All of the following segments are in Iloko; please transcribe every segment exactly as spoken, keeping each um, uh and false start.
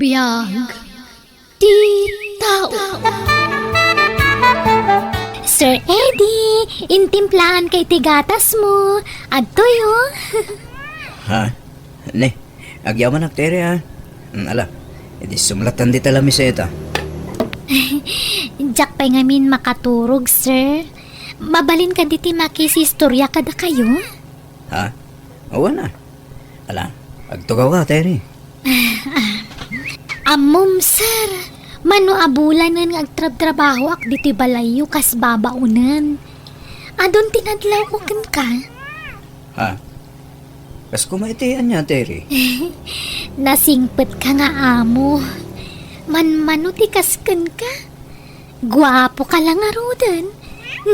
Biag ti tao. Sir Eddie, intimplaanka iti gatasmo. Adtoyo. Ha? Ne, agyamanak, Tere, ha? Mm, ala, idi sumlatan dita lamiseta. Diak pay ngamin makaturog, sir. Mabalin kadi ti makisistorya kadakayo? Ha? Awan a. Ala, agtugawka, Tere. Ammom, sir, mano a bulanen nga agtrabtrabahoak ditoy balayyo kas babaonen. Adun ti nadlawko kenka. Ha? Kas koma iti ania, Tere? Nasingpetka nga amo. Manmano ti kas kenka? Guapoka la ngaruden.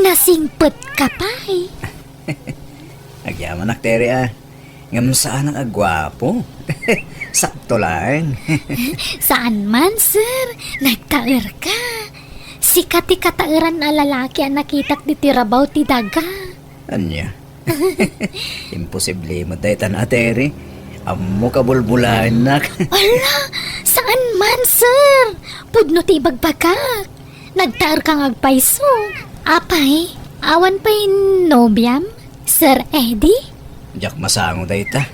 Nasingpetka pay. Agyamanak, Tere, a. Ngem saanak a guapo. Sakto laeng. Saan man, sir. Nagtaerka. Sika ti kataeran a lalaki a nakitak ditoy rabaw ti daga. Ania? Imposible met daytan a, Tere. Ammok a bulbulaennak. Ala, saan man, sir. Pudno ti ibagbagak. Nagtaerka nga agpayso. Apay, awan pay nobiam, Sir Eddie? Diak masango dayta.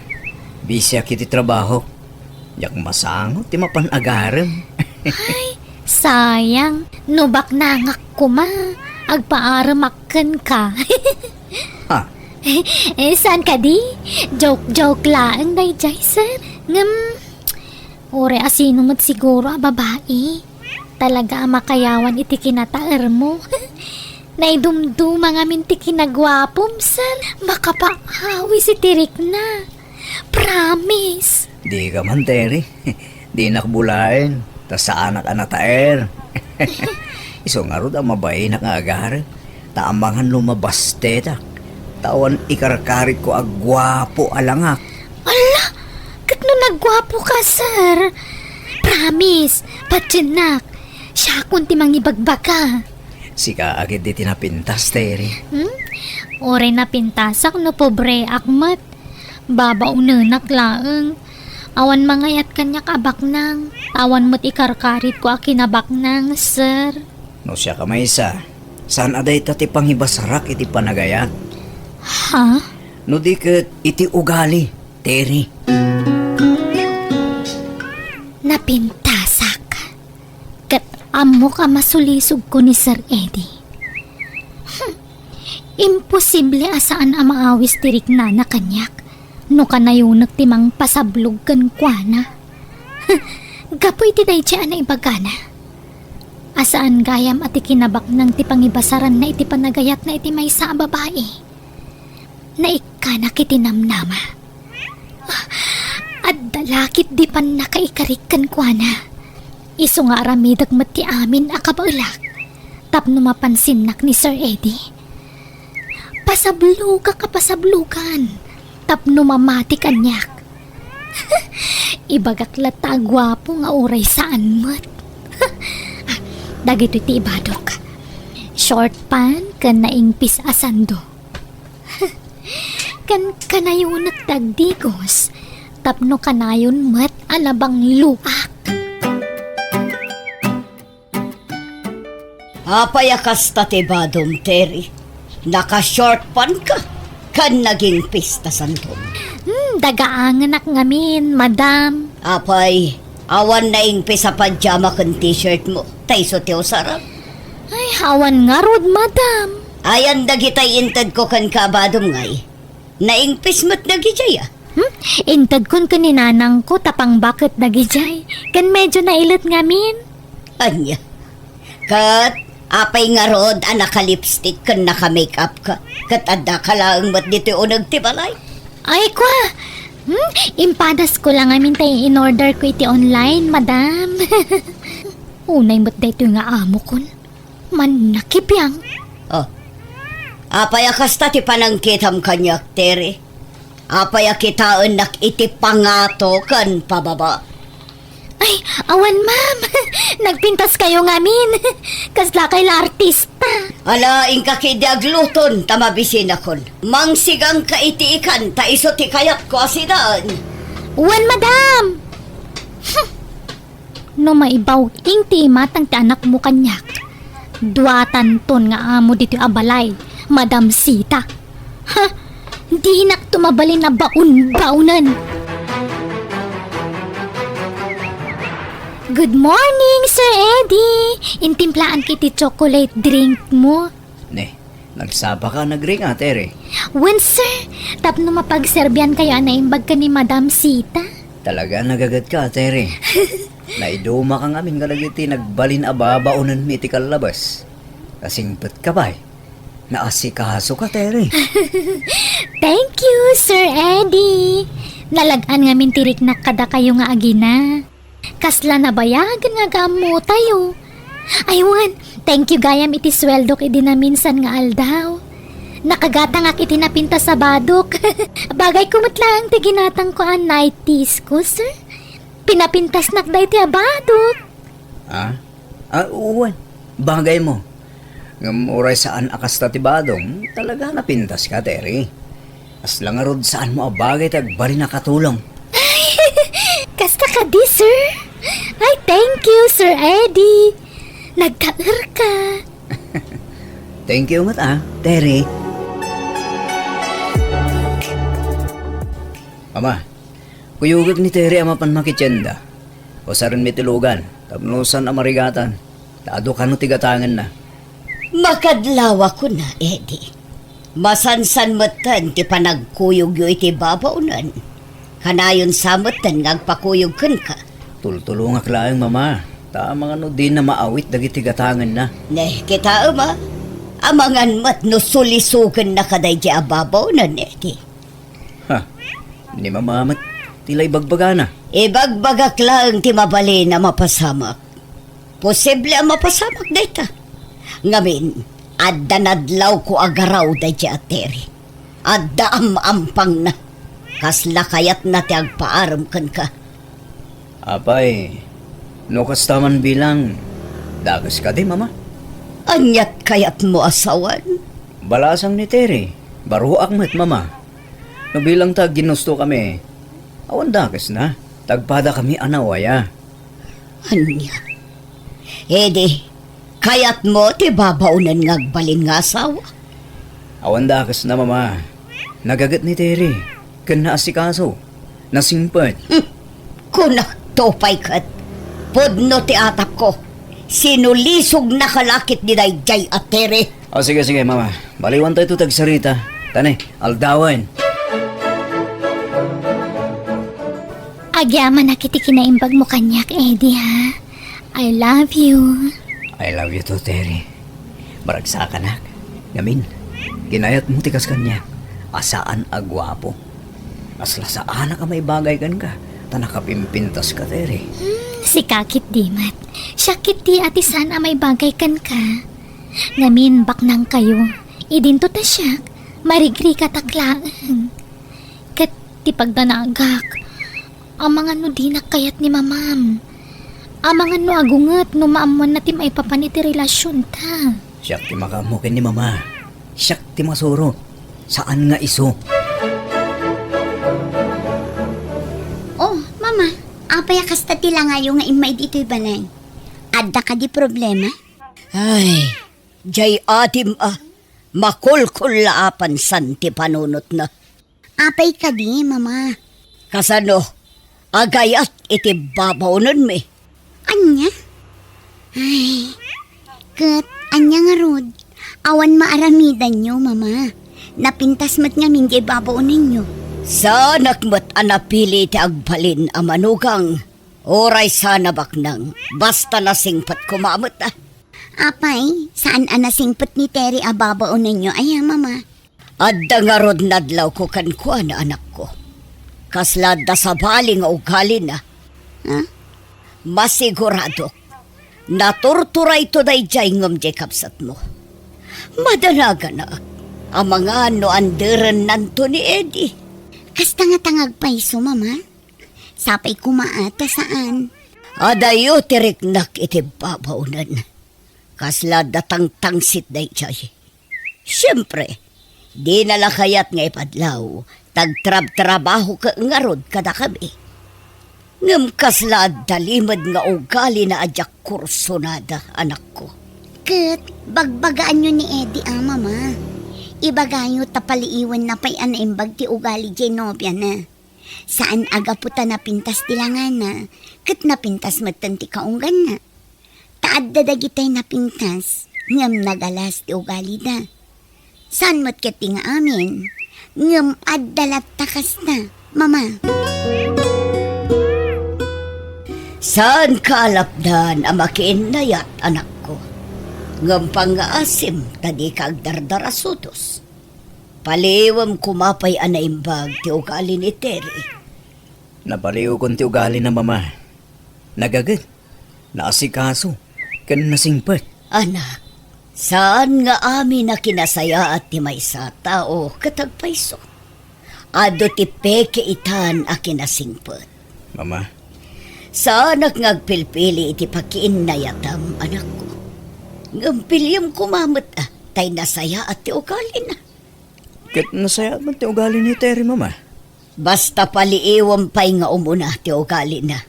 Busyak iti trabaho. Diak masango ti mapan agarem. Ay, sayang. No baknangak koma, agpaaremak kenka. Ha? Eh, saan kadi? Joke-joke laeng daydiay, sir. Ngem, uray a sino met siguro a babai. Talaga a makayawan iti kinataermo. Naidumduma ngamin ti kinaguapom, sir. Makapaawis iti rikna. Promise. Dika man, Tere. Dinak bulaen, ta saanak a nataer. Isu ngarud a mabainak nga agarem, ta amangan no mabastetak, ta awan ikarkaritko a guapo a langak. Ala! Ket no nagguapoka, sir? Promise, patiennak. Siakon ti mangibagbaga. Sika a ketdi ti napintas, Tere. Hmm? Uray napintasak no pobreak met. Babaonenak laeng. Awan mangayat kaniak a baknang. Awan met ikarkaritko a kinabaknang, sir. No siak a maysa, saan a dayta ti pangibasarak iti panagayat? Ha? No di ket iti ugali, Tere. Napintasak. Ket ammok a masulisogko ni Sir Eddie. Hmm. Imposible a saan a maawis ti riknana kaniak no kanayonek ti mangpasablog kenkuana. Gapu iti daydiay a naibagana, a saan gayam a ti kinabaknang ti pangibasaranna iti panagayatna iti maysa a babai. Naikkanak iti namnama. Ah, adda la ketdi pannakaikarik kenkuana. Isu nga aramidek met ti amin a kabaelak tapno mapansinnak ni Sir Eddie. Pasablogak a pasablogan tapno mamati kaniak. Ibagak latta a guapo nga uray saan met. Ah, dagitoy ti ibadok. Short pant ken naingpis a sando. Ken kanayonek ti agdigos tapno kanayon met a nabangloak. Apay a kasta ti badom, Terry? Naka-short pant ka, ken nagingpis ta sandom. Hmm, dagaangenak ngamin, madam. Apay, awan naingpis a pajama ken t-shirt mo, ta isu ti usaram? Ay, awan ngarud, madam. Ayan dagitay intedko kenka a badom ngay. Naingpis met dagijay, a. Hmm? Intedkon ken ni nanangko ta pangbaket dagijay. Ken medyo nailet ngamin. Ania? Ket apay ngarud a naka-lipstick ken naka-makeup ka? Ket addaka laeng met ditoy uneg ti balay? Ay, kua! Hmm? Impadasko la ngamin ta in-order ko iti online, madam. Unay met daytoy nga amokon. Mannakibiang. Oh. Apay a kasta ti panangkitam kaniak, Terry? Apay a kitaennak iti pangato ken pababa? Ay, awan, ma'am. Nagpintaskayo ngamin. Kaslakay la artista. Ala, inka ketdi agluton ta mabisinakon. Mangsigangka iti ikan ta isu ti kayatko a sidaen. Wen, madam. Hmm. No maibaw, ing ti imatang ti anakmo kaniak. Duatanton nga amo ditoy a balay, Madam Sita. Ha? Dinakto mabalin a baon-baonen. Good morning, Sir Eddie! Intimplaanka iti chocolate drink mo. Ne, nagsapaka a nagring, Ate Re? Wen, sir. Tapno mapagserbiankayo a naimbag ken ni Madam Sita. Talaga, nagagetka, Ate Re. Naidumaka ngamin kadagiti nagbalin a babaonenmi iti kallabas. Nasingpetka pay. Naasikasoka, Ate Re. Thank you, Sir Eddie. Nalag-an ngamin ti riknak kadakayo nga agina. Kasla nabayagen nga agammotayo. Ay, wen, thank you gayam iti sueldok idi naminsan nga aldaw. Nakagatangak iti napintas a badok. Bagayko met laeng ti ginatangko a nighties ko, sir. Pinapintasnak daytoy a badok. Ah? Ah, wen. Bagaymo. Ngem uray saan a kasta ti badom, talaga napintaska, Ate Re. Kasla ngarud saanmo a bagay ti agbalin a katulong. Kasta kadi, sir? Ay, thank you, Sir Eddie. Nagtaerka. Thank you met, ah, Ate Re. Mama, kuyogek ni Ate Re a mapan makitienda. Usarenmi ti lugan, tapno saan a marigatan. Ta adu kano ti gatangenna. Makadlaw a kuna, Eddie. Masansan metten ti panagkuyogyo iti babaonen. Kanayon sa metten nga agpakuyog kenka. Tultulongak laeng, Mama. Ta amangan no dina maawit dagiti gatangenna. Ne, kitaem a. Amangan met no sulisogennaka daydiay a babaonen, Eddie. Ha? Ni Mama met ti la ibagbagana. Ibagbagak laeng ti mabalin a mapasamak. Posible a mapasamak dayta. Ngamin, adda nadlawko a garaw daydiay a Ate Re. Adda am-ampangna. Kasla kayatna ti agpaarem kenka. Apay, no kasta man bilang, dakes kadi, Mama? Aniat kayatmo a sawen? Balasang ni Ate Re, baruak met, Mama. No bilang ta aginustokami, awan dakesna, ta agpadakami a nawaya. Ania? Idi, kayatmo ti babaonen nga agbalin nga asawa? Awan dakesna, Mama. Nagaget ni Ate Re, ken naasikaso. Nasingpet. Hmm. Kunakto pay ket, pudno ti atapko. Sinulisognaka la ketdi daydiay a Ate Re. O, sige, sige, Mama. Baliwantayto ti agsarita. Ta ne, aldawen. Agyamanak iti kinaimbagmo kaniak, Eddie, ha? I love you. I love you too, Ate Re. Maragsakanak. Ngamin, kinayatmo ti kas kaniak a saan a guapo. Kasla saanak a maibagay kenka, ta nakapimpintaska, Ate Re. Hmm, sika ketdi met. Siak ketdi a ti saan a maibagay kenka. Ngamin, baknangkayo. Idinto ta siak, marigrigatak laeng. Ket ti pagdanagak, amangan no dinak kayat ni Mamam. Amangan no agunget no maammoanna ti maipapan iti relasionta. Siak ti makaammo ken ni Mama. Siak ti masuro. Saan nga isu. Oh, Mama, apay a kasta ti langayo nga immaid itoy balay? Adda kadi problema? Ay, jay adim a makulkullaapan san ti panunotna. Apay kadi, Mama? Kasano? Agayat iti babaonenmi. Ania? Ay, ket ania ngarud? Awan maaramidanyo, Mama. Napintas met ngamin diay babaonenyo. Saanak met a napili ti agbalin a manugang. Uray saan a baknang, basta nasingpet koma met, ah. Apay, saan a nasingpet ni Ate Re a babaonenyo aya, Mama? Adda ngarud nadlawko kenkuana, anakko. Kasla adda sabali nga ugalina. Ha? Masiguradok, naturturayto daydiay ngem diay kabsatmo. Madanaganak, amangan no anderennanto ni Eddie. Kasta nga tangag payso, Mama? Sapay koma a ta saan. Adayo ti riknak iti babaonen. Kasla adda tangtangsit daydiay. Siempre, dina la kayat nga ipadlaw, ta agtrabtrabaho ket ngarud kadakami. Ngem kasla adda limed nga ugalina a diak kursonada, anakko. Ket bagbagaanyo ni Eddie a, Mama. Ibagayo ta paliiwenna pay a naimbag ti ugali diay nobiana. Saan a gapu ta napintas ti langana, ket napintas metten ti kaungganna. Ta adda dagitay napintas, ngem nagalas ti ugalida. Saan met ketdi nga amin, ngem adda latta kasta, Mama. Saanka a lapdan a makiinnayat, anakko. Ngem pangngaasim ta dika agdardarasudos. Paliiwem koma pay a naimbag ti ugali ni Terry. Napaliiwkon ti ugalina, Mama. Nagaget, naasikaso, ken nasingpet. Anak, saan nga amin a kinasayaat ti maysa a tao ket agpayso. Adu ti peke itan a kinasingpet. Mama. Saanak nga agpilpili iti pakiinnayatam, anakko. Ngem piliem koma met, ah, tay nasayaat ti ugalina. Ket nasayaat met ti ugali ni Terry, Mama. Basta paliiwem pay nga umuna ti ugalina.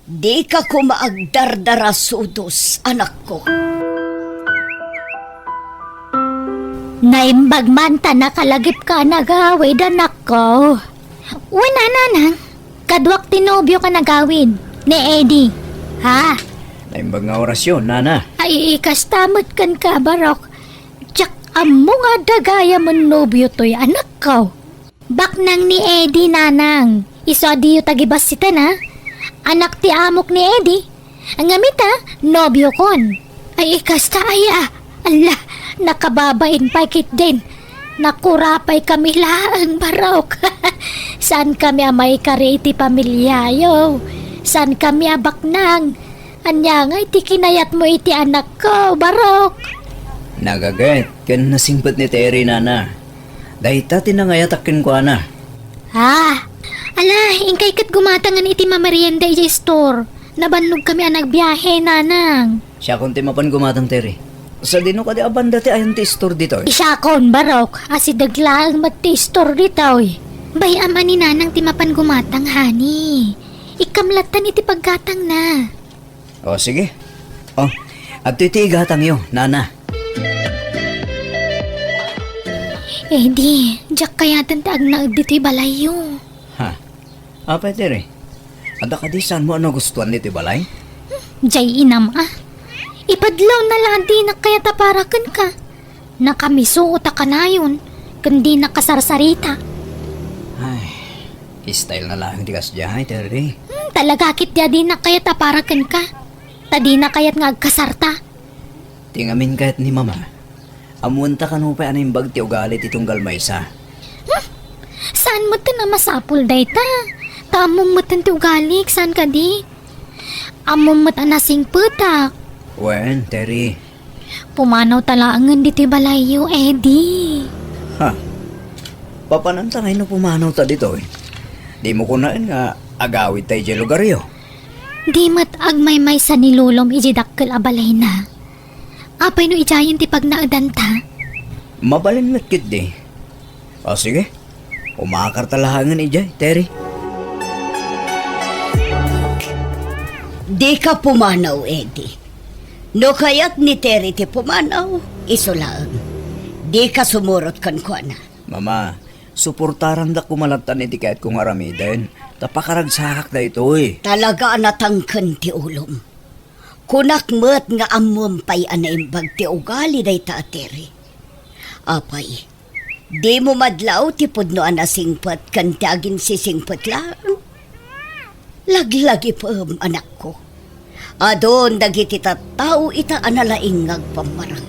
Dika koma agdardarasudos, anakko. Naimbag man ta nakalagipka a nagawid, anakko. Wen a, Nanang, kaduak ti nobio a nagawid, ni Eddie. Ha? Naimbag nga orasyon, Nana. Ay, kasta met kenka, Barok. Diak ammo nga adda gayam a nobio toy anakko. Baknang ni Eddie, Nanang. Isu a diyo tagibassitan, a. Anak ti amok ni Eddie. Ngem ita, nobiokon. Ay, kasta aya. Ala, nakababain pay ketdin. Nakurapaykami laeng, Barok. Saankami a maikari iti pamiliayo. Saankami a baknang. Ania ngay ti kinayatmo iti anakko, Barok? Nagaget ken nasingpet ni Terry, Nana. Dayta ti nangayatak kenkuana. Ah, ala, inkay ket gumatangen iti mamerienda idiay store. Nabannogkami a nagbiahe, Nanang. Siakon ti mapan gumatang, Terry. Sadino kadi a banda ti ayan ti store ditoy? Siakon, Barok. Asideg laeng met ti store ditoy. Bay-am a ni Nanang ti mapan gumatang, honey. Ikam lattan iti paggatangna. O, sige. O, adtoy ti igatangyo, Nana. Eddie, diak kayaten ti agnaed ditoy balayyo. Ha? Apay, Terry? Adda kadi saanmo a nagustuan ditoy balay? Jay inam, a. Ipadlawna la a dinak kayat a para kenka. Nakamisuot a kanayon, ken dinak kasarsarita. Ay, style na laeng ti kasdiay, Terry. Hmm, talaga ketdi a dinak kayat a para kenka. Ta dinak kayat nga agkasarta. Ti ngamin kayat ni Mama, ammoenta kano pay a naimbag ti ugali ti tunggal maysa. Hmm, saan metten a masapul dayta? Ta ammom metten ti ugalik, saan kadi? Ammom met a nasingpetak. Wen, Terry. Pumanawta laengen ditoy balayyo, Eddie. Ha? Papananta ngay no pumanawta ditoy? Dimo kunaen nga agawidta idiay lugaryo? Di met agmaymaysa ni Lolom idiay dakkel a balayna. Apay no idiayen ti pagnaedanta? Mabalin met ketdi. O, sige. Umakarta laengen idiay, Terry. Dika pumanaw, Eddie. No kayat ni Terry ti pumanaw, isu laeng. Dika sumurot kenkuana. Mama, suportarandak koma lattan iti kayatko nga aramiden, ta pakaragsakak daytoy. Talaga a natangken ti ulom. Kunak met nga ammom pay a naimbag ti ugali dayta a Terry. Apay, dimo madlaw ti pudno a nasingpet ken ti aginsisingpet laeng? Laglagipem, anakko. Adun dagiti tattao ita a nalaing nga agpammarang.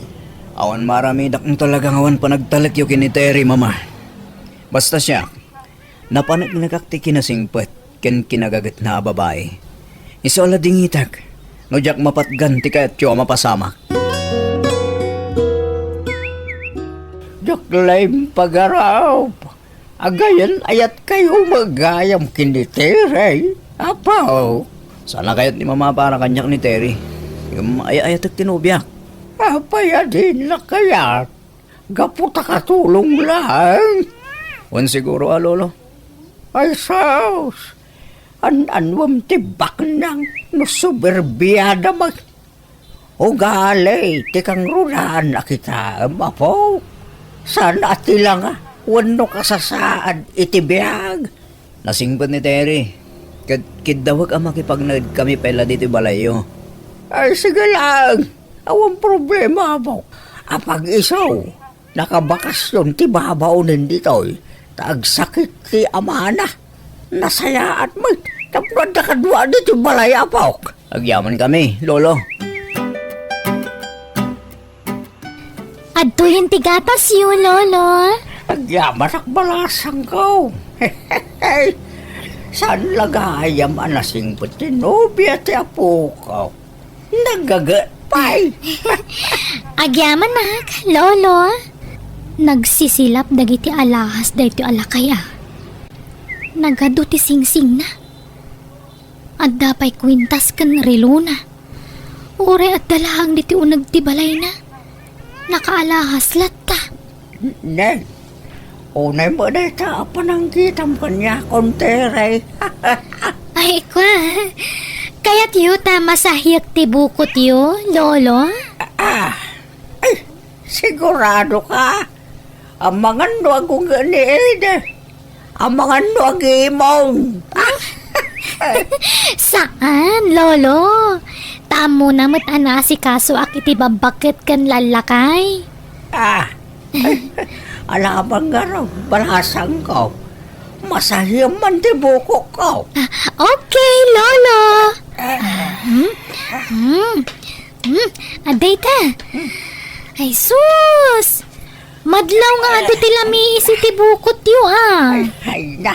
Awan maaramidak no talaga nga awan panagtalekyo ken ni Terry, Mama. Basta siak, napaneknekak ti kinasingpet ken kinagagetna a babai. Isu a ladingitek no diak mapatgan ti kayatyo a mapasamak. Diak la impagarup. Agayan ayatkayo met gayam ken ni Terry, Apo. Saan a kayat ni Mama para kaniak ni Terry. Ngem ay-ayatek ti nobiak. Apay a dina kayat? Gapu ta katulong laeng. Wen siguro a, Lolo. Ay, sus! An-anuem ti baknang no soberbiada met. Ugali ti kangrudan a kitaem, apo. Saan a tilanga wenno kasasaad iti biag. Nasingpet ni Terry, ket kiddawek a makipagnaedkami pay la ditoy balayyo. Ay, sige laeng. Awan problema, apo. Apag-isu, nakabakasyon ti babaonen ditoy, ta agsakit ti amana. Nasayaat met tapno adda kadua ditoy balay, apok. Agyamankami, Lolo. Adtoyen ti gatasyo, Lolo. Agyamanak, balasangko. Saan la gayam a nasingpet ti nobia ti apoko? Nagaget pay. Agyamanak, Lolo. Nagsisilap dagiti alahas daytoy a lakay a. Nagadu ti singsingna. Adda pay kuintas ken relona. Uray adda laeng ditoy uneg ti balayna. Nakaalahas latta. Neng, unay met dayta a panangkitam kaniakon, Terry. Ay, kua. Kayatyo ta masahiek ti bukotyo, Lolo? Ah, ay, sigurado ka? Amangan no agunget ni Ede. Amangan no agimong. Saan, Lolo? Ta ammona met a naasikasoak iti babbaket ken lallakay. Ah, alaman ngarud, balasangko. Masahiem man ti bukokko. Ah, okay, Lolo. Ah, hmm? Hmm. Hmm. Adda ita. Ay, sus! Madlaw nga adu ti lamiis iti bukotyo, a. Ay, ay na,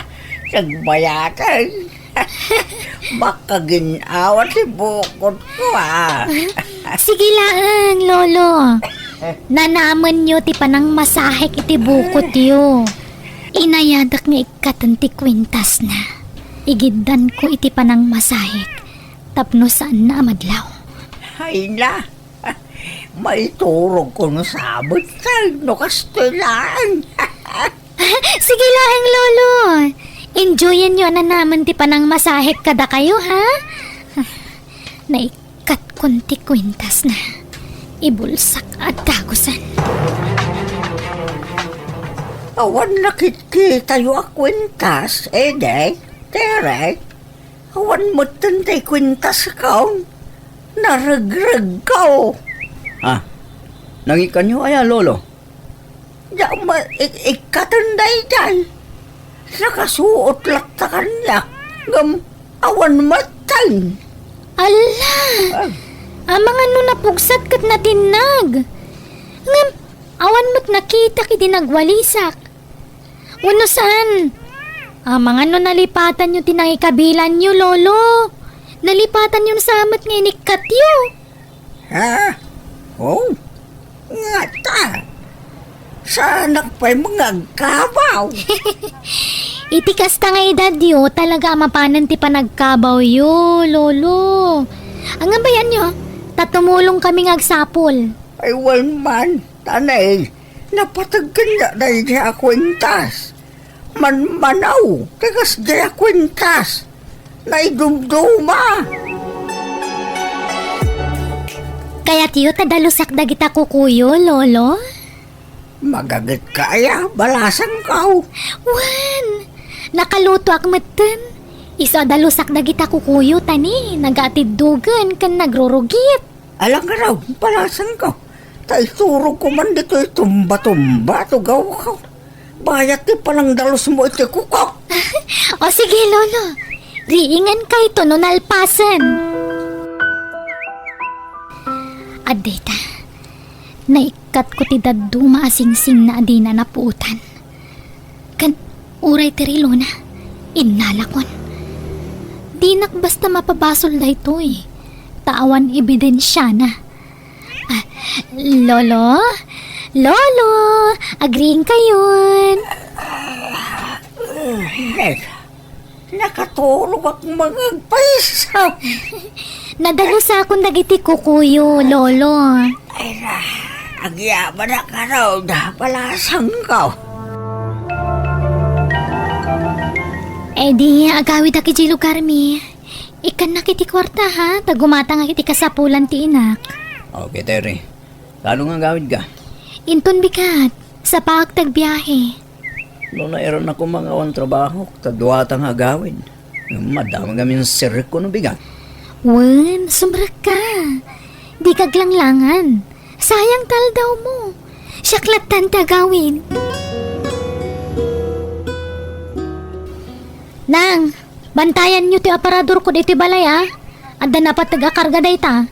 nagbayatan. Makagin-awa ti bukotko, a. Sige laeng, Lolo. Nanamenyo ti panangmasahek iti bukotyo. Inayadek nga ikkaten ti kuintasna. Igiddanko iti panangmasahek tapno saanna a madlaw. Ay na, maiturogko no sabet, no kastoy laeng. Sige laeng, Lolo. Enjoyanyo a nanamen ti panangmasahek kadakayo, ha? Naikkatkon ti kuintasna. Ibulsak a dagusen. Awan nakitkitayo a kuintas, Ede, Tere? Awan metten ti kuintasko. Naregregko. Ah, nangikkanyo aya, Lolo? Diak met ik-, ikkaten daydiay. Nakasuot latta kaniak, ngem awan metten. Alla! Ah. Amangan no napugsat ket natinnag. Ngem awan met nakitak idi nagwalisak. Wenno saan? Amangan no nalipatanyo ti nangikabilanyo, Lolo. Nalipatanyo sa met nga inikkatyo. Ha? Oh? Ngata? Saanak pay nga agkabaw? Iti kasta nga edadyo, talaga a mapanen ti panagkabawyo, Lolo. Anggabayanyo, ta tumulong kami nga agsapol. Ay, wen man, tanay. Napateg kaniak daydiay a kuentas. Manmanaw ti kasdiay a kuentas. Naidumduma. Kayatyo ta dalusak dagita kukuyo, Lolo? Magagetka aya, balasangko? Wen, nakalutoak metten. Isu a dalusak dagita kukuyo, ta ni, nagatiddogen ken nagrurugit. Ala ngarud, balasangko. Ta iturogko man ditoy tumba-tumba, tugawko. Bayat ti panangdalusmo iti kukok. O sige, Lolo. Riingan kayto no nalpasen. Addeta, naikkatko ti dadduma a singsingna a dina napuotan. Ken uray ti relona, innalakon. Dinak basta mapabasol daytoy, ta awan ebidensiana. Ah, Lolo? Lolo, agriingkayon. Ay, nakaturogak nga agpayso. Nadalusakon dagiti kukuyo, Lolo. Ay na, agyamanak ngarud, balasangko. Idi, agawidak idiay lugarmi. Ikkannak iti kuarta, ha? Ta gumatangak iti kasapulan ti inak. Okay, Terry. Kaano nga agawidka? Inton bigat, sapaak ti agbiahe. No nairannako nga awan trabahok, ta duata nga agawid. Madamag amin sirrek ko no bigat. Wen, sumrekka. Dika aglanglangan. Sayang ti aldawmo. Siak lattan ti agawid. Nang, bantayanyo ti aparadorko ditoy balay, a. Adda napateg a karga dayta.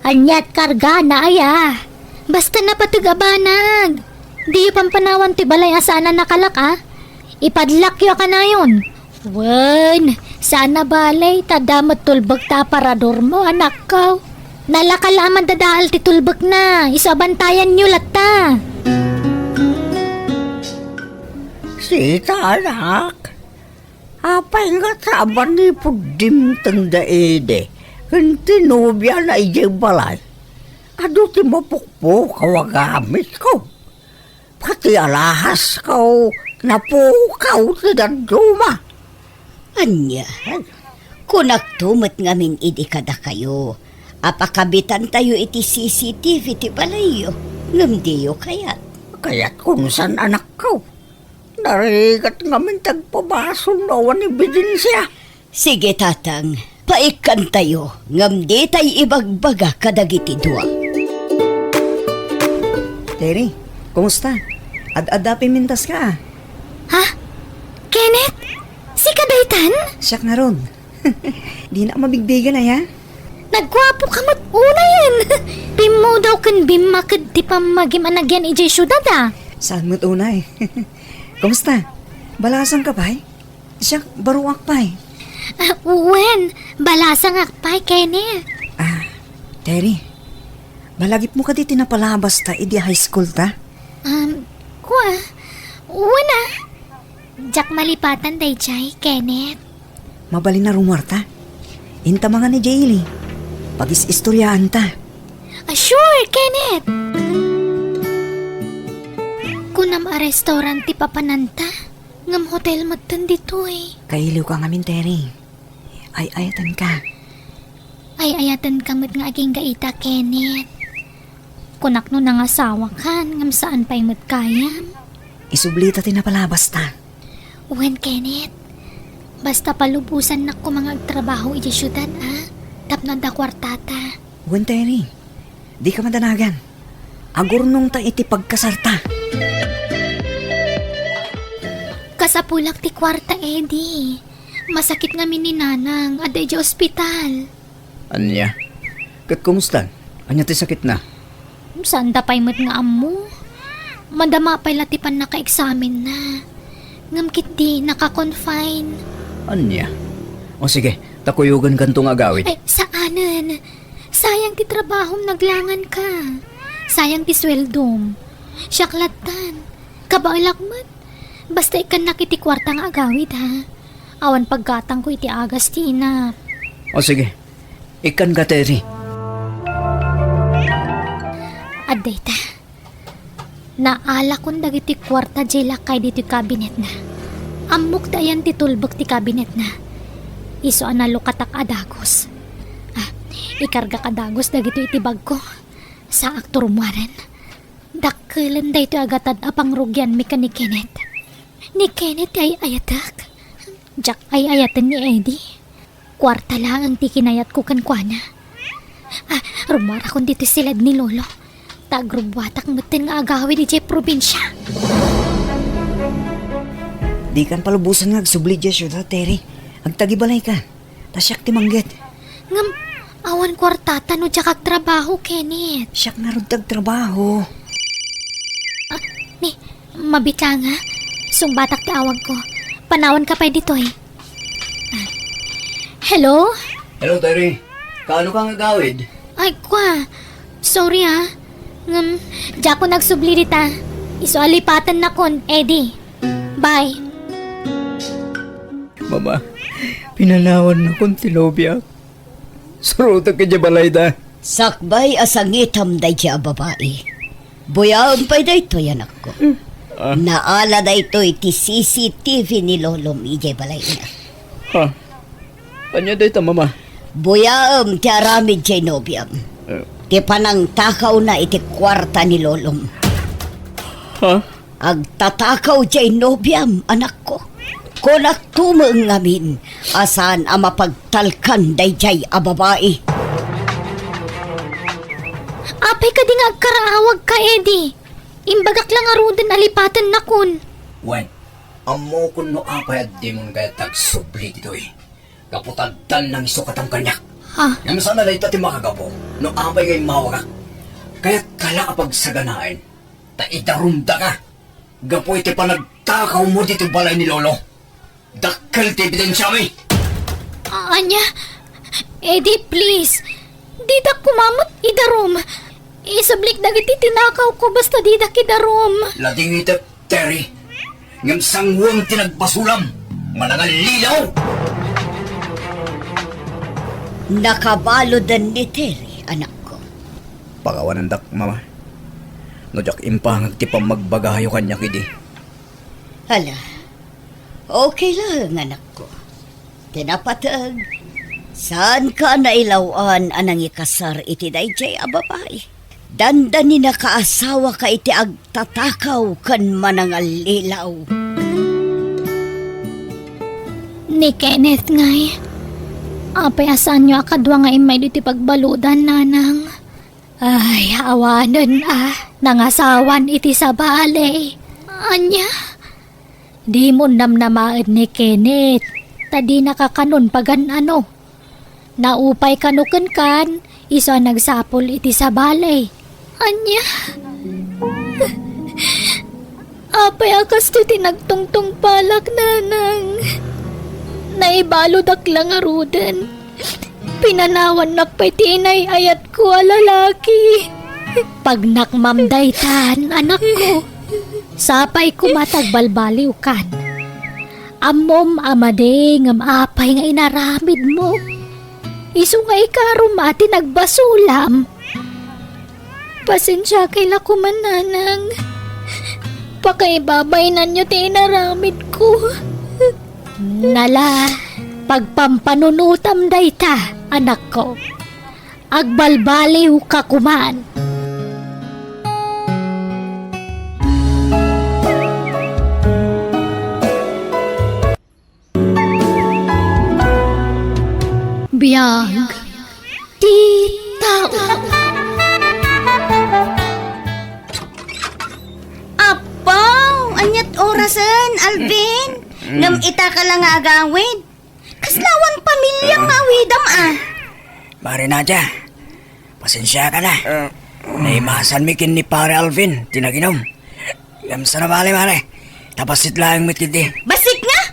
Aniat kargana aya? Basta napateg a banag. Diyo pampanawan ti balay a saan a nakalak, a. Ipadlakyo a kanayon. Wen, saan a bale, ta adda met tulbek ta aparadormo, anakko. Nalaka la a madadael ti tulbekna, isu a bantayanyo latta. Sita, anak. Apay nga ta manipud dimteng da idi ken ti nobiana idiay balay? Adu ti mapukpukaw a gamitko. Pati alahasko, napukaw ti dadduma. Ania? Kunakto met ngamin idi kadakayo a pakabitantayo iti C C T V ti balayyo, ngem diyo kayat. Kayat kunsan, anakko. Narigat ngamin ti agpabasol no awan ebidensia. Sige, Tatang, paikkantayo, ngem ditay ibagbaga kadagiti dua. Terry, kumusta? Ad-adda pimintas ka, a. Ha? Kenneth? Sika daytan? Siak ngarud. Dinak mabigbigen, aya? Nagguapoka met unayen. Pimmudaw ken bimmaked ti pammagim a nagyan idiay siudad, a. Saan met unay? Kumusta? Balasangka pay? Siak, baruak pay. Ah, wen, balasangak pay, Kenneth. Ah, Terry, malagipmo kadi ti napalabasta idi high school ta? Um, kua, wen a. Diak malipatan daydiay, Kenneth. Mabalin a rumuarta. Inta mangan ni Jaylee. Pagis-istoryaanta. Ah, sure, Kenneth! Kunam a restaurant ti papananta, ngem hotel metten ditoy. Kailiwka ngamin, Terry. Ay-ayatenka. Ay-ayatenka met nga agingga ita, Kenneth. Kunak no nangasawakan, ngem saan pay met gayam. Isublita ti napalabasta. Wen, Kenneth. Basta palubosannak koma nga agtrabaho idiay siudad, a. Tapno adda kuartata. Wen, Terry. Dika madanagan. Agurnongta iti pagkasarta. Kasapulak ti kuarta, Eddie. Masakit ngamin ni Nanang. Adda idiay ospital. Ania? Ket kumusta? Ania ti sakitna? Saanda pay met nga ammo. Madama pay la ti pannakaeksamenna. Ngem ketdi naka-confine. Ania? O sige, ta kuyogenkanto nga agawid. Ay, saanen. Sayang ti trabahom, naglanganka. Sayang ti sueldom. Siak lattan. Kabaelak met. Basta ikkannak iti kuarta nga agawid, ha? Awan paggatangko iti agas ti inak. O sige, ikkanka, Terry. Adda ita. Naalakon dagiti kuarta diay lakay ditoy kabinetna. Ammok ti ayan ti tulbek ti kabinetna. Isu a nalukatak a dagus. Ah, ikargak a dagus dagitoy iti bagko. Saakto rumuaren. Dakkelen daytoy a gatad a pangrugianmi ken ni Kenneth. Ni Kenneth ti ay-ayatek. Diak ay-ayaten ni Eddie. Kuarta laeng ti kinayatko kenkuana. Ah, rumuarakon ditoy silad ni Lolo. Ta agrubbuatak metten nga agawid idiay probinsia. Dikan palubosan nga agsubli idiay siudad, Terry. Agtagibalayka. Ta siak ti mangget. Ngem, awan kuartata no diak agtrabaho, Kenneth. Siak ngarud ti agtrabaho. Ah, ni, mabitla nga. Sungbatak ti awagko. Panawanka pay ditoy. Ah. Hello? Hello, Terry. Kaano ka nga agawid? Ay, kwa. Sorry, ah. Ngem, diakon agsubli dita. Isu a lipatennakon, Eddie. Bye. Mama, pinanawannakon ti nobiak. Surotek idiay balayda. Sakbay a sangitam daydiay a babai. Buyaem pay daytoy, anakko. Ah. Naala daytoy ti C C T V ni lolom idiay balayna. Ha? Ania dayta, Mama? Buyaem ti aramid jay nobiam. Eh. Ti panangtakawna iti kuarta ni lolom. Ha? Agtatakaw jay nobiam, anakko. Kunak tumeng ngamin a saan a mapagtalkan dayjay a babai. Apay kadi nga agkaraawag ka, Eddie? Imbagak la ngaruden a lipatennakon. Wen, ammokon no apay a dimon kayat agsubli ditoy. Gapu ta addan nangisukatan kaniak. Ha? Ngem saan a dayta ti makagapu no apay nga immawagak. Kayatka la a pagsaganaen ta idarumdaka gapu iti panagtakawmo ditoy balay ni Lolo. Dakkel ti ebidensiami. A-, ania? Eddie, please. Didak koma met idarum. Isublik dagiti tinakawko basta didak idarum. Ladingitek, Terry. Ngem sanguem ti nagbasulam. Manangallilaw! Nakabaluden ni Terry, anakko. Pakawanandak, Mama. No diak impangag ti pammagbagayo kaniak idi. Hala, okay lang, anakko. Ti napateg, saanka nailaw-an a nangikasar iti dayjay a babai. Dandani nakaasawaka iti agtatakaw ken manangallilaw. Ni Kenneth ngay, apay a saanyo a kadua nga immay ditoy pagbaludan, nanang? Ay, awanen a, nangasawan iti sabali. Ania? Dimon namnamaen ni Kenneth, ta dinaka kanon pagan-ano. Naupay kano kenkan, isu a nagsapul iti sabali. Ania? Apay a kastoy ti nagtungtungpalak, nanang? Naibaludak la ngaruden. Pinanawannak pay ti inay-ayatko a lalaki. Pagnakmam daytan, anakko. Sapay koma ta agbalbaliwkan. Ammom a madi ngem apay nga inaramidmo? Isu nga ikarom a ti nagbasulam. Pasensiakay la koman, nanang. Pakaibabainanyo ti inaramidko. Nala, pagpampanunotam dayta, anakko. Agbalbaliwka koman. Biag ti tao. Apo, aniat orasen, Alvin? Mm. Ngem ita ka la nga agawid? Kasla awan pamiliam nga awidam, a? Mare Nadia, pasensiaka na. Ah. Naimasanmi ken ni Pare Alvin ti naginom. Ngem saan a bale, mare. Ta bassit laeng met ketdi. Bassit nga?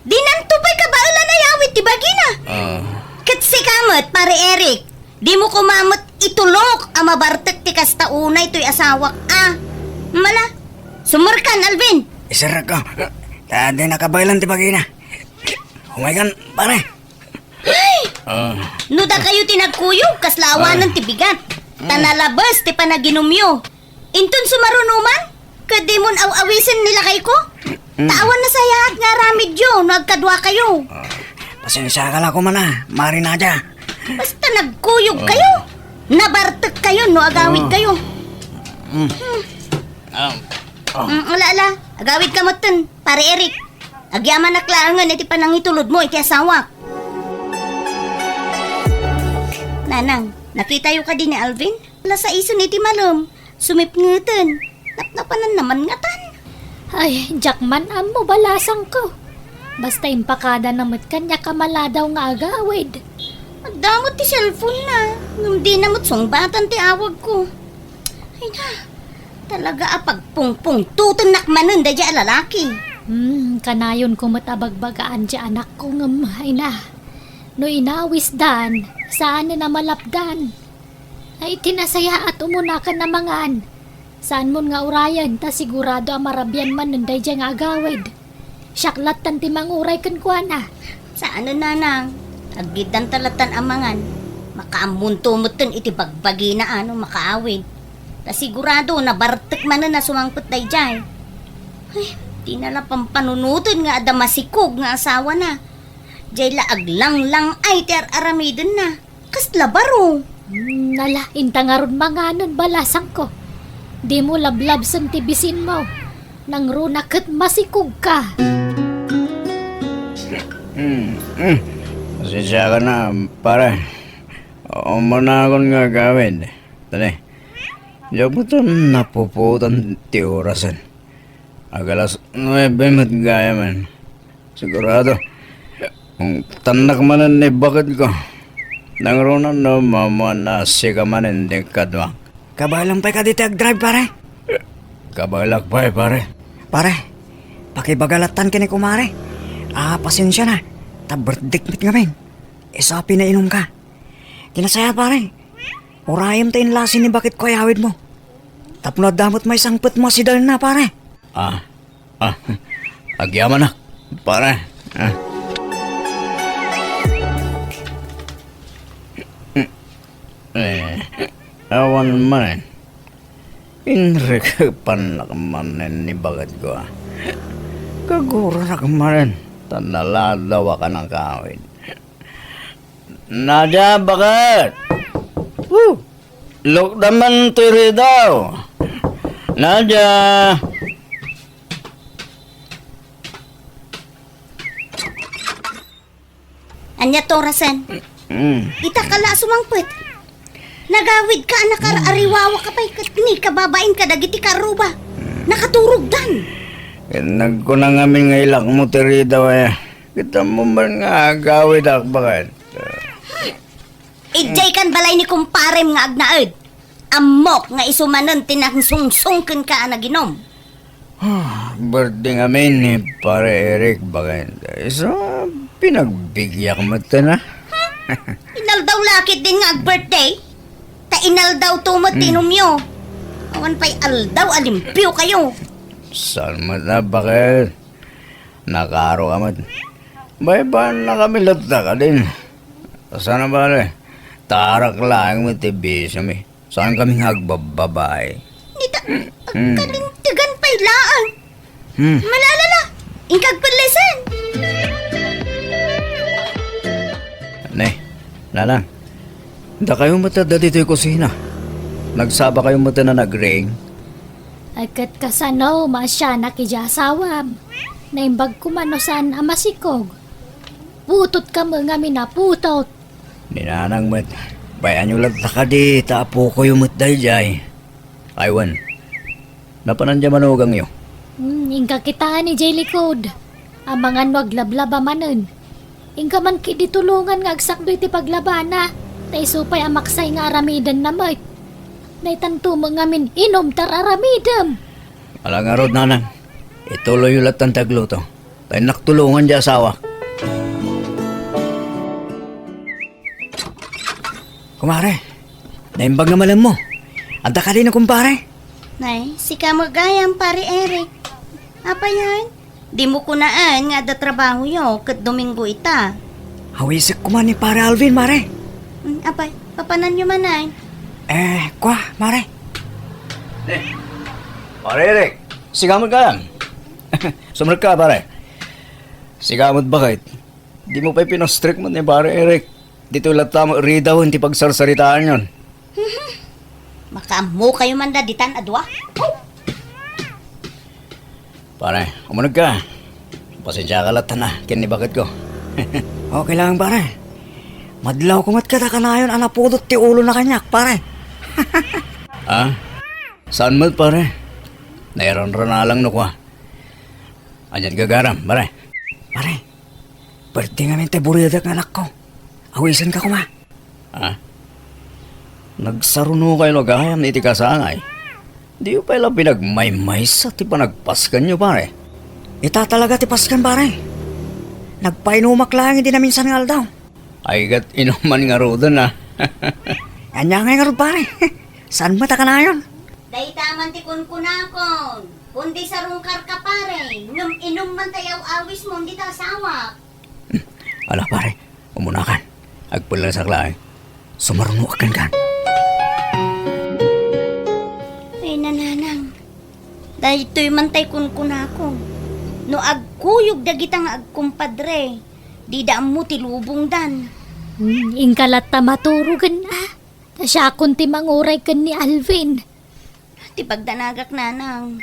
Dinanto pay kabaelan a yawid ti bagina. Ah. Ket sika met, Pare Eric, dimo koma met itulok a mabartek ti kasta unay toy asawak a. Mala, sumurkan, Alvin. Iserrekko. Ta di nakabaelan ti bagina. Umaykan, pare. Ay! Ah. No dakayo ti nagkuyog, kasla awanen ti bigat. Ta nalabes ti panaginumyo. Inton sumarunoman, ket dimon aw-awisen ni lakayko? Ta awan nasayaat nga aramidyo no agkaduakayo. Ah, pasensiaka la koman a, Mare Nadia. Basta nagkuyog kayo, nabartek kayo no agawid kayo. Mm. Hmm. Ah. Mm, ala, ala. Agawid ka metten, Pare Eric. Agyamanak laengen iti panangitulodmo iti asawak. Nanang, nakitayo kadi ni Alvin? Ala, saisen iti malem. Sumipngeten. Napnapananna man ngatan. Ay, diak man ammo, balasangko. Basta impakadana met kaniak a maladaw nga agawid. Adda met ti cellphone-na, ngem dina met sungbatan ti awagko. Ay na, talaga a pagpungpungtotennak manen daydiay a lalaki. Hmm, kanayonko met a bagbagaan ti anakko ngem, ay na, no inawisdan, saanen a malapdan. Ay, ti nasayaat, umunakan a mangan. Saanmon nga urayen ta sigurado a marabian manen daydiay nga agawid. Siak lattan ti manguray kenkuana. Saanen, nanang. Aggiddanta lattan a mangan. Makaammonto metten iti bagbagina a no makaawid. Ta sigurado, nabartek manen a sumangpet daydiay. Ay, dina la pampanunoten nga adda masikog nga asawana. Jay la aglanglang-ay ti ar-aramidenna. Kasla baro. Hmm, ala, inta ngarud manganen balasangko. Dimo lablabsen ti bisinmo. Nangruna ket masikogka. Hmm, hmm. Pasensya ka na, pare. Umanakon nga agawid. Tani, diak met napuputan ti orasen. Ag-alas nuebe met gayamen. Sigurado, kung tannak manen ni baketko, nangruna no mamuan a sika manen ti kaduak. Kabaelam pay kadi ti agdrive, pare? Kabaelak pay, pare. Pare, pakibaga lattan ken ni kumare. Ah, pasensia na. Ta birthday met ngamin. Isu a pinainomka. Ti nasayaat, pare. Urayem ta inlasi ni baketko ay awidmo. Tapno adda met maisangpetmo a sidarna, pare. Ah, ah, agyamanak, pare. Ah. Eh, awan manen. Inrekepannak manen ni baketko, ah. Kagurarak manen, ta naladaw a kanakawid. Nadia, baket! Woo! Lukda man toy ridaw. Nadia! Ania ti orasen? Mm. Ita ka la a sumangpet. Nagawidka a nakar-ariwawaka pay ket ni kababain kadagiti karruba. Nakaturogdan. Ket nagkuna ngamin nga ilakmo ti ridaw, eh. Kita mo man nga agawidak, baket. Idiay kan balay ni kumparem nga agnaed. Ammok nga isu manen ti nangsungsong kenka a naginom. Ah, birthday ngamin ni Pare Eric, baket. Isu a pinagbigyak met, ah. Inaldaw la ketdin nga ag-birthday? Ta inaldaw to met ti Hmm. inumyo. Awan pay aldaw a limpio kayo. Saan met a, baket? Nakaaro ka met. Baybay na kami latta kadin. Saan a bale? Tarak laeng met ti bisiomi. Saan kami nga agbabbabae? Nita, Hmm. agkalintegan pay laeng. Hmm. Malala la, inka agpellesen. Ne, nanang, dakayo met adda ditoy kusina. Nagsaba kayo met a nagring? Ay, ket kasano, maasianak idiay asawam? Naimbag koma no saan a masikog. Putot kami ngamin a putot. Ni nanang met, bay-anyo latta kadi ta apokoyo met daydiay. Ay wen, napanan diay manugangyo? Hmm, inka kitaen idiay likod. Amangan no aglablaba manen. Inka man ketdi tulongan nga agsakdo iti paglabana, ta isu pay a maksay nga aramidenna met. Naitanto met ngamin inum ti ar-aramidem. Ala ngarud, nanang, ituloyyo lattan ti agluto. Ta innak tulongan diay asawak. Kumare, naimbag nga malemmo. Adda kadi no kumpare? Nay, sika met gayam, Pare Eric. Apay aya? Dimo kunaen nga adda trabahoyo ket Domingo ita. Awisek koma ni Pare Alvin, mare. Mm, apay, papananyo manen? Eh, kua, mare. Eh, Pare Eric, sika met gayam. Sumrekka, pare. Sika met, baket. Dimo pay pinastrek met ni Pare Eric. Ditoy latta met ridawen ti pagsarsaritaanyon. Makaammokayo man la ditan a dua. Pare, umunegka. Pasensiaka latta na ken ni baketko. Okay lang, pare. Madlawko met kadi a kanayon a napudot ti ulona kaniak, pare. Ah? Saan met, pare? Nairanranalang no kua. Ania't gagaram, pare? Pare, birthday ngamin ti buridak nga anakko. Awisenka koma. Ah? Nagsarunokayo la gayam iti kasangay. Diyo pay la pinagmaymaysa ti panagpaskenyo, pare? Ita talaga ti pasken, pare. Nagpainumak laeng idi naminsan nga aldaw. Ay, ket inuman ngaruden, ah. Ania ngay ngarud, pare? Saan met a kanayon? Dayta man ti kunkunakon. Kundi sarungkarka, pare, ngem inum man ta aw-awismo dita asawak. Hmm. Ala, pare, umunakan. Agpellesak laeng. Sumarunoak kenka. Ay, nanang. Daytoy man tay kunkunakon. No agkuyog dagita nga agkumpadre, Dida ammo ti lubongdan. Hmm, inka latta maturogen, a? Ta siakon ti manguray ken ni Alvin. Ti pagdanagak, nanang.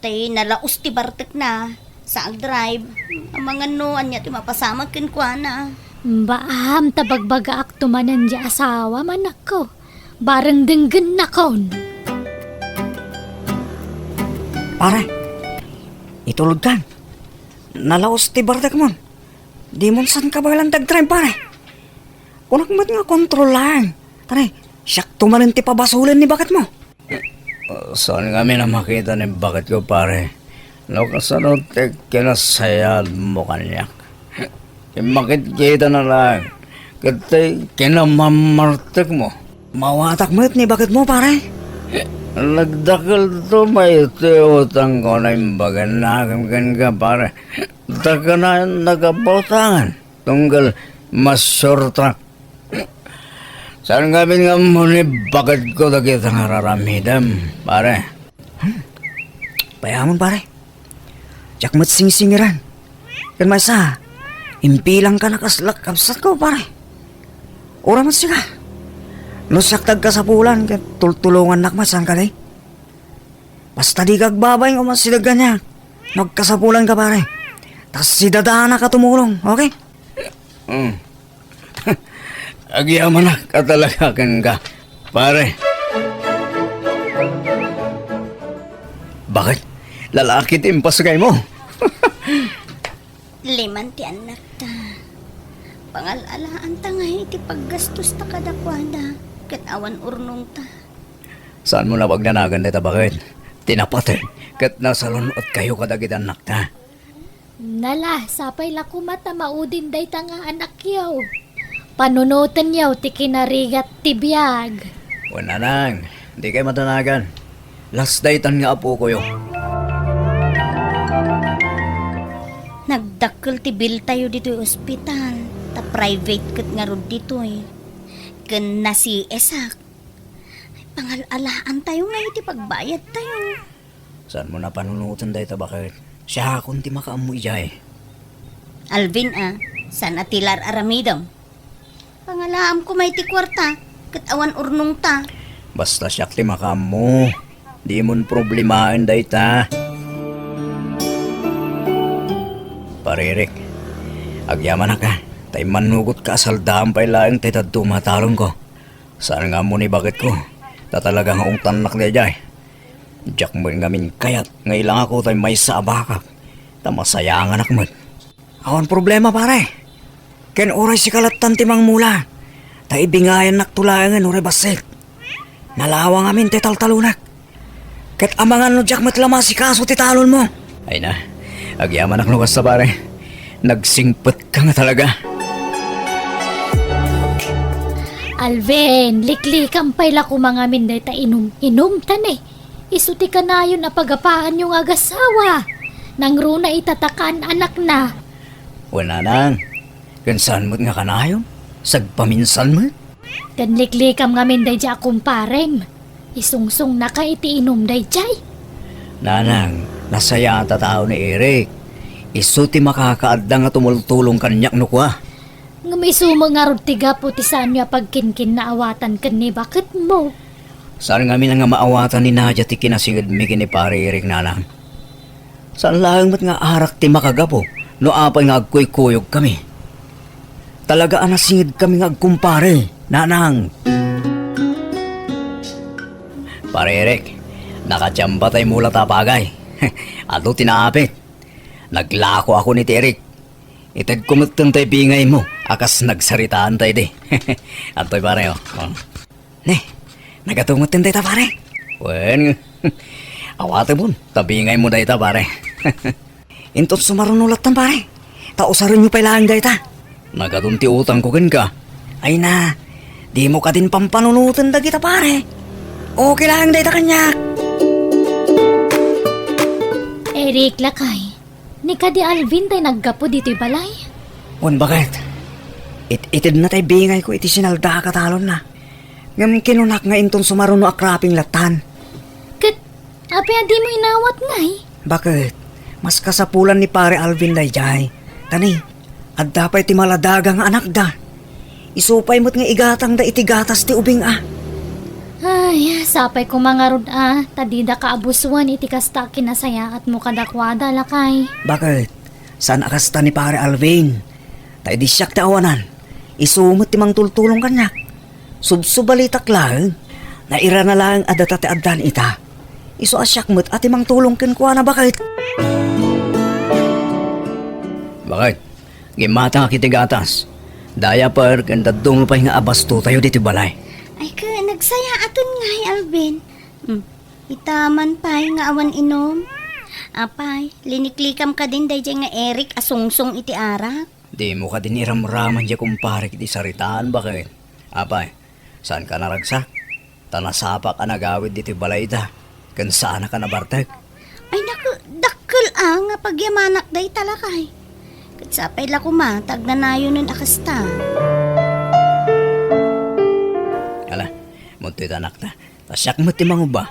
Tay nalaos ti bartekna. Sa agdrive. Amangan no, ania ti mapasamak kenkuana. Baam ta bagbagaakto manen diay asawam, anakko. Bareng denggennakon. Pare, itulodkan. Nalaos ti bartekmon. Dimon saan kabaelan ti agdrive, pare. Kunak met nga kontrol laeng. Tara, siakto manen ti pabasolen ni baketmo. Saan ngamin a makita ni baketko, pare. No kasano ti kinasayaatmo kaniak? Ti makitkitana laeng, ket ti kinamammartekmo. Maawatak met ni baketmo, pare. Nagdakelto met ti utangko a imbaganna kenka, pare. Ta kanayon nagabautangan. Tunggal masuertak. Saan ngamin nga ammo ni baketko dagita nga ar-aramidem, pare? Hmm. Payaamon, pare. Diak met singsingiran. Ken maysa, imbilangkan a kas la kabsatko, pare. Uray met sika. No siak ti agkasapulan, ket tultulongannak met, saan kadi? Basta dika agbabain nga umasideg kaniak. No agkasapulanka, pare, ta sidadanak a tumulong, okay? Hmm. Agyamanak a talaga kenka, pare. Bakit? Lalaki ti impasgaymo? Liman ti annakta. Pangal-alaanta ngay iti paggastosta kadakuada, ket awan urnongta. Saanmo a pagdanagan dayta baket? Ti napateg ket nasalun-otkayo kadagiti annakta. Nala, sapay la koma ta maudin dayta nga anakyo. Panunotenyo ti kinarigat ti biag. Wen, nanang, dikay madanagan. Las daytan nga apokoyo. Nagdakkel ti biltayo ditoy ospital, ta private ket ngarud ditoy. Ken na-C S ak. Pangal-alaantayo ngay iti pagbayadtayo. Saanmo a panunoten dayta baket? Siakon ti makaammo idiay. Alvin a, saan a ti la ar-aramidem? Pangalaam koma iti kuarta, ket awan urnongta. Basta siak ti makaammo. Dimon problemaen dayta. Pare Eric, agyamanak a, ta immannugotka a saldaam pay laeng ti dadduma a talonko. Saan nga ammo ni baketko, ta talaga nga ungtannak daydiay. Diak met ngamin kayat nga ilangako tay maysa a bakak, ta masayanganak met. Awan problema, pare. Ken uray sika lattan ti mangmula, ta ibingayannakto laengen uray bassit. Nalawa ngamin ti taltalonak. Ket amangan no diak met la maasikaso ti talonmo. Ay na, agyamanak no kasta, pare. Nagsingpetka nga talaga. Alvin, liklikam pay la koma ngamin dayta inum-inumta ne. Isu ti kanayon a pagapaanyo nga agasawa. Nangruna ita ta kaan-anakna. Wen, nanang, ken saan met nga kanayon? Sagpaminsan met? Ken liklikam ngamin daydiay a kumparem. Isungsungnaka iti inum daydiay. Nanang, nasayaat a tao ni Eric. Isu ti makakaadda nga tumultulong kaniak no kua. Ngem isu met ngarud ti gapu ti saanyo a pagkinkinnaawatan ken ni baketmo. Saan ngamin nga maawatan ni Nadia ti kinasingedmi ken ni Pare Eric, nanang. Saan laeng met nga arak ti makagapu no apay nga agkuykuyogkami. Talaga a nasingedkami nga agkumpare, nanang. Pare Eric, nakadiam pay ti mula ta bagay. Adu ti naapit. Naglakoakon iti Eric. Itedko metten tay bingaymo a kas nagsaritaanta idi. Adtoy, pare, o. O. Ne, nagadu metten dayta, pare. Wen, awatemon, ta bingaymo dayta, pare. Inton sumaruno lattan, pare, ta usarenyo pay laeng dayta. Nagadun ti utangko kenka. Ay na, dimo kadin pampanunoten dagita, pare. Okay laeng dayta kaniak. Eric, lakay. Ni kadi Alvin tay naggapu ditoy balay? Wen, baket. It-itedna tay bingayko iti sinaldaak a talonna. Ngem kinunak nga inton sumaruno a cropping lattan. Ket apay a dimo inawat ngay? Baket, mas kasapulan ni Pare Alvin daydiay. Tani, Adda pay ti maladaga nga anakda. Isu pay met nga igatangda iti gatas ti ubing a. Ay, sapay koma ngarud a, ta dida kaabusuen iti kasta a kinasayaatmo kadakuada, lakay. Bakit? Saan a kasta ni Pare Alvin? Ta idi siak ti awanan, isu met ti mangtultulong kaniak. Subsubalitak laeng, nairana laeng a data ti addan ita. Isu a siak met a ti mangtulong kenkuana, bakit? Bakit? Ngimmatangak iti gatas, diaper ken dadduma pay nga abastotayo ditoy balay. Ay, ket nagsayaaten ngay, Alvin. Hmm. Ita man pay nga awan inum. Apay, liniklikam kadin daydiay nga Eric a sungsong iti arak? Dimo kadin iramraman diay kumparek iti saritaan, bakit? Apay, saanka naragsak? Ta nasapak a nagawid ditoy balayda, ken saanak a nabartek. Ay, naku, dakkel a nga pagyamanak dayta, lakay. Ket sapay la koma ta agnanayonen a kasta. Ala, muntoy ta anakta. Ta siak met ti mangubba.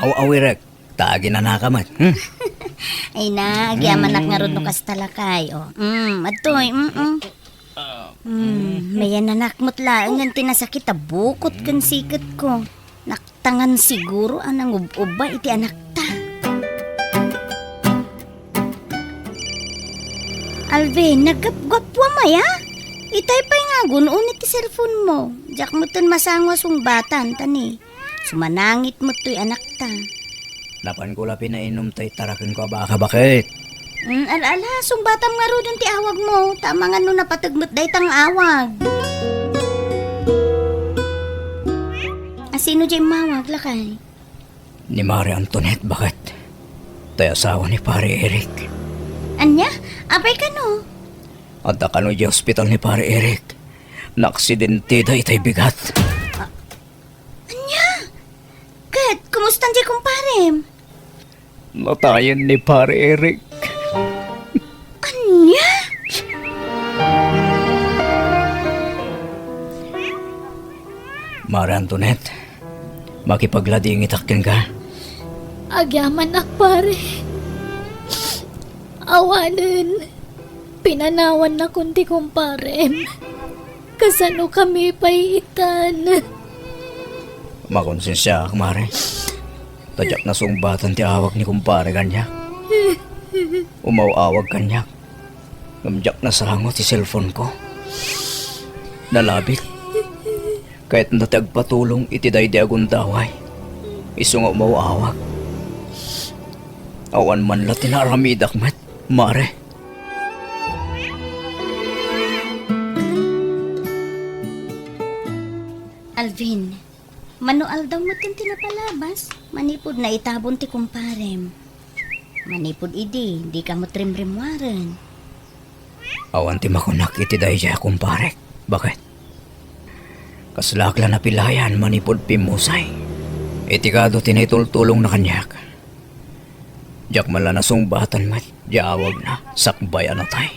Aw-awirek, ta aginanaka met. Hmm? Ay na, agyamanak ngarud no kasta, lakay. O, mm, adtoy, mm, mm. Mm, mayananak met laengen ti nasakit a bukot ken siketko. Naktangan siguro a nangub-ubba iti anakta. Alvin, naggapgappuam aya? Itay pay nga agun-un iti cellphone mo. Diak metten masango a sungbatan, ta ni sumanangit met toy anakta. Napanko la pinainum tay tarakenko a baka, bakit? Mm, ala, ala, sungbatam ngaruden ti awagmo, ta amangan no napateg met dayta nga awag. A, sino diay immawag, lakay? Ni Mare Antoinette, bakit? Tay asawa ni Pare Eric. Ania? Apay kano? Adda kano diay ospital ni Pare Eric. Naaksidenteda itay bigat. Ania? Ket, kumustan diay kumparem? Natayen ni Pare Eric. Ania? Mare Antoinette, makipagladingitak kenka. Agyamanak, pare. Awanen, pinanawannakon ti kumparem. Kasano kami pay itan? Makonsensiaak, Mare. Ta diak nasungbatan ti awag ni kumpare kaniak. Umaw-awag kaniak. Ngem diak nasango ti cellphone ko. Nalabit. Kayatna ti agpatulong iti daydi a gundaway. Isu nga umaw-awag. Awan man la ti naaramidak met, Mare. Alvin, mano aldaw metten ti napalabas, manipud naitabon ti kumparem. Manipud idi, dika met rimrimmuaren. Awan ti makunak iti daydiay a kumparek. Bakit? Kaslaak la napilayan manipud pimmusay. Iti kado ti naitultulongna kaniak. Diak man la nasungbatan met, di awagna, sakbay a natay.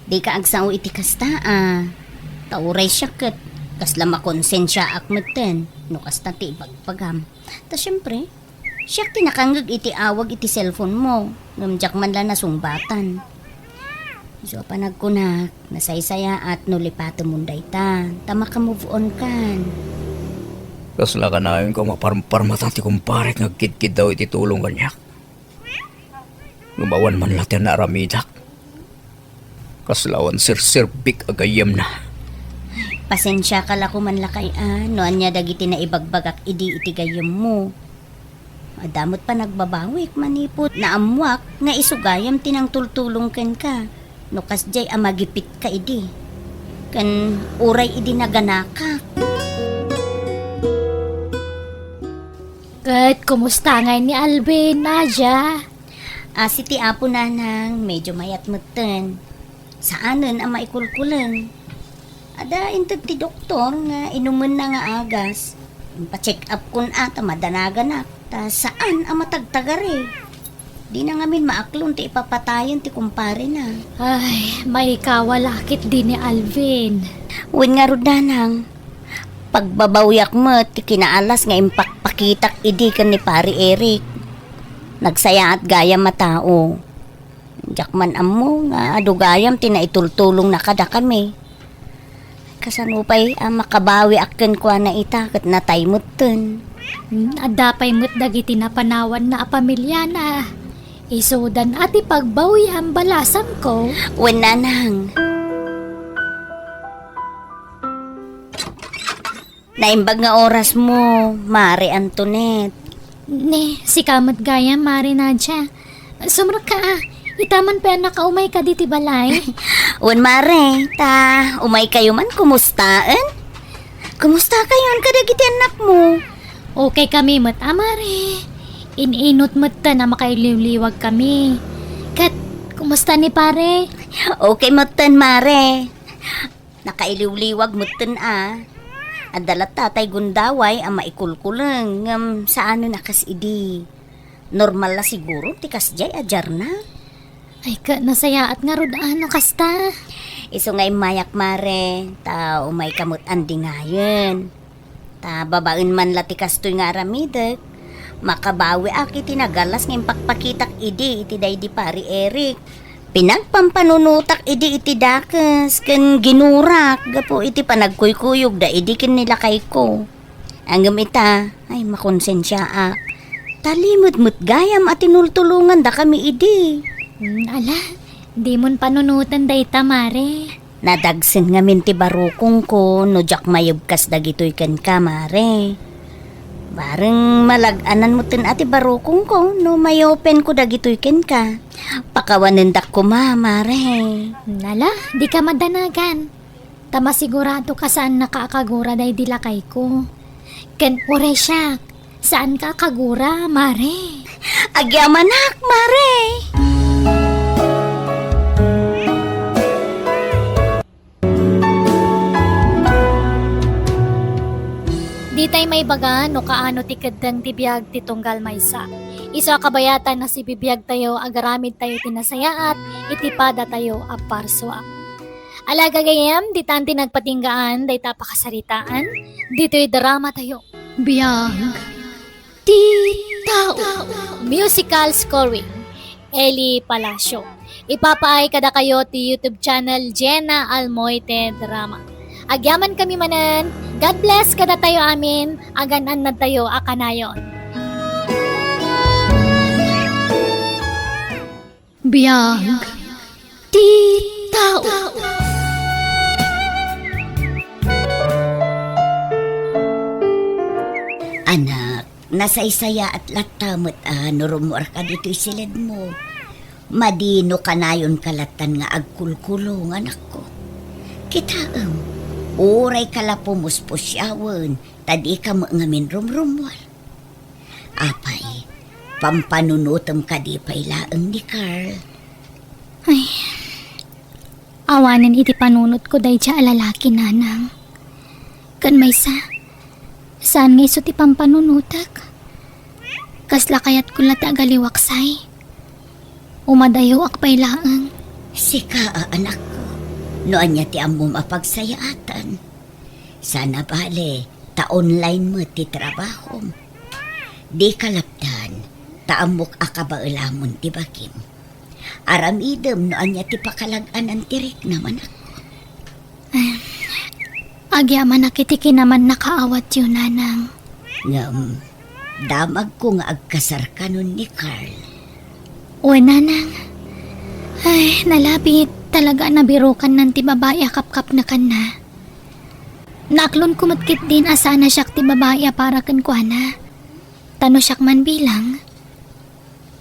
Dika agsao iti kasta a. Ta uray siak ket, kasla makonsensiaak metten, no kasta ti ibagbagam. Ta siempre, siak ti nakangngeg iti awag iti cellphone mo, ngem diak man la nasungbatan. Isu a panagkunak, nasaysayaat no lipatemon dayta, ta maka-move on kan. Kasla kanayon ko maparparmata ti kumparek nga agkidkiddaw iti tulong kaniak. Ngem awan man la ti naaramidak. Kasla awan serserbik a gayyemna. Pasensiaka la koma lakay a, no ania dagiti naibagbagak idi iti gayyemmo. Adda met panagbabawik manipud naammoak nga isu gayam ti nangtultulong kenka no kasdiay a magipitka idi. Ken uray idi naganakak. Ket kumusta ngay ni Alvin, Nadia? Asi ti Apo, Nanang, medyo mayat metten. Saanen a maikulkuleng. Adda inted ti doktor nga inumenna nga agas. Impacheck up kon a ta madanaganak, ta saan a matagtagari. Dina ngamin maaklon ti ipapatayen ti kumparena. Ay, maikawa la ketdi ni Alvin. Wen ngarud, Nanang, pagbabawiak met ti kinaalas nga impakpakitak idi ken ni Pari Eric. Nagsayaat gayam a tao. Diak man ammo nga adu gayam ti naitultulongna kadakami. Kasano pay a makabawiak kenkuana ita ket natay metten? Hmm, adda pay met dagiti napanawanna a pamiliana. Isudan a ti pagbawiam balasangko. Wen, nanang. Naimbag nga orasmo, Mare Antoinette. Ne, sika met gayam, Mare Nadia. Sumrekka a, ita man pay a nakaumay kadi ti balay. Wen, Mare, ta umaykayo man, kumustaen? Kumustakayon kadagiti annakmo? Okay kami met a, Mare. In-inut metten a makailiwliwag kami. Ket, kumusta ni Pare? Okay metten, Mare. Nakailiwliwag metten a. Adda latta tay gundaway a maikulkuleng, ngem saanen a kas idi. Normal la siguro ti kasdiay a diarna. Ay, ket nasayaat ngarud a no kasta. Isu nga immayak, Mare, ta umayka met andingayen. Ta babaen man la ti kastoy nga aramidek, makabawiak iti nagallas nga impakpakitak idi iti daydi Pari Eric. Pinagpampanunotak idi iti dakes ken ginurak gapu iti panagkuykuyogda idi ken ni lakayko. Ngem ita, ay, makonsensiaak. Ta limed met gayam a tinultulongandakami idi. Hmm, ala, dimon panunoten dayta, Mare. Nadagsen ngamin ti barukongko no diak mayebkas dagitoy kenka, Mare. Bareng malag-anan metten a ti barukongko no mayopenko dagitoy kenka. Pakawanendak koma, Mare. Nala, dika madanagan. Ta masigurado ka saannaka a kagura daydi lakayko. Ken uray siak, saanka a kagura, Mare. Agyamanak, Mare! Ditay maibaga no kaano ti keddeng ti biag ti tunggal maysa. Isu a kabayatan a sibibiagtayo, agaramidtayo ti nasayaat iti padatayo a parsua. Ala gagayyem, ditan ti nagpatinggaan dayta a pakasaritaan ditoy dramatayo. Biag ti tao. Musical scoring, Eli Palacio. Ipapaay kadakayo ti YouTube channel Jenna Almoite Drama. Agyamankami manen. God bless kadatayo amin. Agan-annadtayo a kanayon. Biag ti tao. Anak, nasaysayaat latta met a no rummuarka ditoy siledmo. Madi no kanayonka lattan nga agkulkulong, anakko. Kitaem, urayka la pumuspusiawen, ta dika met ngamin rumrummuar. Apay, pampanunotem kadi pay laeng ni Carl? Ay, awanen iti panunotko daydiay a lalaki, nanang. Ken maysa, saan nga isu ti pampanunotek? Kasla kayatko la ti agaliwaksay. Umadayoak pay laeng. Sika a anakko, no ania ti ammom a pagsayaatan. Saan a bale, ta online met ti trabahom. Dika lapdan, ta ammok a kabaelamon ti bagim. Aramidem no ania ti pakalag-anan ti riknam, anakko. Ah, agyamanak iti kinamannakaawatyo, nanang. Ngem, damagko nga agkasarkanon ni Carl. Wen, nanang. Ay, nalabit, talaga a nabirukannan ti babai a kapkapnekanna. Naaklonko met ketdin a saan a siak ti babai a para kenkuana. Ta no siak man bilang,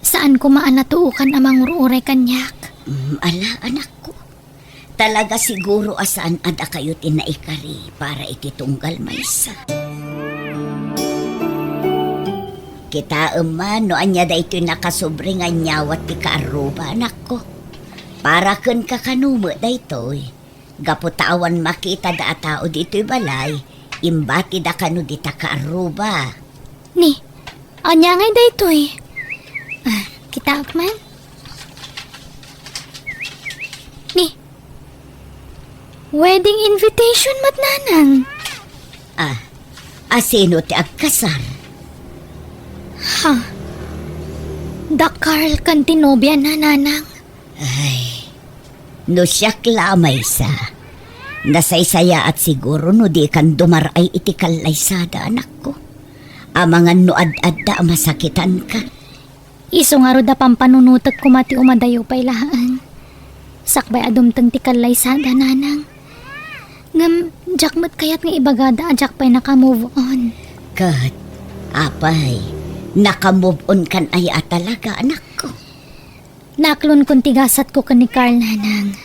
saan koma a natuokan a mangur-uray kaniak. Mm, ala, anakko. Talaga siguro a saan a dakayo ti naikari para iti tunggal maysa. Kitaem man no ania daytoy nakasobri nga inyawat ti kaarruba, anakko. Para kenka kano met daytoy. Gapu ta awan makitada a tao ditoy balay, imbatida kano dita kaarruba. Ni, ania ngay daytoy? Ah, kitaak man. Ni, wedding invitation met, nanang. Ah, asino ti agkasar? Ha? Da Carl ken ti nobiana, nanang. Ay, no siak la a maysa, nasaysayaat siguro no dikan dumar-ay iti kallaysada, anakko. Amangan no ad-adda a masakitanka. Isu ngarud a pampanunotek koma ti umadayo pay laeng. Sakbay a dumteng ti kallaysada, nanang. Ngem, diak met kayat nga ibagada a diak pay naka-move on. Ket, apay, naka-move on kan aya a talaga, anakko? Naaklonkon ti gasatko ken ni Carl, nanang.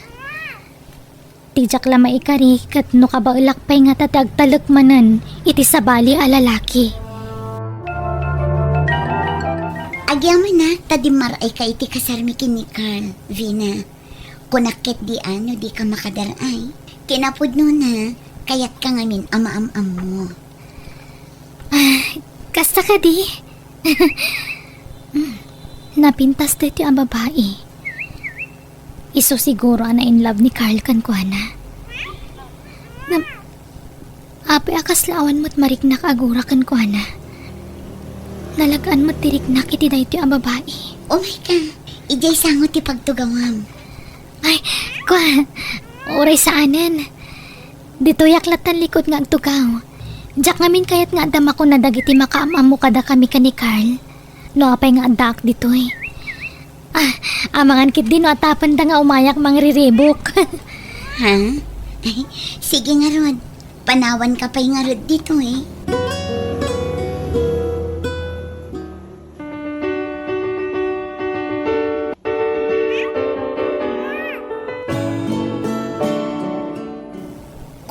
Ti diak la maikari ket no kabaelak pay ngata ti agtalek manen iti sabali a lalaki. Agyamanak ta dimmaray ka iti kasarmi ken ni Carl, Vina. Kunak ketdi a no dika makadar-ay. Kinapudnona, kayatka ngamin a maam-ammo. Ah, kasta kadi? Mm, napintas daytoy a babai. Isu siguro a na-in love ni Carl kenkuana. Ngem, apay a kasla awan met mariknak a agura kenkuana? Nalag-an met ti riknak iti daytoy a babai. Umay ka, idiay sango ti pagtugawam. Ay, kua, uray saanen. Ditoyak latta likod nga agtugaw. Diak ngamin kayat nga adda makuna dagiti makaam-ammo kadakami ken ni Carl. No apay nga addaak ditoy. Ah, amangan ketdi no atapenda nga umayak mangriribok. Ha? Sige ngarud, panawanka pay ngarud ditoy.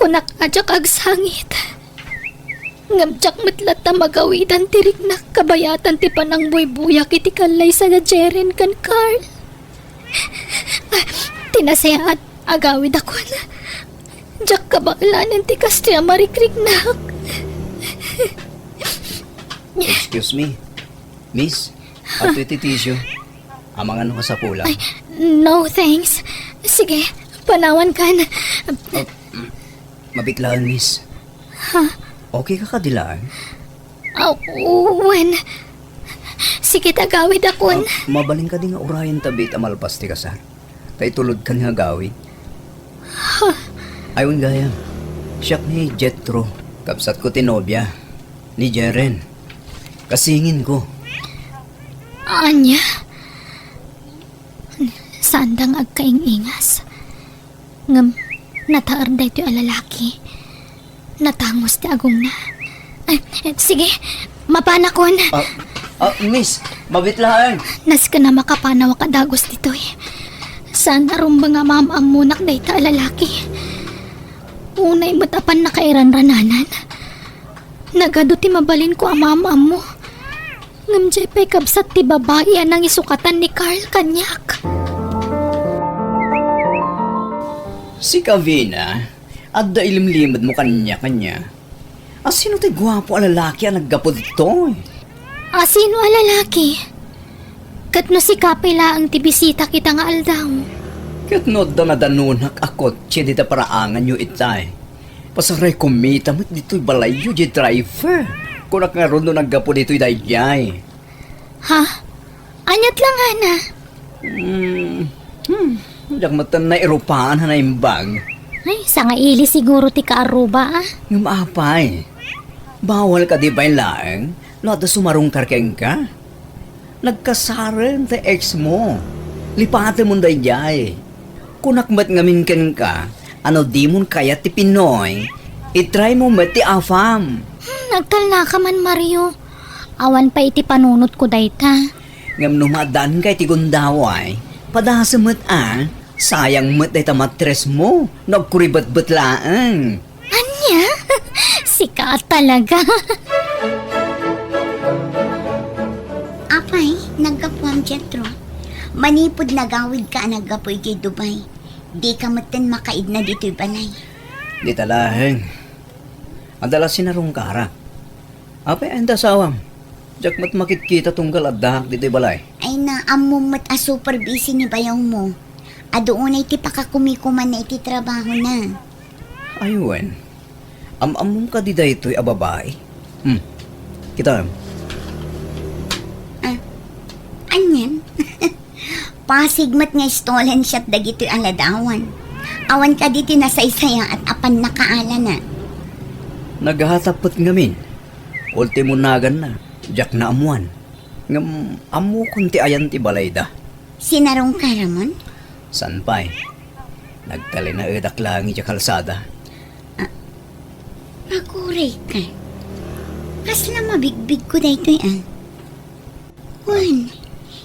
Kunak a diak agsangit. Ngem diak met latta magawidan ti riknak kabayatan ti panangbuybuyak iti kallaysada Jeren ken Carl. Ah, ti nasayaat, agawidakon. Diak kabaelanen ti kastoy a marikriknak. Excuse me, miss. Adtoy ti tissue. Amangan no kasapulan. Ay, no, thanks. Sige, panawankan. Ah, mm, mabitlaan, miss. Ha? Okay ka kadi laeng? Ah, wen. Sige, agawidakon. Ah, mabalin kadi nga urayen ta biit a malpas ti kasar? Ta itulodkan nga agawid. Ha? Ay, wen gayam. Siak ni Jethro, kabsatko ti nobia ni Jeren. Kasinginko. Ania? Saanda nga agkaing-ingas. Ngem, nataer daytoy a lalaki. Natangos ti agongna. Ay, sige, mapanakon. Ah, ah, miss, mabitlaan. Nasken a makapanawak a dagus ditoy. Saan a rumbeng a maam-ammonak dayta a lalaki. Unay met a pannakairanrananan. Nagadu ti mabalinko a maam-ammo. Ngem diay pay kabsat ti babai a nangisukatan ni Carl kaniak. Sika, Vina, adda ilimlimedmo kaniak ania? Asino ti guapo a lalaki a naggapu ditoy? Asino a lalaki? Ket no sika pay laeng ti bisitak ita nga aldaw? Ket no adda nadanonak a kotse dita paraanganyo itay, pasaray kumita met ditoy balayyo diay driver. Kunak ngarud no naggapu ditoy daydiay. Ha? Aniat la ngana? Hmm. Hmm. Diak met nairupaan a naimbag. Ay, sangaili siguro ti kaaruba, ah. Ngem apay, bawal kadi pay laeng no adda sumarungkar kenka? Nagkasaren ti ex mo. Lipatemon daydiay. Kunak met ngamin kenka, a no dimon kayat ti Pinoy, i-try mo met ti AFAM. Hmm, agtalnaka man, Mario. Awan pay iti panunotko dayta. Ngem no maaddaanka iti gundaway, padasem met a, sayang met dayta mattress mo no agkuribetbet laeng. Ania? Sika talaga. Apay, naggapuam, Jethro. Manipud nagawidka a naggapu idiay Dubai, dika metten makaidna ditoy balay. Dita laeng. Adda la sinarungkarak. Apay, anda asawam? Diak met makitkita tunggal addaak ditoy balay. Ay, naammom met a super busy ni bayawmo. Adu unay ti pakakumikumanna iti trabahona. Ay, wen. Am-ammom kadi daytoy a babai? Hmm. Kitaem. Ah, anian? Pasig met nga stolen shot dagitoy a ladawan. Awan kadi ti nasaysayaat a pannakaalana. Naghatap met ngamin. Ultimo naganna, diak naammuan. Ngem ammokon ti ayan ti balayda. Sinarungkaramon? Saan pay. Nagtalinaedak laeng idiay kalsada. Ah, aguray ka. Kasla mabigbigko daytoy, ah. Wen,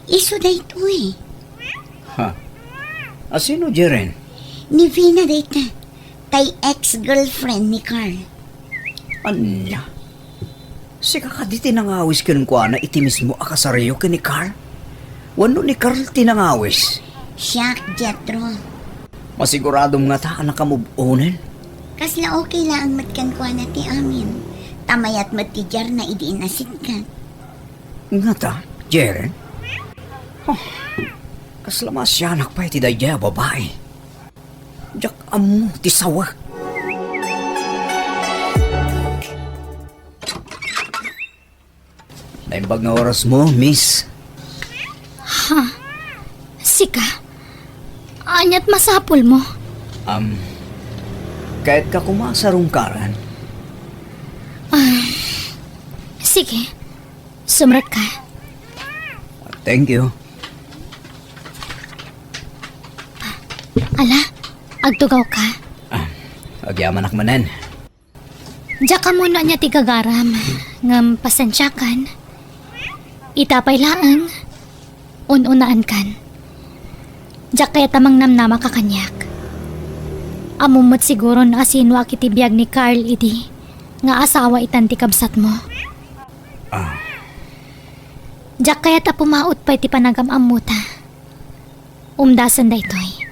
isu daytoy. Ha? A sino, Jeren? Ni Vina dayta. Tay ex-girlfriend ni Carl. Ania? Sika kadi ti nangawis kenkuana iti mismo a kasaryo ken ni Carl? Wenno ni Carl ti nangawis? Siak, Jethro. Masiguradom ngata a nakamove-onen? Kasla okay laeng met kenkuana ti amin. Ta mayat met ti diarna idi inasitgat. Ngata, Jeren? Oh, kasla maasianak pay ti daydiay a babai. Diak ammo ti sawek. Naimbag nga orasmo, miss. Ha? Sika? Ania't masapulmo? Um, kayatka koma a sarungkaran. Ah, sige. Sumrekka. Thank you. Ala, agtugawka? Ah, agyamanak manen. Diak ammo no ania ti gagaram, ngem pasensiakan. Ita pay laeng, un-unaankan. Diak kayat a mangnamnamaka kaniak. Ammom met siguro no asinoak iti biag ni Carl idi nga asawa itan ti kabsatmo. Ah. Diak kayat a pumaut pay ti panagam-ammota. Umdasen daytoy.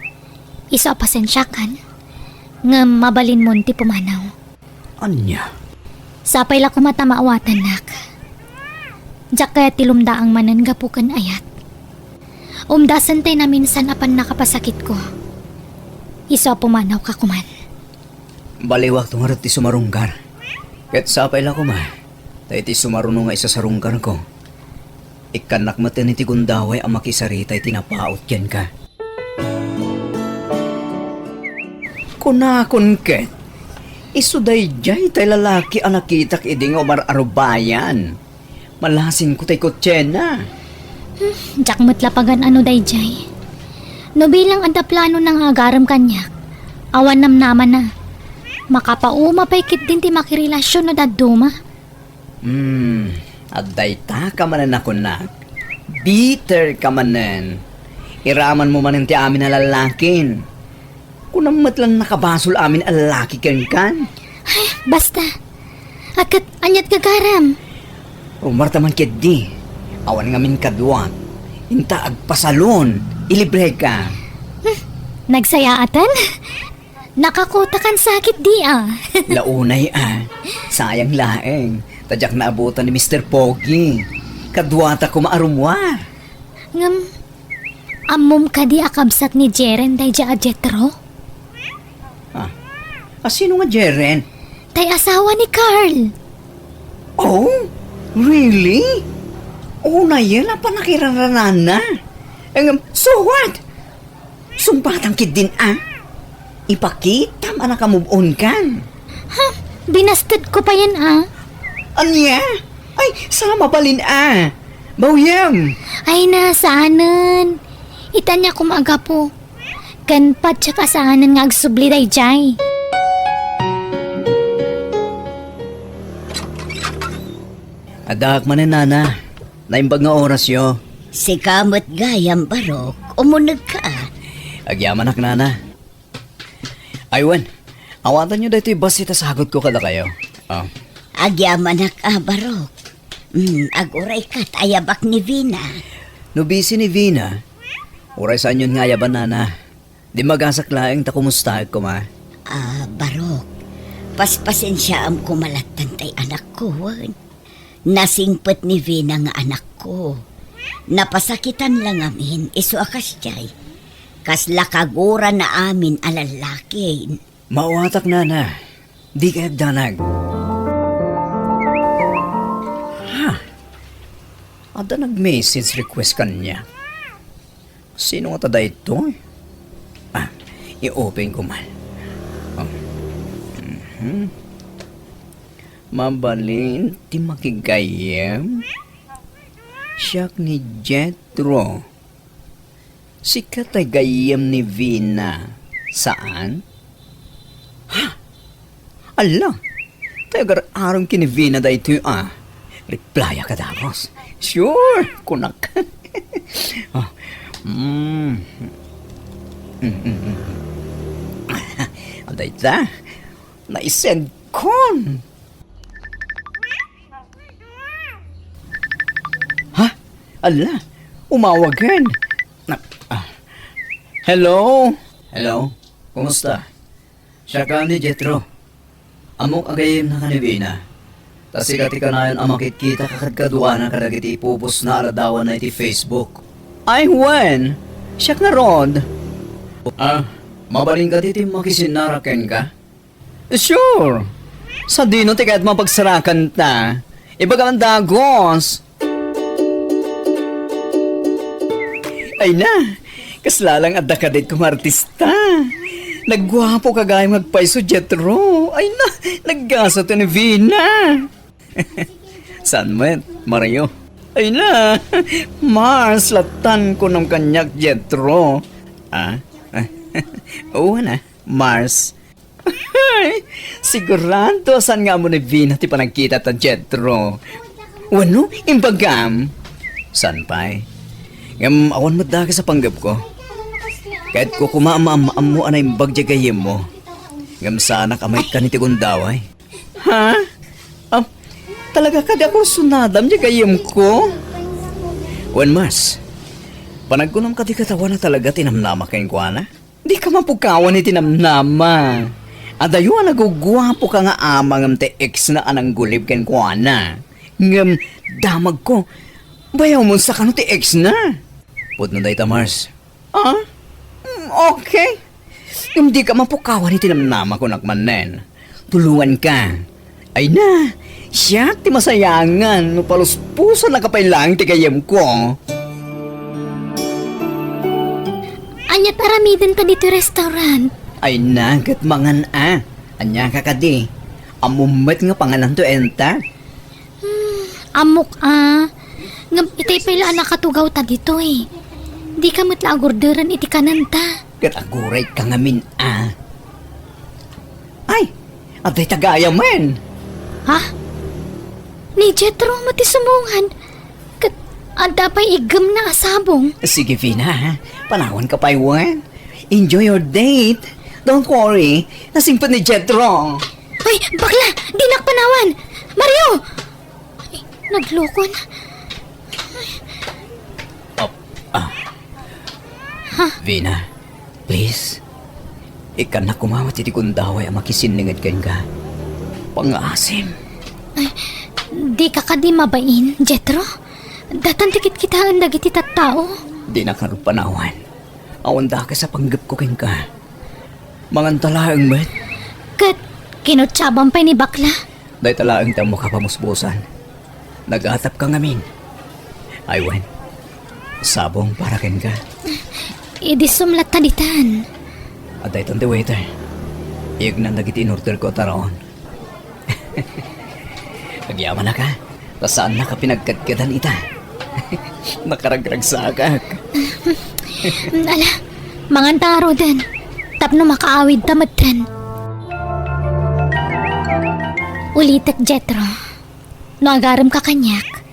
Isu a pasensiakan, ngem mabalinmon ti pumanaw. Ania? Sapay la koma ta maawatannak. Diak kayat ti lumdaang manen gapu ken ayat. Umdasen tay naminsan a pannakapasakitko. Isu a pumanawka koman. Baliwakto ngarud ti sumarunggar. Ket sapay la koma, ta iti sumaruno nga isasarunggarko, ikkannak met iti gundaway a makisarita iti napaut kenka. Kunakon ket, isu daydiay tay lalaki a nakitak idi nga umar-arubayan. Malasinko tay kotsena. Hmm, diak met la pagan-ano daydiay. No bilang adda planona nga agarem kaniak, awan namnamana. Makapauma pay ketdin ti makirelasion no dadduma. Hmm, adda ita ka manen a kunak. Bitter ka manen. Iramanmo manen ti amin a lallakin. Kunam met la nakabasol amin a lalaki kenkan. Ay, basta. A ket ania't gagaram? Umarta man ketdi. Awan ngamin kaduak. Inta agpasalon. Ilibreka. Hmm, nagsayaatan? Nakakotakan sakit di, ah. Launay, ah. Sayang laeng. Ta diak naabutan ni Mister Pogi. Kaduata koma a rummuar. Ngem, ammom kadi a kabsat ni Jeren daydiay a Jethro? Ah, a sino nga Jeren? Tay asawa ni Carl. Oh, really? Unayen a pannakiraranaanna. Ngem, so what? Sungbatam ketdin a. Ipakitam a nakamove-on kan. Ha? Binastedko payen a. Ania? Ay, sa mabalin a. Bawyem. Ay na, saanen. Ita ania koma a gapu. Ken patiek a saanen nga agsubli daydiay. Addaak manen, nana. Naimbag nga orasyo. Sika met gayam, Barok. Umunegka. Agyamanak, nana. Ay wen, awatanyo daytoy bassit a sagutko kadakayo. Ah. Agyamanak a, Barok. Hmm, aguray kat ayabak ni Vina. No busy ni Vina, uray saanyon nga ayaban, nana. Dimmagasak laeng ta kumustaek koma. Ah, Barok, paspasensiaam koma lattan tay anakko, wen. Nasingpet ni Vina nga anakko. Napasakitan la ngamin, isu a kasdiay. Kasla kagurana amin a lallaki. Maawatak, nana. Dika agdanag. Ha? Adda nag-message request kaniak. Sino ngata daytoy? Ah, i-open ko man. Oh. Mhm. Mabalin ti makigayyem? Siak ni Jethro. Sika ti gayyem ni Vina, saan? Ha? Ala, ti agar-arom ken ni Vina daytoy a. Replya ka dagus. Sure, kunak. Ah, mm. Mm, mm, mm. Dayta, naisend kon. Ha? Ala, umawagen. Na, ah. Hello? Hello? Kumusta? Siak ni Jethro. Ammok a gayyemnaka ni Vina. Ta sika ti kanayon a makitkita kadkaduana kadagiti ipupostna a ladawanna iti Facebook. Ay, wen! Siak ngarud. Ah, mabalin kadi ti makisinnarak kenka? Sure. Sadino ti kayatmo a pagsarakanta? Ibagam dagus. Ay na, kasla lang adda kadit kong artista. Nagguapoka gayam nga agpayso, Jethro. Ay na, naggasat ni Vina. Saan met, Mario? Ay na, Mars, latan ko nang kanyak, Jethro. Ah? Oo na, Mars. Sigurado a saan nga ammo ni Vina ti panagkita ta Jethro. Wenno, imbagam? Saan pay? Ngem awan met dakes a panggepko. Kayatko koma a maam-ammo a naimbag diay gayyemmo. Ngem saanak a maikkan iti gundaway. Ha? Ah, talaga kadi a kursunadam diay gayyemko? Wen, Mars, panagkunom kadi ket awan a talaga ti namnama kenkuana? Dika mapukawan iti namnama. Adayo a naguguapoka nga ama ngem ti ex na a nanggulib kenkuana. Ngem damagko, bayawmon sa kano ti ex na. Pudno dayta, Mars. Ah? Mm, okay. Ngem dika mapukawan iti namnama, kunak manen. Tulonganka. Ay na, siak ti masayangan no paluspusannaka pay laeng ti gayyemko. Ania ti aramidenta ditoy restaurant? Ay na, ket mangan a. Ania ka kadi? Ammom met nga pangananto enta? Hmm, ammok a. Ngem itay pay la a nakatugawta ditoy. Dika met la agorderen iti kanenta. Ket agurayka ngamin a. Ay, adda ita gayamen. Ha? Ni Jethro met ti sumungad. Ket adda pay iggemna a sabong. Sige, Vina, ha? Panawanka pay wen. Enjoy your date. Don't worry. Nasingpet ni Jethro. Ay, bakla! Dinak panawan! Mario! Ay, naglukon. Ap-, ah. Ha? Vina, please. Ikkannak koma met iti gundaway a makisinninged kenka. Pangngaasim. Ay, dika kadi mabain, Jethro? Datan ti kitkitaen dagiti tattao. Dinak ngarud panawan. Awan dakes a panggepko kenka. Manganta laeng met. Ket kinutsaban pay ni bakla. Dayta laeng ti ammok a pamuspusan. Nagatapka ngamin. Ay wen, sabong para kenka. Idi sumlatta ditan. Adda itan ti waiter. Iyegnan dagiti inorderko a taraon. Agyamanaka, ta saannaka pinagkadkadan ita. Nakaragragsakak. Ala, manganta ngaruden, tapno makaawidta metten. Ulitek, Jethro, no agaremka kaniak,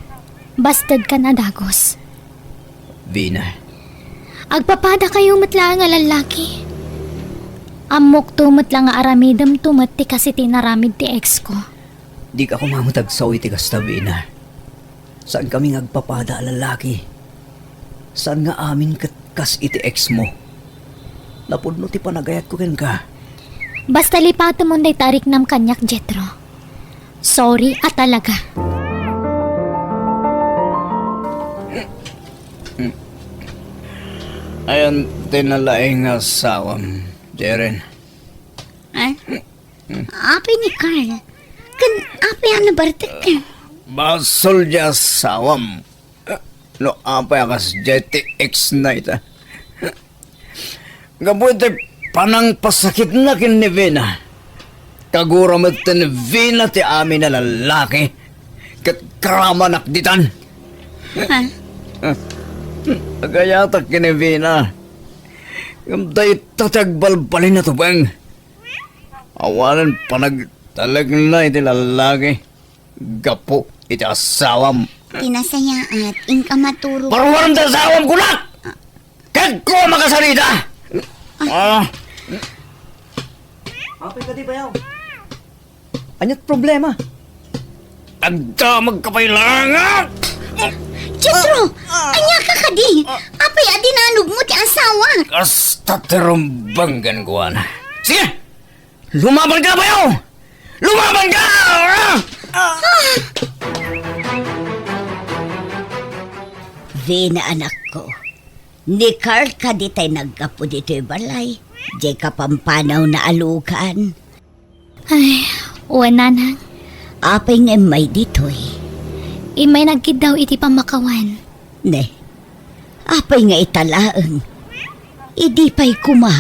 bastedkan a dagus. Vina. Agpapadakayo met laeng a lallaki. Ammokto met la nga aramidemto met ti kas iti inaramid ti ex ko. Dika koma met agsao iti kasta, Vina. Saankami nga agpapada a lallaki. Saan nga amin ket kas iti ex mo. Napudno ti panagayatko kenka. Basta lipatemon dayta a riknam kaniak, Jethro. Sorry a talaga. Ayan ti nalaing nga asawam, Jeren. Ay, apay ni Carl? Ken apay a nabartek? Basol diay asawam. No apay a kasdiay ti ex na ita. Gapu iti panangpasakitna ken ni Vina, kagura met ni Vina ti amin a lallaki ket karamanak ditan. Ha? Agayatak ken ni Vina. Ngem dayta ti agbalbalin a tubeng. Awanen panagtalekna iti lallaki gapu iti asawam. Ti nasayaat, inka maturog. Paruarem ti asawam, kunak! Kagko a makasarita! Ah. Apay kadi, bayaw? Ania't problema? Agdamagka pay laeng! Jethro! Ania ka kadi? Apay a dinanogmo ti asawa? Kasta ti rumbeng kenkuana. Sige! Lumabanka, bayaw! Lumabanka! Ah! Vina, anakko, ni Carl kadi tay naggapu ditoy balay, diay kapampanawna a lugan. Ay, wen, nanang. Apay nga immay ditoy? Immay nagkiddaw iti pammakawan. Ne, apay nga ita laeng? Idi pay koma.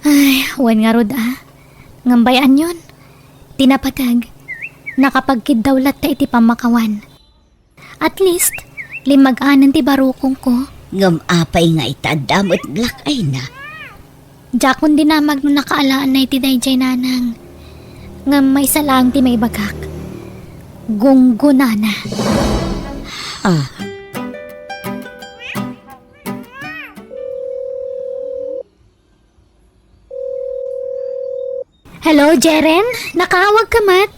Ay, wen ngarud a. Ngem bay-anyon, ti napateg, nakapagkiddaw latta iti pammakawan. At least, limmag-anen ti barukongko. Ngem apay nga ita adda met black eye na? Diakon dinamag no nakaalaanna iti daydiay, nanang. Ngem maysa laeng ti maibagak. Gunggonana. Ah. Hello, Jeren? Nakaawag ka met?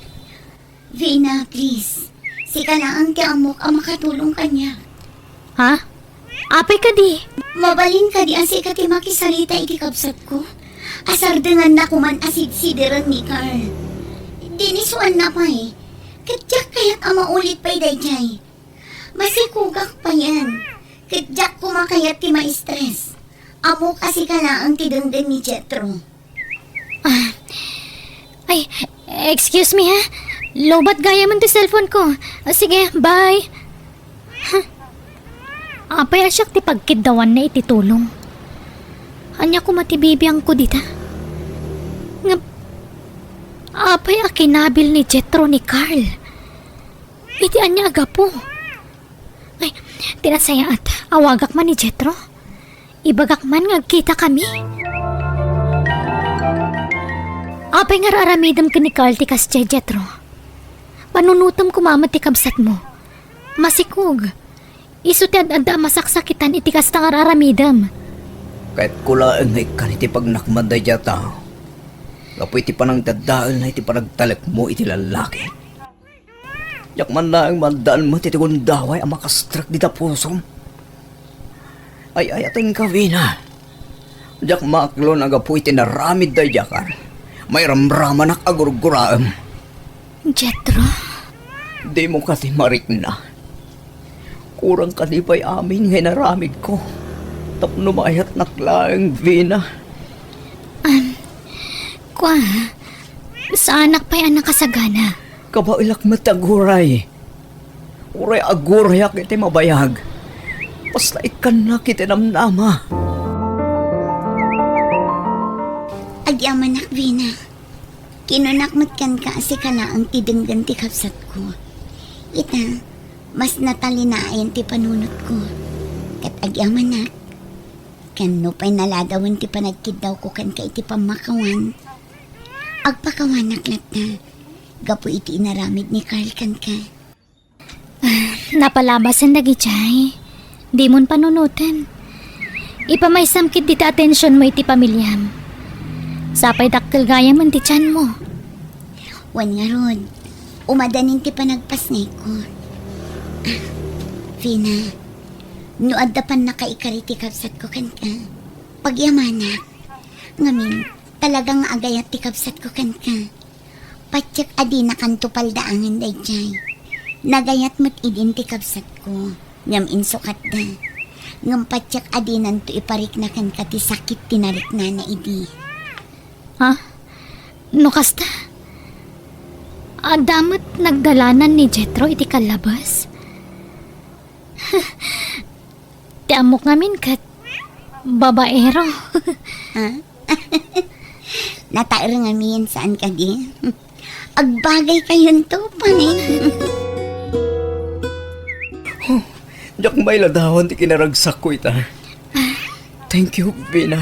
Vina, please. Sika laeng ti ammok a makatulong kaniak. Ha? Apay kadi? Mabalin kadi a sika ti makisarita iti kabsatko? Asardenganna koman a sidsideren ni Carl. Dinisuanna pay. Ket diak kayat a maulit pay daydiay. Masikogak payen. Ket diak koma kayat ti ma-stress. Ammok a sika laeng ti denggen ni Jethro. Ah. Ay, excuse me, ha? Lowbat gayam ti cellphone ko. Ah, sige, bye. Huh. Apay a siak ti pagkiddawanna iti tulong? Ania koma ti bibiangko dita? Ngem, apay a kinabil ni Jethro ni Carl? Iti ania a gapu? Ay, ti nasayaat, awagak man ni Jethro. Ibagak man nga agkitakami. Apay nga ar-aramidem ken ni Carl ti kasdiay, Jethro? Panunotem koma met ti kabsatmo. Masikog. Isu ti ad-adda a masaksakitan iti kasta nga ar-aramidem. Kayatko laeng nga ikkan iti pagnakman daydiay a tao gapu iti panangdadaelna iti panagtalekmo iti lallaki. Diak man laeng maaddaan met iti gundaway a makastrek dita pusom. Ay-ayatenka, Vina. Diak maaklon a gapu iti naramid daydiay a Carl, mairamramanak a gurguraem. Jethro? Dimo kadi marikna? Kurang kadi pay amin nga inaramidko tapno maayatnak laeng, Vina? Am, kua, saanak pay a nakasagana. Kabaelak met ti aguray. Uray agurayak iti mabayag. Basta ikkannak iti namnama. Agyamanak, Vina. Kinunak met kenka a sika laeng ti denggen ti kabsatko. Ita, mas natalinaen ti panunotko. Ket agyamanak, ken no pay naladawen ti panagkiddawko kenka iti pammakawan, agpakawanak latta gapu iti inaramid ni Carl kenka. Ah, napalabasen dagidiay. Dimon panunoten. Ipamaysam ketdi ti atensionmo iti pamiliam. Sapay dakkel gayamen ti tianmo. Wen ngarud, umadanin ti panagpasnayko. Ah, Vina, no adda pannakaikari ti kabsatko kenka, pagyamanak. Ngamin, talaga nga agayat ti kabsatko kenka. Patiek a dinakanto paldaangen daydiay. Nagayat met idin ti kabsatko, ngem insukatda. Ngem patiek a dinanto iparikna kenka ti sakit ti nariknana idi. Ha? No kasta? Adda met nagdalanan ni Jethro iti kallabas? Ti ammok ngamin ket babaero. Ha? Nataer ngamin, saan kadi? Agbagay kayonto, pay. Huh, diak mailadawan ti kinaragsakko ita. Thank you, Vina.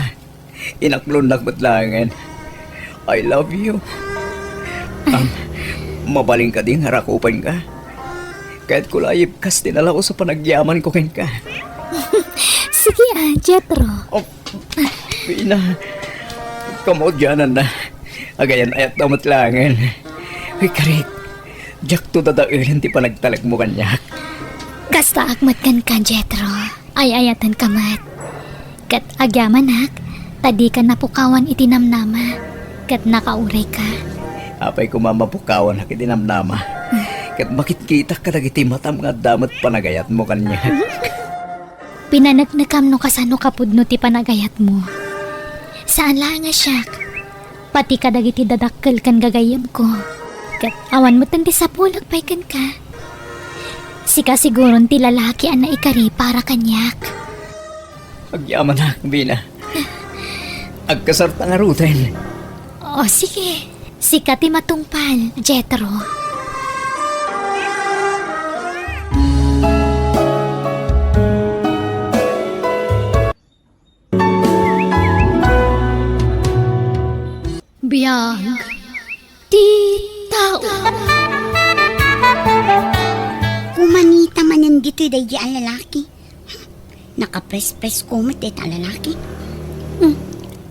Inaklonnak met laengen. I love you. Am, mabalin kadi nga rakupenka? Kayatko la a ibkas ti nalaus a panagyamanko kenka. Sige a, Jethro. Oh, Vina, kamaudiananna. Agayan-ayatna met laengen. Uy, karik, diakto dadaelen ti panagtalekmo kaniak. Kastaak met kenka, Jethro. Ay-ayatenka met. Ket agyamanak, ta dika napukawan iti namnama, ket nakaurayka. Apay koma mapukawanak iti namnama, ket makitkitak kadagiti matam nga adda met panagayatmo kaniak. Pinaneknekam no kasano kapudno ti panagayatmo. Saan laeng a siak, pati kadagiti dadakkel ken gagayyemko. Ket awan metten ti sapulek pay kenka. Sika siguron ti lalaki a naikari para kaniak. Agyamanak, Vina. Agkasarta ngaruden. O, sige. Sika ti matungpal, Jethro. Biag ti tao. Kumanita manen ditoy daydi a lalaki. Nakaprespresko met dayta a lalaki. Hmm.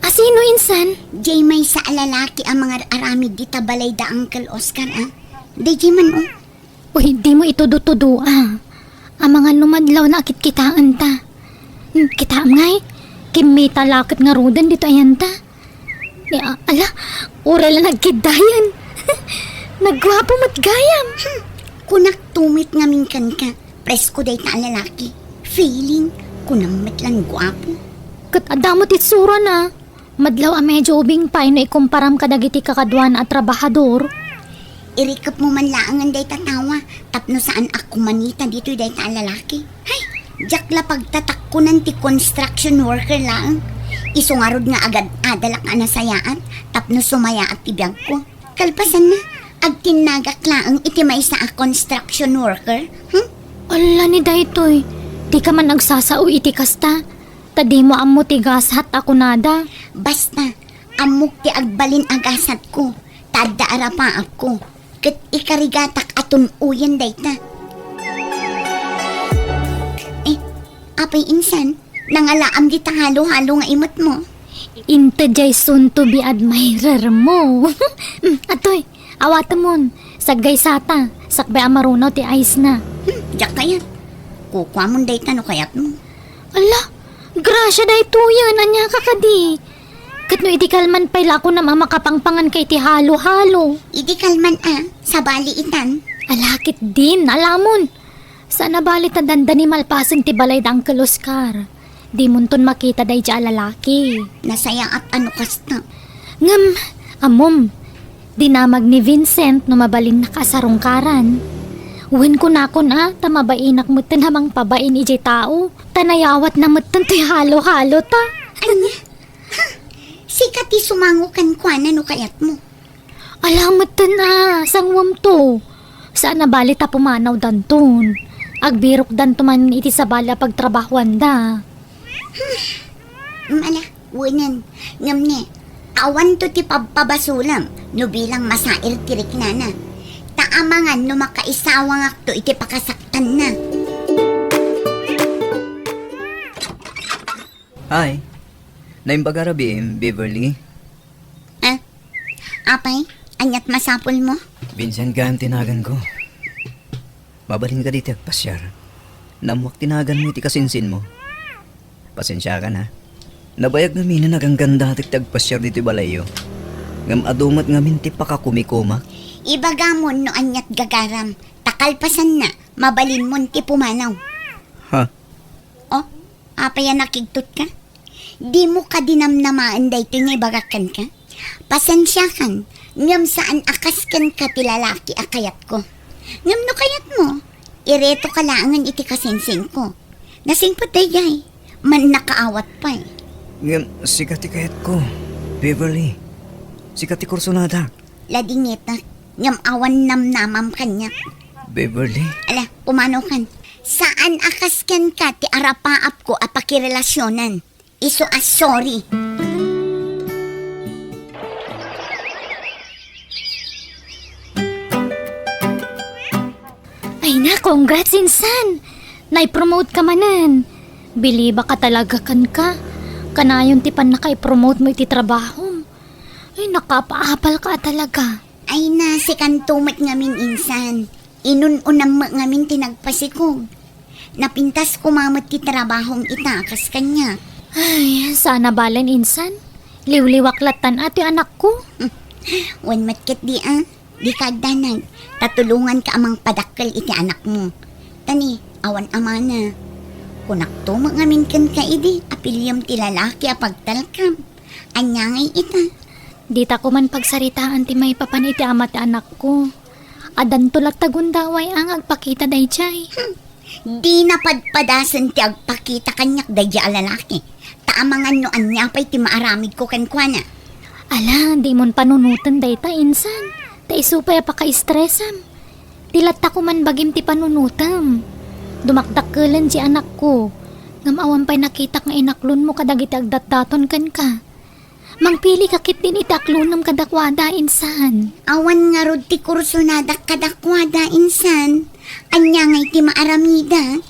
Asino insan? Diay maysa a lalaki a mangar-aramid dita balay da Uncle Oscar, a? Daydi man, o. Uy, dimo itudo-tudo, a. Amangan no madlaw na a kitkitaenta. Hmm, kitaem ngay, kimmita la ket ngaruden ditoy ayanta. Ni, a-, ala, uray la nagkiddayan. Nagguapo met gayam. Hmm, kunakto met ngamin kenka, presko dayta a lalaki. Feeling, kunam met la nga guapo. Ket adda met itsurana. Madlaw a medyo ubing pay no ikumparam kadagiti kakaduana a trabahador. Irikepmo man laengen dayta a tawa tapno saan a kumanita ditoy dayta a lalaki. Hay, diak la pagtatakkonan ti construction worker laeng. Isu ngarud nga agad-adalak a nasayaat tapno sumayaat ti biagko. Kalpasanna, agtinnagak laeng iti maysa a construction worker. Hmm? Ala ni daytoy, dika man agsasao iti kasta. Ta dimo ammo ti gasat a kunada. Basta, ammok ti agbalin a gasatko, ta adda a rapaapko, ket ikarigatak a tun-oyen dayta. Eh, apay insan, nangalaam dita halo-halo nga imetmo? Inta diay soon to be admirermo. Mm, atoy, awatemon, saggaysata, sakbay a marunaw ti ice na. Hmm, diak kayat. Kukuamon dayta no kayatmo. Ala, grasia daytoyen, ania ka kadi? Ket no idi kalman pay la kunam a makapangpangan ka iti halo-halo. Idi kalman a, sabali itan. Ala, ket din, alamon. Saan a bali ta dandani malpasen ti balay da Uncle Oscar. Dimonton makita daydi a lalaki. Nasayaat a no kasta. Ngem, ammom, dinamag ni Vincent no mabalinnak a sarungkaran. Wen kunakon a, ta mabainak metten a mangpabain idiay tao. Ta nayawatna metten ti halo-halo ta. Ania? Ha? Sika ti sumango kenkuana no kayatmo. Ala metten a, sanguamto. Saan a bali ta pumanawdanton. Agbirokdanto man iti sabali a pagtrabahoanda. Hmm, ala, wenen. Ngem ne, awanto ti pabpabasolem no bilang masair ti riknana. Ta amangan no makaisawangakto iti pakasaktanna. Hi. Naimbag a rabiim, Beverly. Ah, apay, aniat masapulmo? Vincent gayam ti naganko. Mabalin kadi ti agpasiar? Naammoak ti naganmo iti kasinsinmo. Pasensiakan, ha. Nabayag ngamin a naganggandatek ti agpasiar ditoy balayyo. Ngem adu met ngamin ti pakakumikumak. Ibagamon no aniat gagaram, ta kalpasanna, mabalinmon ti pumanaw. Ha? Oh, apay a nakigtotka? Dimo kadi namnamaen daytoy nga ibagak kenka? Pasensiakan, ngem saan a kas kenka ti lalaki a kayatko. Ngem no kayatmo, iretoka laengen iti kasinsinko. Nasingpet daydiay, mannakaawat pay. Ngem sika ti kayatko, Beverly. Sika ti kursunada. Ladingitek, ngem awan namnamam kaniak. Beverly? Ala, pumanokan. Saan a kas kenka ti arapaapko a pakirelasionan. Isu a sorry. Ay na, congrats, insan! Nai-promote ka manen. Bilibak a talaga kenka. Kanayon ti pannakaipromote mo iti trabahom. Ay, nakaapal ka a talaga. Ay na, sikanto met ngamin, insan. Inun-unam met ngamin ti nagpasikog. Napintas koma met ti trabahom ita, kas kaniak. Ay, saan a balen, insan. Liwliwak lattan a ti anakko. Wen met ketdi a, dika agdanag, ta tulonganka a mangpadakkel iti anakmo. Ta ni, awan amana. Kunakto met ngamin kenka idi, apiliem ti lalaki a pagtalkam. Ania ngay ita? Dita koman pagsaritaan ti maipapan iti ama ti anakko. Addanto latta gundaway a nga agpakita daydiay. Hmm. Dina padpadasen ti agpakita kaniak daydiay a lalaki. Ta amangan no ania pay ti maaramidko kenkuana. Ala, dimon panunoten dayta, insan. Ta isu pay a pakaistresam. Di latta koman bagim ti panunotem. Dumakdakkelen ti anakko. Ngem awan pay nakitak nga inaklonmo kadagiti agdatdaton kenka. Mangpili ka ketdin iti aklonem kadakuada, insan. Awan ngarud ti kursonadak kadakuada, insan. Ania ngay ti maaramida?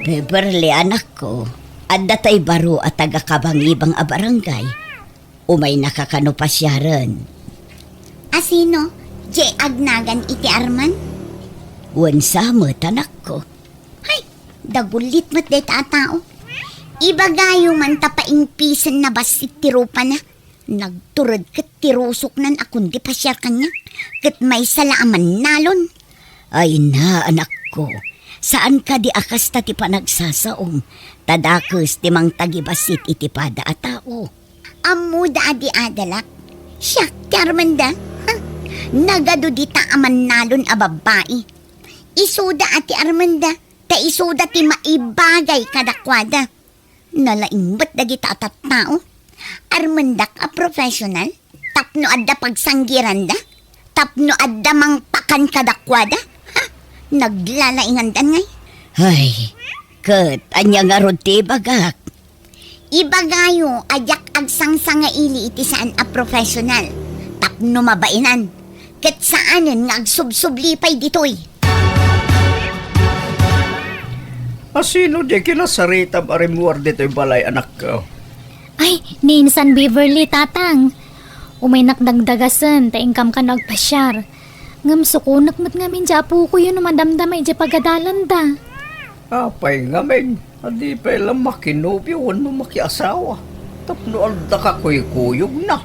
Beverly, anakko, adda tay baro a taga-Kabangibang a barangay. Umaynaka kano pasiaren. A sino? Diay agnagan iti Arman? Wen sa met, anakko. Hay, dagullit met dayta a tao. Ibagayo man ta paingpisen na bassit ti rupana. Nagtured ket ti rusoknan a kundi pasiar kaniak, ket maysa la a mannalon. Ay na, anakko, saan kadi a kasta ti panagsasaom, ta dakes ti mangtagibassit iti pada a tao. Ammoda a di adalak. Siak ti Armanda. Ha? Nagadu dita a mannalon a babbai. Isuda a ti Armanda, ta isuda ti maibagay kadakuada. Nalaing met dagita a tattao. Armendak a professional tapno adda pagsanggiranda, tapno adda mangpakan kadakuada. Ha? Naglalaingandan ngay. Ay, ket ania ngarud ti ibagak? Ibagayo a diak agsangsangaili iti saan a professional tapno mabainan, ket saanen nga agsubsubli pay ditoy. A sino diay kinasaritam a rimmuar ditoy balay, anakko? Ay, ni Insan Beverly, Tatang. Umaynak dagdagasen ta inkam kano agpasiar. Ngem sukonek met ngamin diay apokoyo no madamdama idiay pagadalanda. Apay ngamin a di pay la makinobio wenno makiasawa tapno adda kakuykuyogna?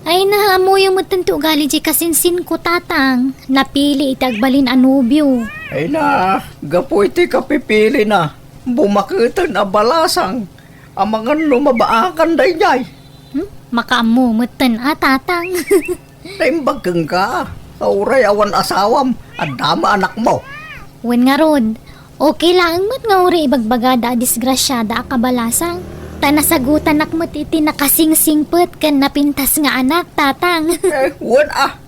Ay na, ammoyo metten ti ugali diay kasinsinko, Tatang. Napili iti agbalin a nobio. Ay na, gapu iti kapipilina, bumaketen a balasang. Amangan no mabaakan daydiay. Hmm? Makaammo metten a, Tatang. Naimbag kenka, ta uray awan asawam, adda met anakmo. Wen ngarud, okay laeng met nga uray ibagbagada a disgrasiada a kabalasang. Ta nasagutanak met iti nakasingsingpet ken napintas nga anak, Tatang. Eh, wen a.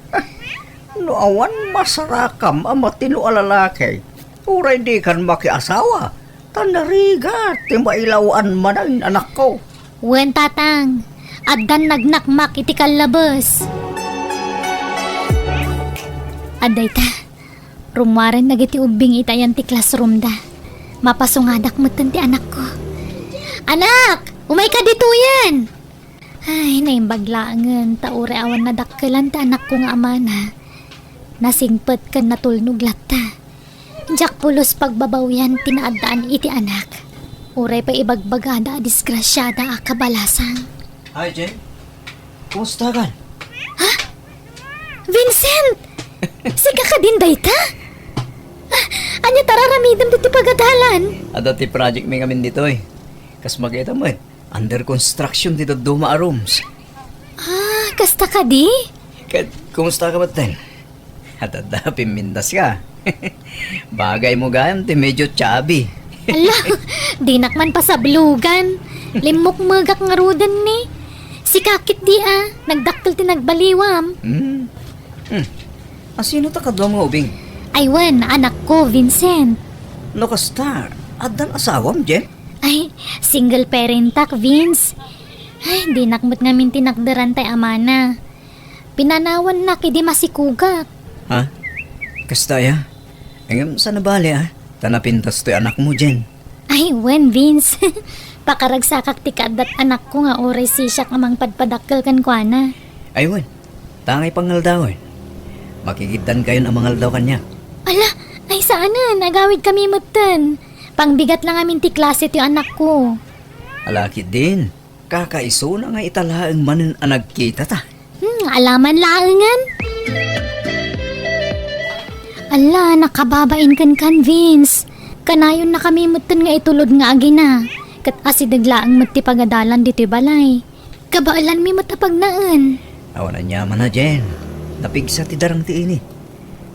No awan masarakam a matino a lalaki, uray dikan makiasawa, ta narigat ti mailaw-an manen, anakko. Wen, Tatang, addan nagnakmak iti kallabes. Adda ita, rummuaren dagiti ubbing iti ayan ti classroomda. Mapasungadak metten ti anakko. Anak, umayka ditoyen! Ay, naimbag laengen ta uray awan nadakkelan ti anakko nga amana. Nasingpet ken natulnog latta. Diak pulos pagbabawian ti naaddaan iti anak. Uray pay ibagbagada a disgrasiada a kabalasang. Hi, Jen. Kumusta kan? Ha? Vincent! Sika kadin dayta? Ah, ania ti ar-aramidem ditoy pagadalan? Adda ti project mi ngamin ditoy. Kas makita met, under construction ti dadduma a rooms. Ah, kasta kadi? Ket, kumusta ka metten? Adda pimmintas ka. Bagay mo gayam ti medyo chubby. Ala, dinak man pasablugan. Limmukmegak ngaruden ni. Sika ketdi a, nagdakkel ti nagbaliwam. Hmm. Hmm. Asino ta kaduam nga ubing? Ay wen, anakko, Vincent. No kasta, addan asawam, Jen? Ay, single parentak, Vince. Ay, dinak met ngamin tinakderan tay amana. Pinanawannak idi masikugak. Ha? Kasta ya? Ngem saan a bale, a? Ta napintas toy anakmo, Jen. Ay, wen, Vince. Pakaragsakak ti kaaddat anakko nga uray sisiak a mangpadpadakkel kenkuana. Ay, wen. Tangay pangaldawen. Makikiddankayon a mangaldaw kaniak. Ala, ay saanen, agawidkami metten. Pangbigat la ngamin ti klase ti anakko. Ala ketdin, kakaisuna nga ita laeng manen a nagkitata. Hmm, alaman laengen. Ala, nakababain kenkan, Vince. Kanayonnakami metten nga itulod nga agina. Ket asideg laeng met ti pagadalan ditoy balay. Kabaelanmi met a pagnaen. Awan aniaman a, Jen. Napigsa ti darang ti init.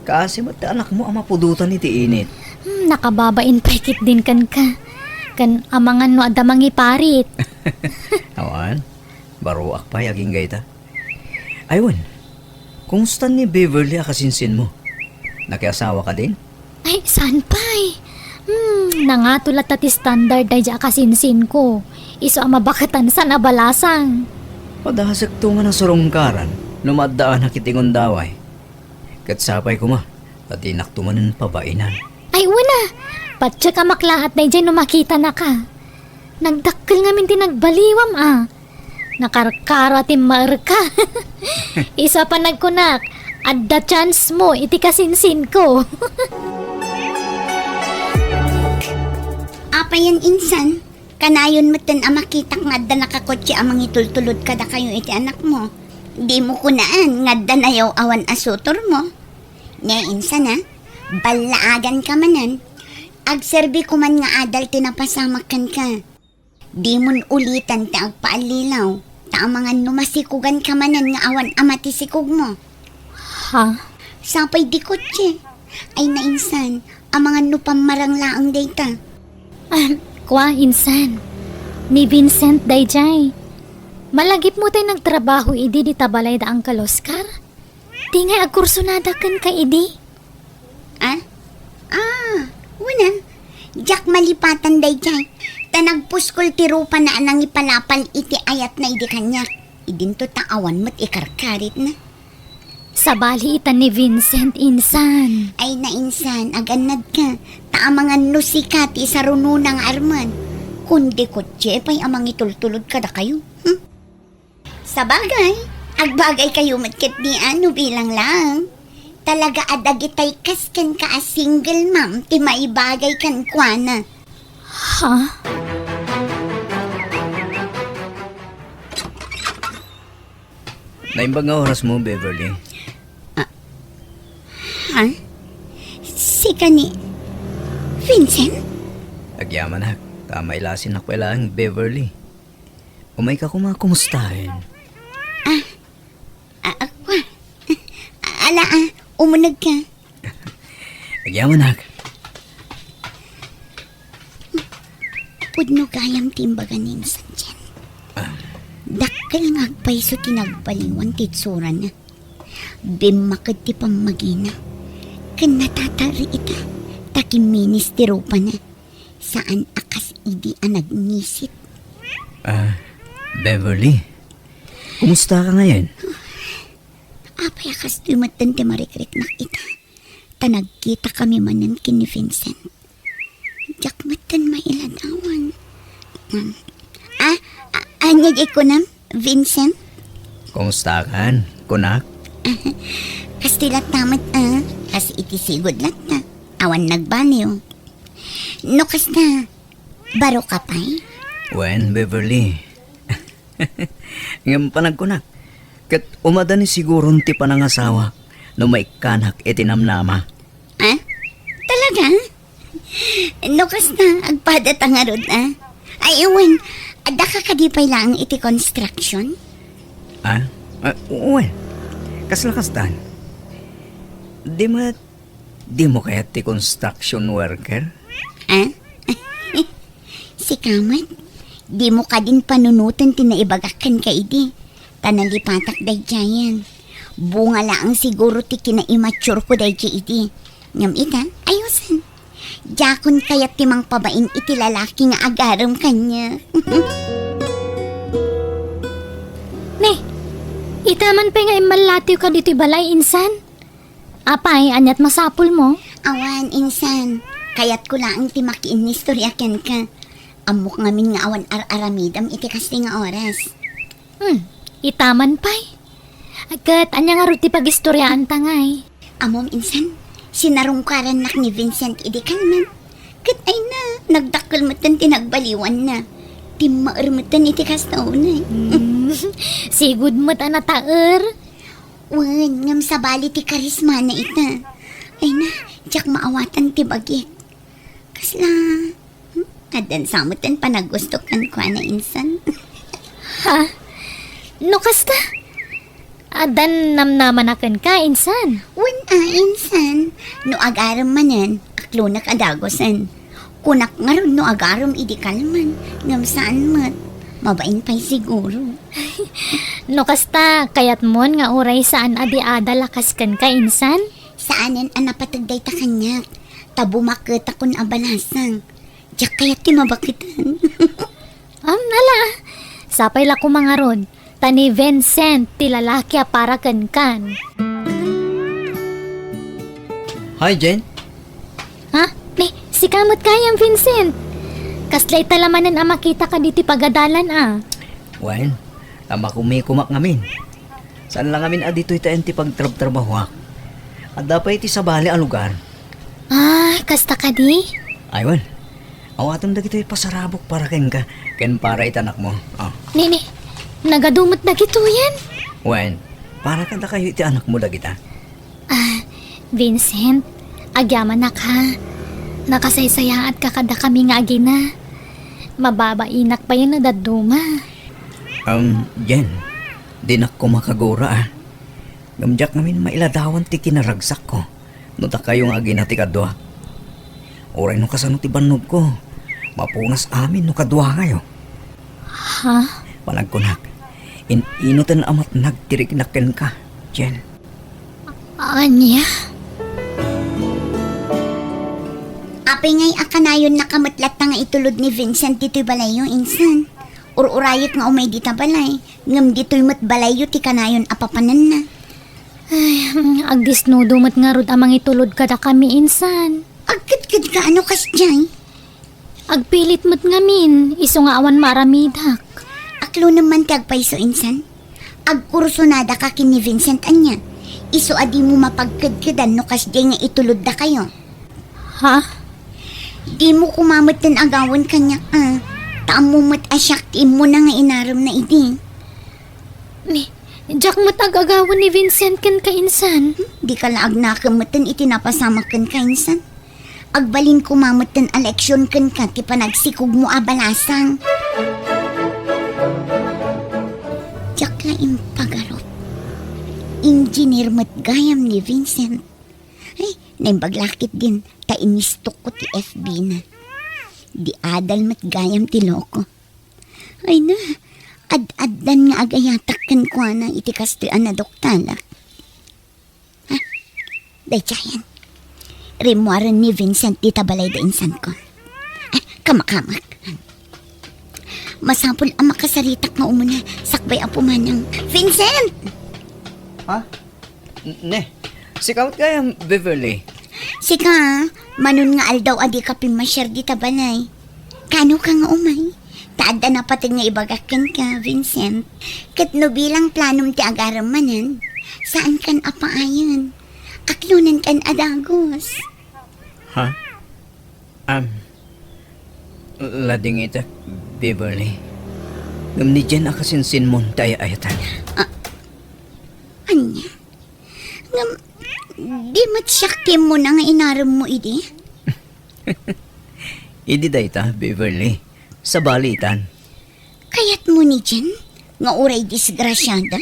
Kaasi met ti anakmo a mapudotan iti init. Hmm, nakababain pay ketdin kenka. Ken amangan no adda mangiparit. Awan. Baroak pay agingga ita. Ay wen, kumusta ni Beverly a kasinsinmo? Nakiasawa kadin? Ay, saan pay? Hmm, nangato latta ti standard daydiay a kasinsinko. Isu a mabaketan saan a balasang. Padasekto nga nasurungkaran no maaddaanak iti gundaway. Ket sapay koma, ta dinakto manen pabainan. Ay, wen a! Patiek a maklaat daydiay no makitanaka. Nagdakkel ngamin ti nagbaliwam a. Nakarkaro a timmaerka. Isu a panagkunak, adda chance mo iti kasinsinko. Apayen insan, kanayon metten a makitak nga adda nakakotse a mangitultulod kadakayo iti anakmo. Dimo kunaan nga adda nayaw-awan a sutormo. Ne, insan a, ballaaganka manen. Agserbi koman nga adal ti napasamak kenka. Dimon ulitan ti agpaallilaw, ta amangan no masikuganka manen nga awan ama ti sikugmo. Ha? Sapay di kotse. Ay nainsan, amangan no pammarang laeng dayta. Ah, kua, insan. Ni Vincent daydiay. Malagipmo tay nagtrabaho idi dita balay da Uncle Oscar? Ti ngay agkursunada kenka idi? Ah? Ah, wen a. Diak malipatan daydiay. Ta nagpuskol ti rupana a nangipalapal iti ayatna idi kaniak. Idinto ta awan met ikarkaritna. Sabali ita ni Vincent, insan. Ay, nainsan, agannadka. Ta amangan no sika ti isarunona nga armen. Kundi kotse pay a mangitultulod kadakayo. Hmm? Sabagay, agbagaykayo met ketdi a no bilang laeng. Talaga a dagitay kas kenka a single mom ti maibagay kenkuana. Ha? Naimbag nga orasmo, Beverly. Ah, ha? Sika ni Vincent? Agyamanak, ta mailasinak pay laeng, Beverly. Umayka koma kumustaen. Ah, ah, ah, kua. Ala, ah, umunegka. Agyamanak. Pudno gayam ti imbaga ni insan, Jen. Ah. Dakkel nga agpayso ti nagbaliwan ti itsurana. Bimmaked ti pammagina. Ken natatarri ita, ta kimminis ti rupana. Saan a kas idi a nagnisit. Ah, Beverly, kumusta ka ngayon? Apay a kastoy metten ti marikriknak ita? Ta nagkitakami manen ken ni Vincent. Diak metten mailadawan. Hmm. Ah, a-, ania diay kunam, Vincent? Kumusta kan, kunak? Kasti latta met, ah. Kas iti sigud latta. Awan nagbaliw. No kasta, baro ka pay? Wen, Beverly. Ngem panagkunak, ket umadani siguron ti panangasawak no maikkanak iti namnama. Ah? Talaga? No kasta, agpada ta ngarud, ah? Ay, wen, adda ka kadi pay laeng iti construction? Ah? Ah, wen. Kasla kastan. Di met, dimo kayat ti construction worker? Ah? Sika met, dimo kadin panunoten ti naibagak kenka idi, ta nalipatak daydiayen. Bunga laeng siguro ti kinaimatureko daydi idi. Ngem ita, ayusen. Diakon kayat ti mangpabain iti lalaki nga agarem kaniak. Ne, ita man pay nga immallatiw ka ditoy balay, insan? Apay, aniat masapulmo? Awan, insan. Kayatko laeng ti makiinnistoria kenka. Ammok ngamin nga awan ar-aramidem iti kastoy nga oras. Hmm, ita man pay. Ket ania ngarud ti pagistoriaanta ngay? Ammom, insan, sinarungkarannak ni Vincent idi kalman. Ket ay na, nagdakkel metten ti nagbaliwanna. Timmaer metten iti kastoy. Hmm, sigud met a nataer. Wen, ngem sabali ti karismana ita. Ay na, diak maawatan ti bagik. Kasla, hmm, addan sa metten panagustok kenkuana, insan. Ha? No kasta? Addan namnamana kenka, insan? Wen a, insan. No agarem manen, aklonek a dagusen. Kunak ngarud no agarem idi kalman, ngem saan met. Mabain pay siguro. No kasta, kayatmon nga uray saan a di adal a kas kenka, insan? Saanen a napateg dayta kaniak, ta bumakketakon a balasang. Diak kayat ti mabaketan. Am, ala. Sapay la koma ngarud, ta ni Vincent ti lalaki a para kenkan. Hi, Jen. Ha? Ni, sika met gayam, Vincent. Kasla ita la manen a makitaka ditoy pagadalan, a. Wen, ta makumikomak ngamin. Saan la ngamin a ditoy taen ti pagtrabtrabahoak. Adda pay iti sabali a lugar. Ah, kasta kadi? Ay, wen. Awatem dagitoy pasarabok para kenka, ken para iti anakmo. Ah. Nini, nagadu met dagitoyen? Wen, para kadakayo iti anakmo dagita. Ah, Vincent, agyamanak ha. Nakasaysayaatka kadakami nga agina. Mababainak payen no dadduma. Um, Jen, dinak koma kagura, ah. Ngem diak ngamin mailadawan ti kinaragsakko no dakayo nga agina ti kadua. Uray no kasano ti bannogko, mapunas amin no kaduangayo. Ha? Panagkunak, in-inoten a matnag ti riknak kenka, Jen. Ania? Apay ngay a kanayonnaka met latta nga itulod ni Vincent ditoy balayyo, insan? Ur-urayek nga umay dita balay, ngem ditoy met balayyo ti kanayon a papananna. Ay, agdisnudo met ngarud a mangitulod kadakami, insan. Agkedkedka a no kasdiay? Agpilit met ngamin, isu nga awan maaramidak. Aklonem man ti agpayso, insan. Agkursunadaka ken ni Vincent ania. Isu a dimo mapagkedkedan no kasdiay nga ituloddakayo. Ha? Dimo koma metten agawen kaniak, a. Ta ammom met a siak ti immuna nga inaremna idi. Ni, diak met ag-agawen ni Vincent kenka, insan. Hmm? Dika la agnakem metten iti napasamak kenka, insan. Agbalin koma metten a leksion kenka ti panagsikogmo a balasang. Diak la impagarup. Engineer met gayam ni Vincent. Ay, naimbag la ketdin ta inistok ko ti F B na. Di adal met gayam ti loko. Ay na, ad-addan nga agayatak kenkuana iti kastoy a naduktalak. Ha? Daydiayen. Rimmuaren ni Vincent dita balay da insanko. Ah, kamakamak. Masapul a makasaritak nga umuna, sakbay a pumanang. Vincent! Ha? N-, ne, sika met gayam, Beverly? Sika, manon nga aldaw a dika pimmasiar dita balay. Kano ka nga umay? Ta adda napateg nga ibagak kenka, Vincent. Ket no bilang planom ti agarem manen, saan kan a paayen. Aklonen kan a dagus. Ha? Am, ladingitek, Beverly. Ngem ni Jen a kasinsinmon ti ay-ayaten. Ah, ania? Ngem, di met siak ti immuna nga inaremmo idi? Idi dayta, Beverly. Sabali itan. Kayatmo ni Jen nga uray disgrasiada?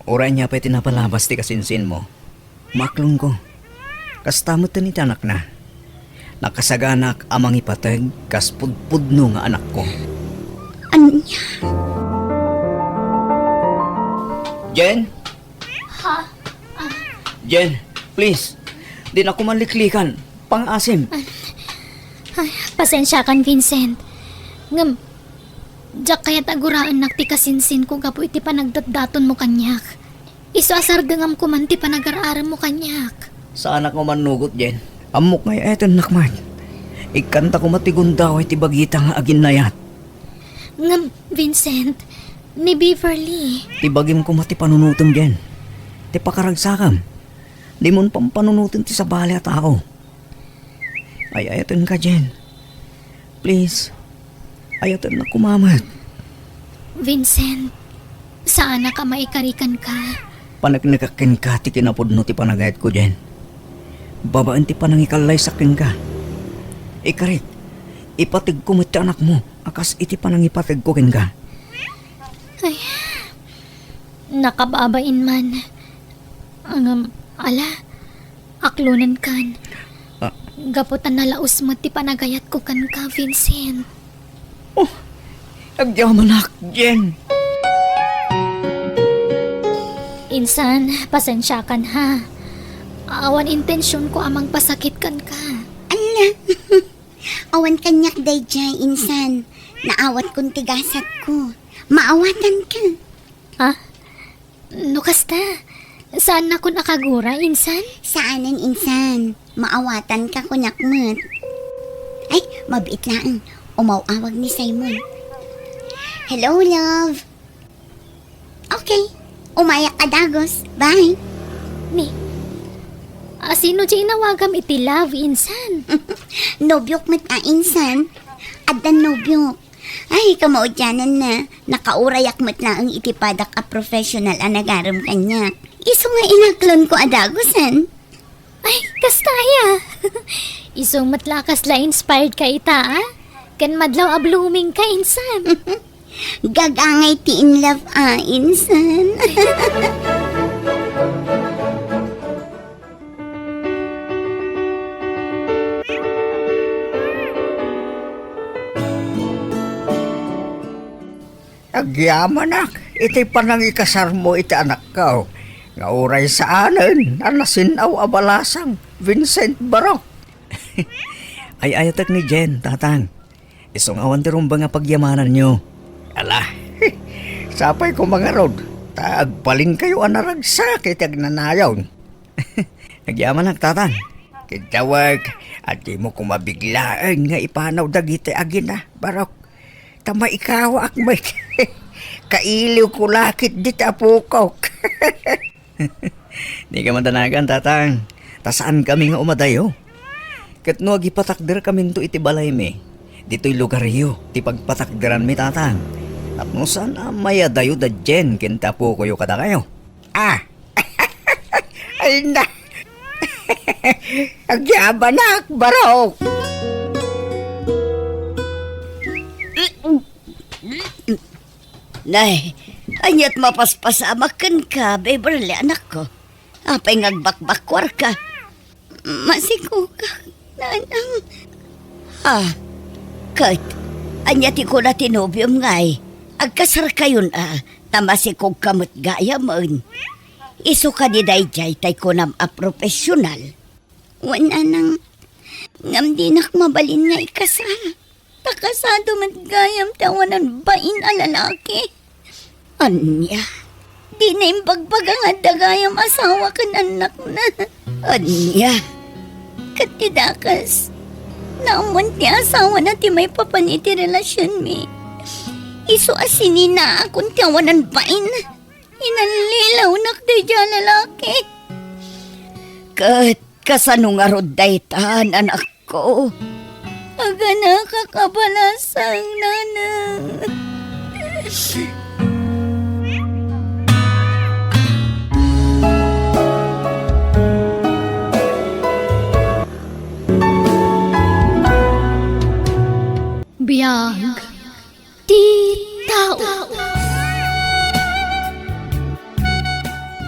Uray ania pay ti napalabas ti kasinsinmo, maaklonko. Kasta met ti anakna. Nakasaganak a mangipateg kas pudpudno nga anakko. Ania? Jen? Ha? Ah. Jen, please. Dinakon man liklikan. Pangaasim. Ay, pasensiakan, Vincent. Ngem, diak kayat a guraennak ti kasinsinko gapu iti panagdatdatonmo kaniak. Isu a sardengamko man ti panagar-aremmo kaniak. Saanak nga mannugot, Jen. Ammok nga ay-ayatennak met. Ikkanta koma ti gundaway ti bagita nga aginnayat. Ngem, Vincent, ni Beverly. Ti bagim koma ti panunotem, Jen. Ti pakaragsakam. Dimon pampanunoten ti sabali a tao. Ay-ayatenka, Jen. Please, ayatennak koma met. Vincent, saanak a maikari kenka. Paneknekak kenka ti kinapudno ti panagayatko, Jen. Babaen ti panangikallaysak kenka. Ikarik, ipategko met ti anakmo a kas iti panangipategko kenka. Ay, nakababain man. Ngem, ala, aklonenkan. Ah. Gapu ta nalaus met ti panagayatko kenka, Vincent. Oh, agyamanak, Jen. Insan, pasensiakan ha. Awan intensionko a mangpasakit kenka. Ala, awan kaniak daydiay, insan. Naawatkon ti gasatko. Maawatanka. Ah? No kasta, saannakon a kagura, insan? Saanen, insan. Maawatanka kuniak met. Ay, mabiit laeng. Umaw-awag ni Simon. Hello, love. Okay. Umayak a dagus. Bye. Ni, a, sino ti inawagam iti love, insan? Nobiok met a, insan. Addan nobiok. Ay, kamaudiananna, nakaurayak met laeng iti padak a professional a nagarem kaniak. Isu nga inaklonko a dagusen. Ay, kasta aya. Isu met la kasla inspired ka ita, a? Ken madlaw a blooming ka, insan. Gagangay ti in love, a, insan. Agyamanak iti panangikasarmo iti anakko, nga uray saanen a nasin-aw a balasang, Vincent Barok. Ay-ayatek ni Jen, Tatang. Isu nga awan ti rumbeng a pagyamananyo. Ala, sapay koma ngarud, ta agbalinkayo a naragsak iti agnanayon. Agyamanak, Tatang. Kidawek, adimo koma biglaen nga ipanaw dagiti agina, Barok. Ta maikawaak met. Kailiwko la ketdi ti apokok. Dika madanagan, Tatang. Ta saankami nga umadayo. Ket no agipatakderkaminto iti balaymi, ditoy lugaryo ti pagpatakderanmi, Tatang. Tapno saan a mayadayo da Jen ken ti apokoyo kadakayo. Ah! Ay na! Agyamanak, Barok! Nay, ania't mapaspasamak kenka, Beverly, anakko? Apay nga agbakbakkuarka? Masikogak, nanang. Ah, ket, ania ti kuna ti nobiom ngay? Agkasarkayon a, ta masikogka met gayamen. Isu kadi daydiay tay kunam a profesional? Wen, nanang, ngem dinak mabalin nga ikasar. Ta kasado met gayam ti awanan bain a lalaki. Ania? Dina imbagbaga nga adda gayam asawa ken annakna. Ania? Ket ti dakes, naammoan ti asawana ti maipapan iti relasionmi. Isu a sininaakon ti awanan bain. Inallilawnak daydiay a lalaki. Ket kasano ngarud daytan, anakko? Aganakak a balasang, nanang. Biag ti tao.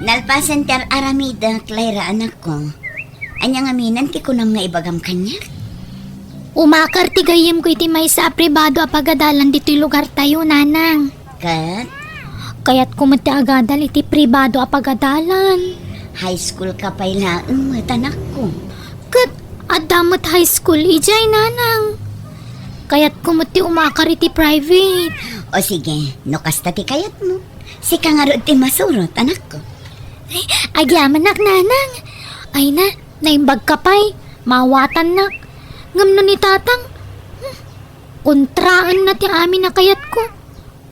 Nalpasen ti ar-aramidek, Lyra, anakko. Ania ngamin ti kunam nga ibagam kaniak? Umakar ti gayyemko iti maysa a pribado a pagadalan ditoy lugartayo, Nanang. Ket? Kayatko met ti agadal iti pribado a pagadalan. High school ka pay laeng met, anakko. Ket adda met high school idiay, Nanang. Kayatko met ti umakar iti private. O sige, no kasta ti kayatmo, sika ngarud ti masurot, anakko. Ay, agyamanak, Nanang. Ay na, naimbag ka pay. Mawatannak. Ngem no ni Tatang, hmm, kontraenna ti amin a kayatko.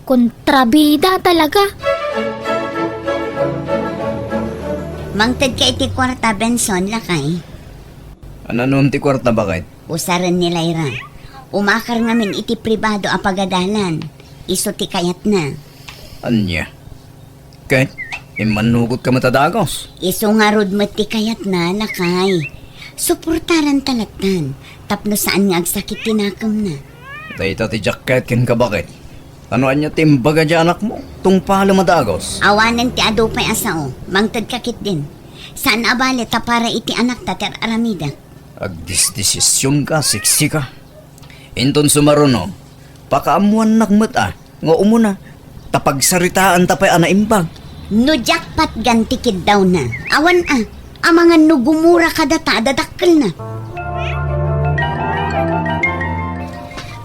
Kontrabida talaga. Mangted ka iti kuarta, Benson, lakay. Ananom ti kuarta, baket? Usaren ni Lyra. Umakar ngamin iti pribado a pagadalan. Isu ti kayatna. Ania? Ket, immannugot ka met a dagus? Isu ngarud met ti kayatna, lakay. Suportaranta lattan, tapno saan nga agsakit ti nakemna. Dayta ti diak ket kenka, baket. Ta no ania ti imbaga ti anakmo, tungpalem a dagus. Awanen ti adu pay a sao, mangted ka ketdin. Saan a bale ta para iti anakta ti ar-aramidek. Agdisdesisionka, siksika. Inton sumaruno, pakaammoannak met a nga umuna, ta pagsaritaanta pay a naimbag. No diak patgan ti kiddawna, awan a, amangan no gumura kadata a dadakkelna.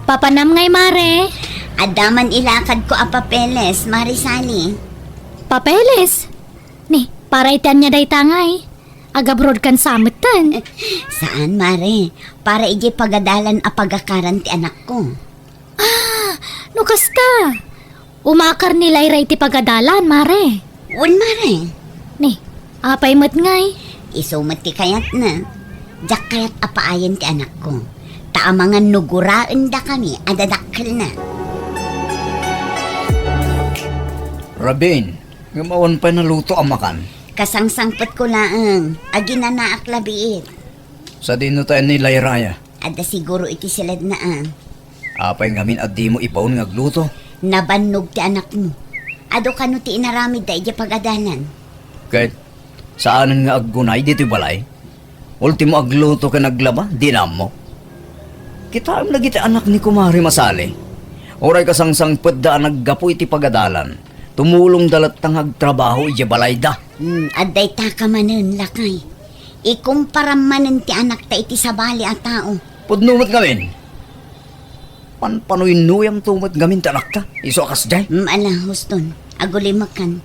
Papanam ngay, Mare? Adda man ilakadko a papeles, Mare Sally. Papeles? Ni, para iti ania dayta ngay? Agabroad kan sa metten? Saan, Mare. Para idiay pagadalan a pagakaran ti anakko. Ah, no kasta, umakar ni Lyra iti pagadalan, Mare. Wen, Mare. Ni, apay met ngay? Isu met ti kayatna. Diak kayat a paayen ti anakko. Ta amangan no guraendakami a dadakkelna. Rabin, ngem awan pay naluto a makan. Kasangsangpetko laeng, aginanaak la biit. Sadino tayo ni Lyra ya? Adda siguro iti siledna a. Apay ngamin a dimo ibaon nga agluto? Nabannog ti anakmo. Adu kano ti inaramidda idiay pagadalan? Ket saanen nga aggunay ditoy balay? Ultimo agluto ken aglaba, dina ammo. Kitaem dagiti anak ni Kumare Masali. Uray kasangsangpetda a naggapu iti pagadalan, tumulongda latta nga agtrabaho idiay balayda. Hmm, adda itaka manen, lakay. Ikumparam manen ti anakta iti sabali a tao. Pudno met ngamin. Panpanuynoyamto met ngamin ti anakta, isu a kasdiay. Hmm, ala, huston. Agulimekan.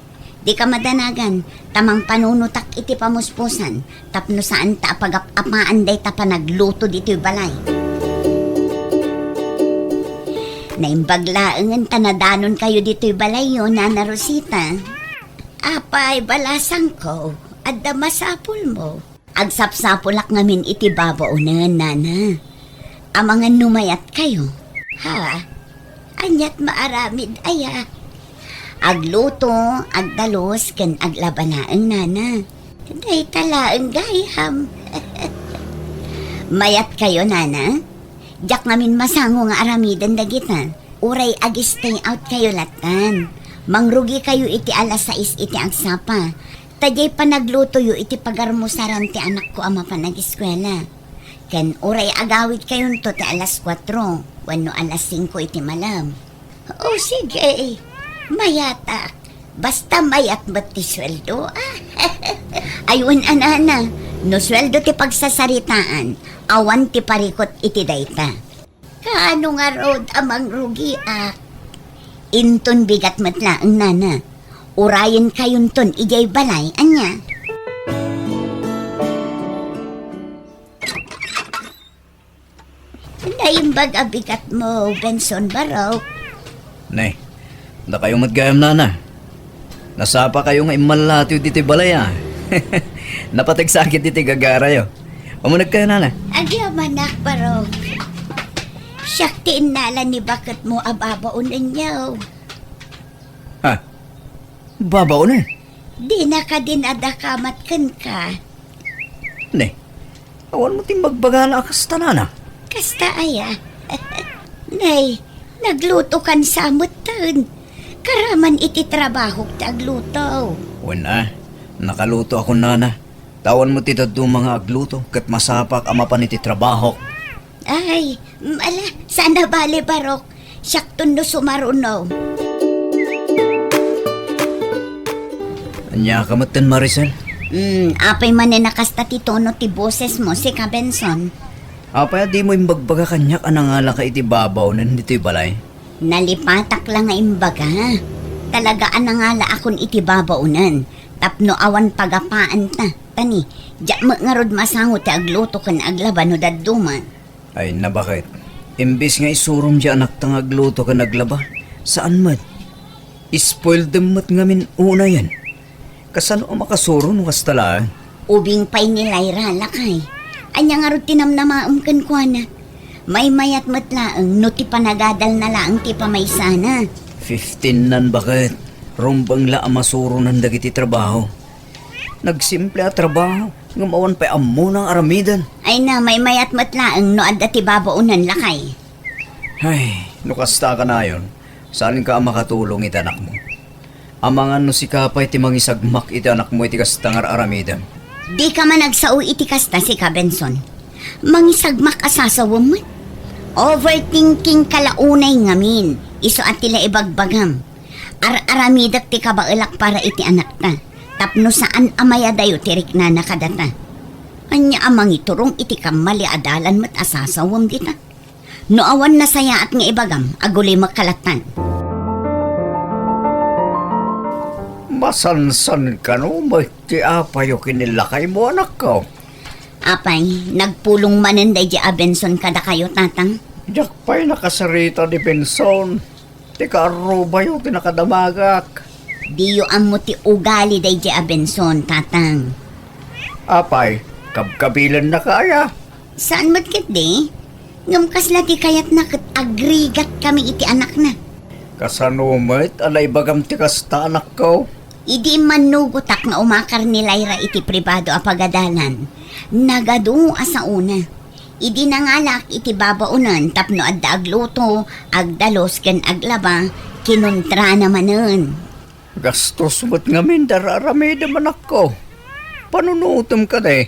Dika madanagan, ta mangpanunotak iti pamuspusan, tapno saanta a pagap-apaan dayta panagluto ditoy balay. Naimbag laengen ta nadanonkayo ditoy balayyo, Nana Rosita. Apay, balasangko, adda masapulmo. Agsapsapulak ngamin iti babaonen, Nana. Amangan no mayatkayo. Ha? Aniat maaramid aya? Agluto, agdalus, ken aglaba laeng, Nana. Dayta laeng gayam. Mayatkayo, Nana? Diak ngamin masango nga aramiden dagita. Uray ag-stay out kayo lattan, mangrugikayo iti alas sais iti agsapa. Ta diay panaglutoyo iti pagarmusaran ti anakko a mapan agiskuela. Ken uray agawidkayonto ti alas kuatro wenno alas singko iti malem. O, sige. Mayatak. Basta mayat met ti sueldo, a. Ay, wen a, Nana, no sueldo ti pagsasaritaan, awan ti parikut iti dayta. Kaano ngarud a mangrugiak? Inton bigat met laeng, Nana. Urayenkayonton idiay balay, ania? Naimbag a bigatmo, Benson, barok. Ne, dakayo met gayam, Nana. Nasapakayo nga immalatiw ditoy balay, a. Napateg sakit ditoy gagarayo. Umunegkayo, Nana. Agyamanak, barok. Siak ti innala ni baketmo a babaonenyo. Ha? Babaonen? Dina kadin a dakamat kenka. Ne, awan mo ti magbagana a kasta, Nana. Kasta aya? Nay, nagluto kan sa metten. Karaman iti trabahok ti agluto. Wen a, nakaluto ako, Nana. Ta awan mo ti dadduma nga agluto, ket masapak a mapan iti trabahok. Ay, Mm, ala, saan a bale, Barok. Siakton no sumaruno. Ania ka metten, Maricel? Mm, apay manen a kasta ti tono ti bosesmo, sika Benson? Apay a dimo imbagbaga kaniak a nangalaka iti babaonen ditoy balay? Nalipatak la nga imbaga. Talaga a nangalaakon iti babaonen tapno awan pagapaanta. Tani, diak met ngarud masango ti agluto ken aglaba no dadduma. Ay, nabaket. Imbes nga isurom ti anakta nga agluto ken aglaba, saan met. Spoiled dem met ngamin unayen. Kasano a makasuro no kasta laeng? Ubing pay ni Lyra, lakay. Ania ngarud ti namnamaem kenkuana? Maymayat met laeng no ti panagadalna laeng ti pamaysana. Fifteen-nan, baket. Rumbeng la a masuronan dagiti trabaho. Nagsimple a trabaho, ngem awan pay ammona nga aramiden. Ay na, maymayat met laeng no adda ti babaonen, lakay. Ay, no kasta a kanayon, saanka a makatulong iti anakmo. Amangan no sika pay ti mangisagmak iti anakmo iti kasta nga ar-aramidem. Dika man agsao iti kasta, sika, Benson. Mangisagmak a sasawem met. Overthinking ka la unay ngamin, isu a ti la ibagbagam. Ar-aramidek ti kabaelak para iti anakta, tapno saan a mayadayo ti riknana kadata. Ania a mangiturong iti kammali a dalan met a sasawem dita? No awan nasayaat nga ibagam, agulimek ka lattan. Masansan kano met ti apayo ken ni lakaymo, anakko? Apay, nagpulong manen daydi a Benson kadakayo, tatang? Diak pay nakasarita ni Benson. Ti kaarrubayo ti nakadamagak. Diyo ammo ti ugali daydi a Benson, tatang. Apay, kabkabilennaka aya? Saan met ketdi? Ngem kasla ti kayatna ket agrigatkami iti anakna. Kasano met a naibagam ti kasta, anakko? Idi immannugotak nga umakar ni Lyra iti pribado a pagadalan, nagadu a saona. Idi nangalaak iti babaonen tapno adda agluto, agdalus ken aglaba, kinuntrana manen. Gastos met ngamin ti ar-aramidem, anakko. Panunotem kadi.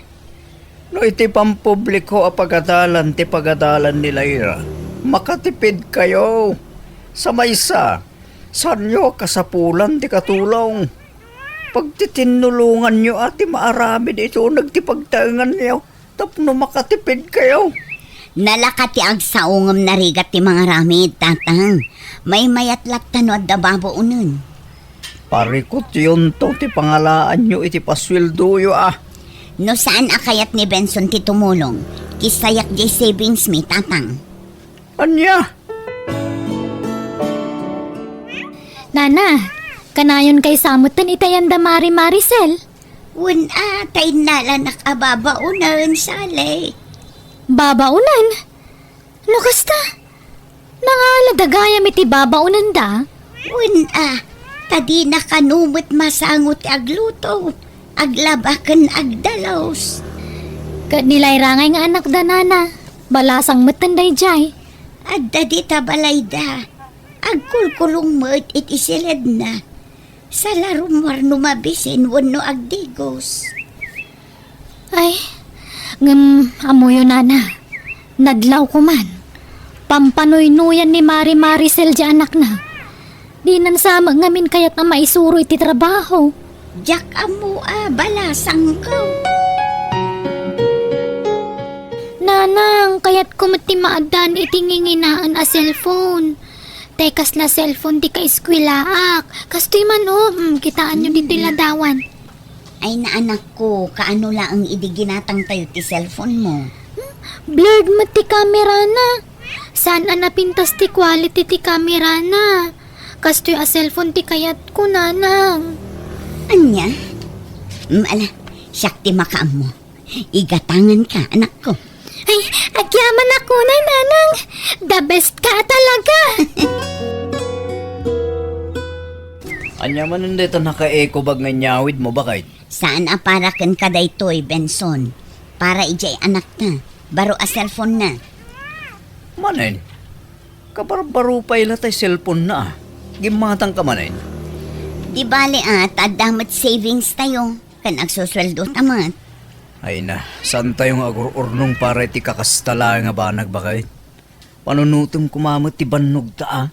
No iti pampubliko a pagadalan ti pagadalan ni Lyra, makatipidkayo. Sa maysa, saanyo a kasapulan ti katulong. Pagtitinnulonganyo a ti maaramid iti uneg ti pagtaenganyo tapno makatipidkayo. Nalaka ti agsao ngem narigat ti mangaramid, tatang. Maymayat latta no adda babaonen. Parikutyonto ti pangalaanyo iti pasueldoyo a. No saan a kayat ni Benson ti tumulong, kissayak diay savings mi, tatang. Ania? Nana, kanayon kaysa metten iti ayan da Mari Maricel? Wen a, ta innalanak a babaonen, Sally. Babaonen? No kasta, nangala da gayam iti babaonenda? Wen a, ta dina kano met masango ti agluto, aglaba ken agdalus. Ket ni Lyra ngay nga anakda, nana, balasang metten daydiay. Adda dita balayda. Agkulkulong met iti siledna. Salarumar no mabisin wenno agdigos. Ay, ngem ammoyo, nana, nadlaw koman. Pampanuynuyan ni Mari Maricel diay anakna. Dinan sa met ngamin kayat a maisuro iti trabaho. Diak ammo a balasangko. Nanang, kayatko met ti maaddaan iti nginginaen a cellphone. Tay kasla cellphone ti kaeskuelaak. Kastoy man, o, mm, kitaanyo ditoy ladawan. Ay, naanakko, kaano laeng idi ginatangtayo ti cellphone mo? Hmm? Blurred met ti camera na. Saan a napintas ti quality ti camera na. Kastoy a cellphone ti kayatko, nanang. Ania? Mm, ala, siak ti makaammo. Igatanganka, anakko. Ay, agyamanak unay, nanang. The best ka talaga. Ania manen dayta naka-eco bag nga inyawidmo, baket? Saan a para kenka daytoy, Benson. Para idiay anakta. Baro a cellphone na. Manen? Kabarbaro pay la tay cellphone na, a. Gimmatangka manen. Di bale, a, ta adda met savings tayo, ken agsusueldo ta met. Ay na, saan tayo nga agur-urnong para iti kakasta laeng a banag, baket? Panunotem koma met ti bannogta a.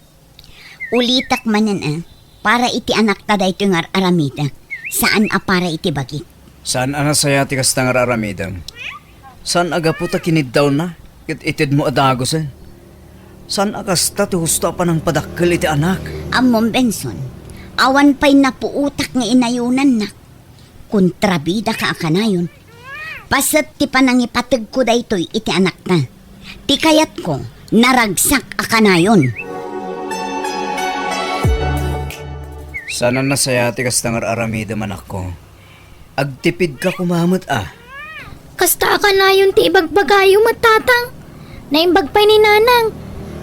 Ulitek manen a, para iti anakta daytoy nga ar-aramidek, saan a para iti bagik. Saan a nasaya ti kasta nga ar-aramidem. Saan a gapu ta kiniddawna, ket itedmo a dagusen. Saan a kasta ti husto a panangpadakkel iti anak. Ammom, Benson, awan pay napuotak nga inayonannak. Kontrabidaka a kanayon. Paset ti panangipategko daytoy iti anakta. Ti kayatko, naragsak a kanayon. Saan a nasaya ti kasta nga ar-aramidem, anakko. Agtipidka koma met a. Kasta a kanayon ti ibagbagayo met, Tatang. Naimbag pay ni Nanang.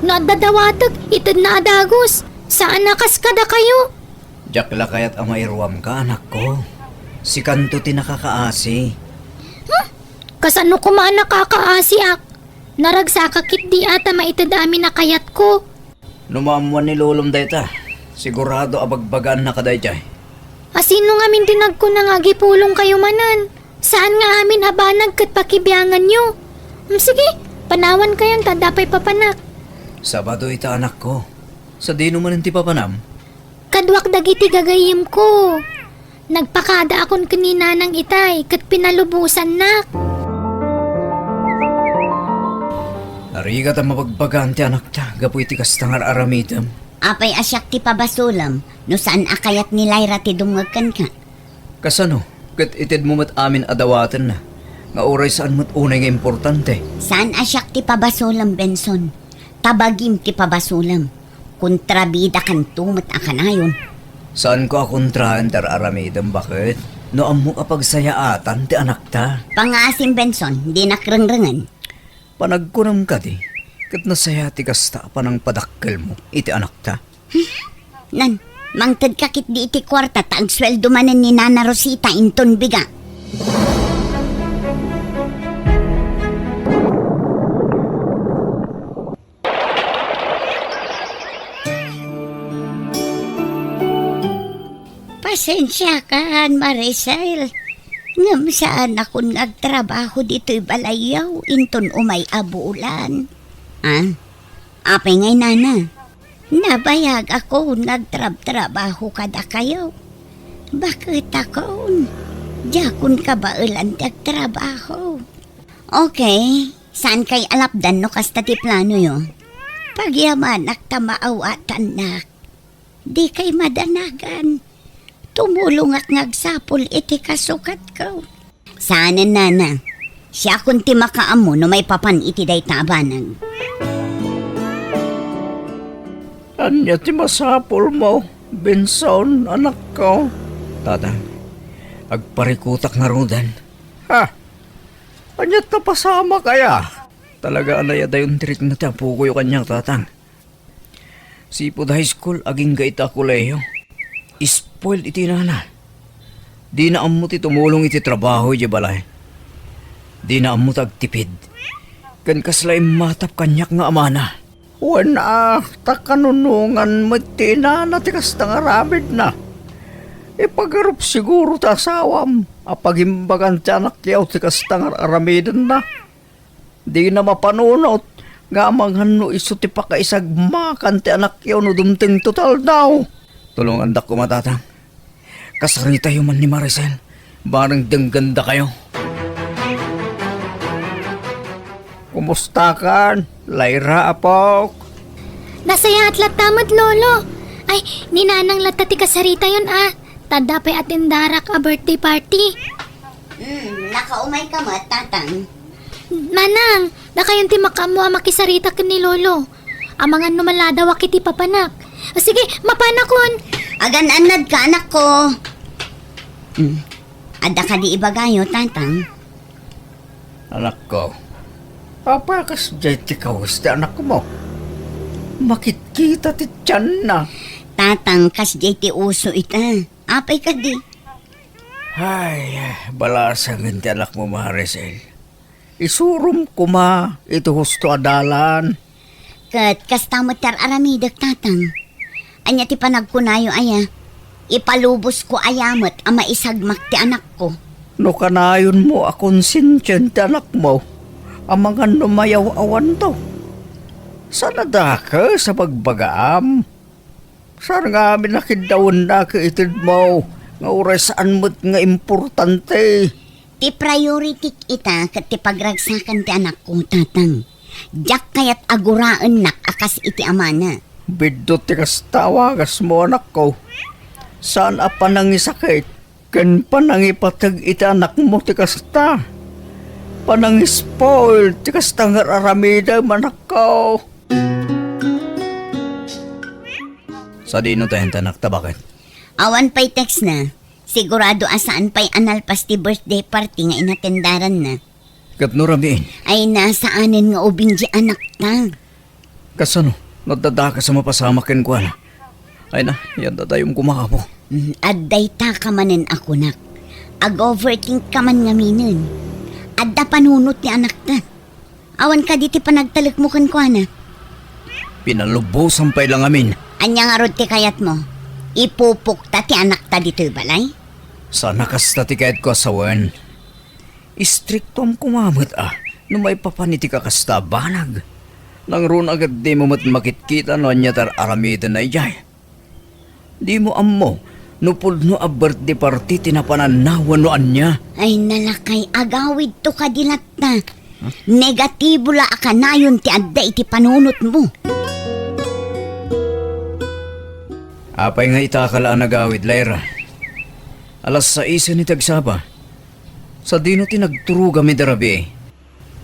No adda dawatek, itedna a dagus. Saan a kas kadakayo. Diak la kayat a mairuamka, anakko. Sikanto ti nakakaasi. Hmm? Kasano koma a nakakaasiak? Naragsakak ketdi a ta maited amin a kayatko. No maammuan ni lolom dayta, sigurado a bagbagaannaka daydiay. A sino ngamin ti nagkuna nga agipulongkayo manen? Saan nga amin a banag ket pakibianganyo? Mm, sige, panawankayon ta adda pay papanak. Sabado ita, anakko. Sadino manen ti papanam? Kaduak dagiti gagayyemko. Nagpakadaakon ken ni Nanang itay ket pinalubosannak. Narigat a mabagbagaan ti anakta gapu iti kasta nga ar-aramidem. Apay a siak ti pabasolem no saan a kayat ni Lyra ti dumngeg kenka? Kasano? Ket itedmo met amin a dawatenna, nga uray saan met unay nga importante. Saan a siak ti pabasolem, Benson. Ta bagim ti pabasolem. Kontrabidakanto met a kanayon. Saanko a kontraen ti ar-aramidem, baket? No ammok a pagsayaatan ti anakta. Pangaasim, Benson, dinak rengrengen. Panagkunam kadi, ket nasaya ti kasta a panangpadakkelmo iti anakta? Nan, mangtedka ketdi iti kuarta ta agsueldo manen ni Nana Rosita inton biga. Pasensiakan, Maricel. Ngem saanakon nga agtrabaho ditoy balayyo inton umay a bulan. Ah? Apay ngay, Nana? Nabayagakon nga agtrabtrabaho kadakayo. Baketakon, diakon kabaelan ti agtrabaho. Okay, saan kay alapdan no kasta ti planoyo? Pagyamanak ta maawatannak. Dikay madanagan. Tumulongak nga agsapul iti kasukatko. Saanen, Nana. Siakon ti makaammo no maipapan iti dayta a banag. Ania ti masapulmo, Benson, anakko? Tatang, agparikutak ngaruden. Ha? Ania ta pasamak aya? Talaga a nayadayon ti rikna ti apokoyo kaniak, Tatang. Sipud high school, agingga ita a kolehiyo. Spoiled iti inana. Dina ammo ti tumulong iti trabaho idiay balay. Dina ammo ti agtipid. Ken kasla immatap kaniak nga amana. Wen a, ta kanunongan met ti inana ti kasta nga aramidna. Ipagarup siguro ti asawam a pagimbagan ti anakyo ti kasta nga ar-aramidenna. Dina mapanunot nga amangan no isu ti pakaisagmakan ti anakyo no dumtengto ti aldaw. Tulongandak koma, Tatang. Kasaritayo man ni Maricel, bareng denggandakayo. Kumustakan, Lyra, apok? Nasayaat latta met, Lolo. Ay, ni Nanang latta ti kasaritayon, a. Ta adda pay atendarak a birthday party. Hmm, nakaumayka met, Tatang. Nanang, dakayon ti makaammo a makisarita ken ni Lolo. Amangan no maladawak iti papanak. O sige, mapanakon. Agan-annadka, anakko. Hmm. Adda kadi ibagayo, Tatang? Anakko, apay a kasdiay ti kawes ti anakmo? Makitkita ti tianna. Tatang, kasdiay ti uso ita. Apay kadi? Ay, balasangen ti anakmo, Maricel. Isurom koma iti husto a dalan. Ket kasta met ti ar-aramidek, Tatang. Ania ti panagkunayo aya? Ipalubosko aya met a maisagmak ti anakko? No kanayonmo a konsensien ti anakmo, amangan no mayaw-awanto. Saan a dakes a bagbagaam? Saan ngamin a kiddawennak itedmo nga uray saan met nga importante? Ti priority ita ket ti pagragsakan ti anakko, Tatang. Diak kayat a guraennak a kas iti amana. Biddut ti kasta a wagasmo, anakko. Saan a panangisakit ken panangipateg iti anakmo ti kasta. Panangispoil ti kasta nga ar-aramidem, anakko. Sadino tayen ti anakta, baket? Awan pay text na. Sigurado a saan pay a nalpas ti birthday party nga inatendaranna. Ket no rabiin? Ay, nasaanen nga ubing di anakta. Kasano? No adda dakes a mapasamak kenkuana? Ay na, yan dadayom kumapo. Mm, adda ita ka manen a kunak. Ag-overthink ka man ngaminen. Adda panunot ti anakta. Awan kadi ti panagtalekmo kenkuana? Pinalubosan pay la ngamin. Ania ngarud ti kayatmo? Ipupokta ti anakta ditoy balay? Saan a kasta ti kayatko a sawen. Istriktoam koma met a no maipapan iti kakasta a banag. Nangruna ket dimo met makitkita no ania ti ar-aramidenna idiay. Dimo ammo no pudno a birthday party ti napananna wenno ania. Ay, nalakay, agawidto kadi latta. Huh? Negatibo la a kanayon ti adda iti panunotmo. Apay nga itaka la a nagawid, Lyra? Alas saisen iti agsapa. Sadino ti nagturogam ida rabii?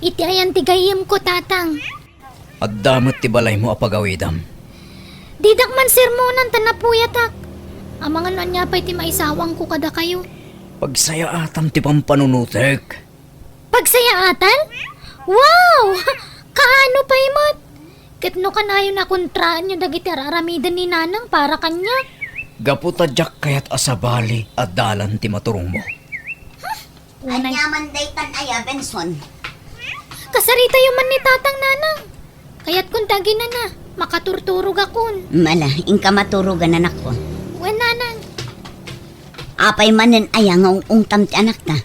Iti ayan ti gayyemko, Tatang. Adda met ti balaymo a pagawidam. Didak man sermonan ta napuyatak. Amangan no ania pay ti maisawangko kadakayo. Pagsayaatam ti pampanunotek. Pagsayaatan? Wow! Kaano pay met? Ket no kanayon a kontraenyo dagiti ar-aramiden ni Nanang para kaniak? Gapu ta diak kayat a sabali a dalan ti maturongmo. Unay. Ania man daytan aya, Benson? Kasaritayo man ni Tatang, Nanang. Kayatkon ti aginana, makaturturogakon. Mala, inka maturogan, anakko. Wen, Nanang. Apay manen aya nga ung-ungtam ti anakta?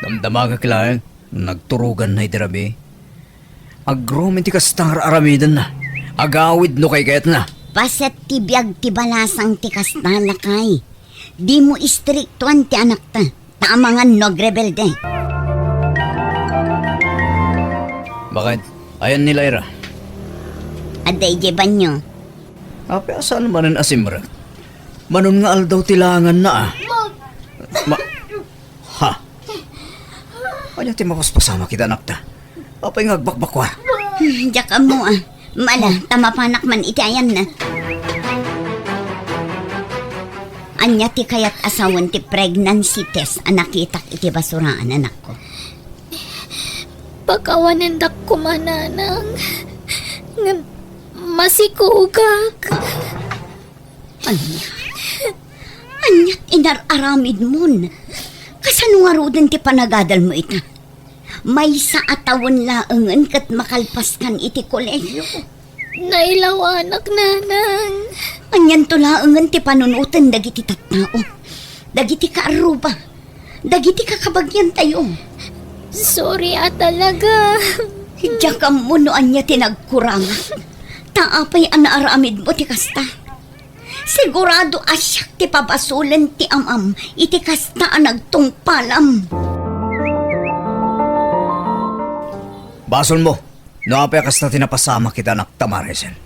Damdamagak laeng. Nagturoganna iti rabii. Agromen ti kasta nga ar-aramidenna. Agawid no kaykayatna. Paset ti biag ti balasang ti kasta, lakay. Dimo istriktoan ti anakta. Ta amangan no agrebelde. Baket, ayan ni Lyra? Adda idiay banyo. Apay a saan manen a simrek? Manon nga aldaw ti langanna, a. Ma-, Ha? Ania ti mapaspasamak ita, anakta? Apay nga agbakbakua? Hmm, diak ammo, a. Mala, ta mapanak man iti ayanna. Ania ti kayat a sawen ti pregnancy test a nakitak iti basuraan, anakko? Pakawanendak koma, Nanang. Ngem masikogak. Ania? Ania ti inar-aramidmon? Kasano ngaruden ti panagadalmo ita? Maysa a tawen laengen ket makalpaskan iti kolehiyo. Nailawanak, Nanang. Anianto laengen ti panunoten dagiti tattao, dagiti kaarruba, dagiti kakabagiantayo? Sorry a talaga. Diak ammo no ania ti nagkurangak. Ta apay a naaramidmo ti kasta? Sigurado a siak ti pabasolen ti amam iti kasta a nagtungpalam. Basolmo no apay a kasta ti napasamak ita, anakta, Maricel.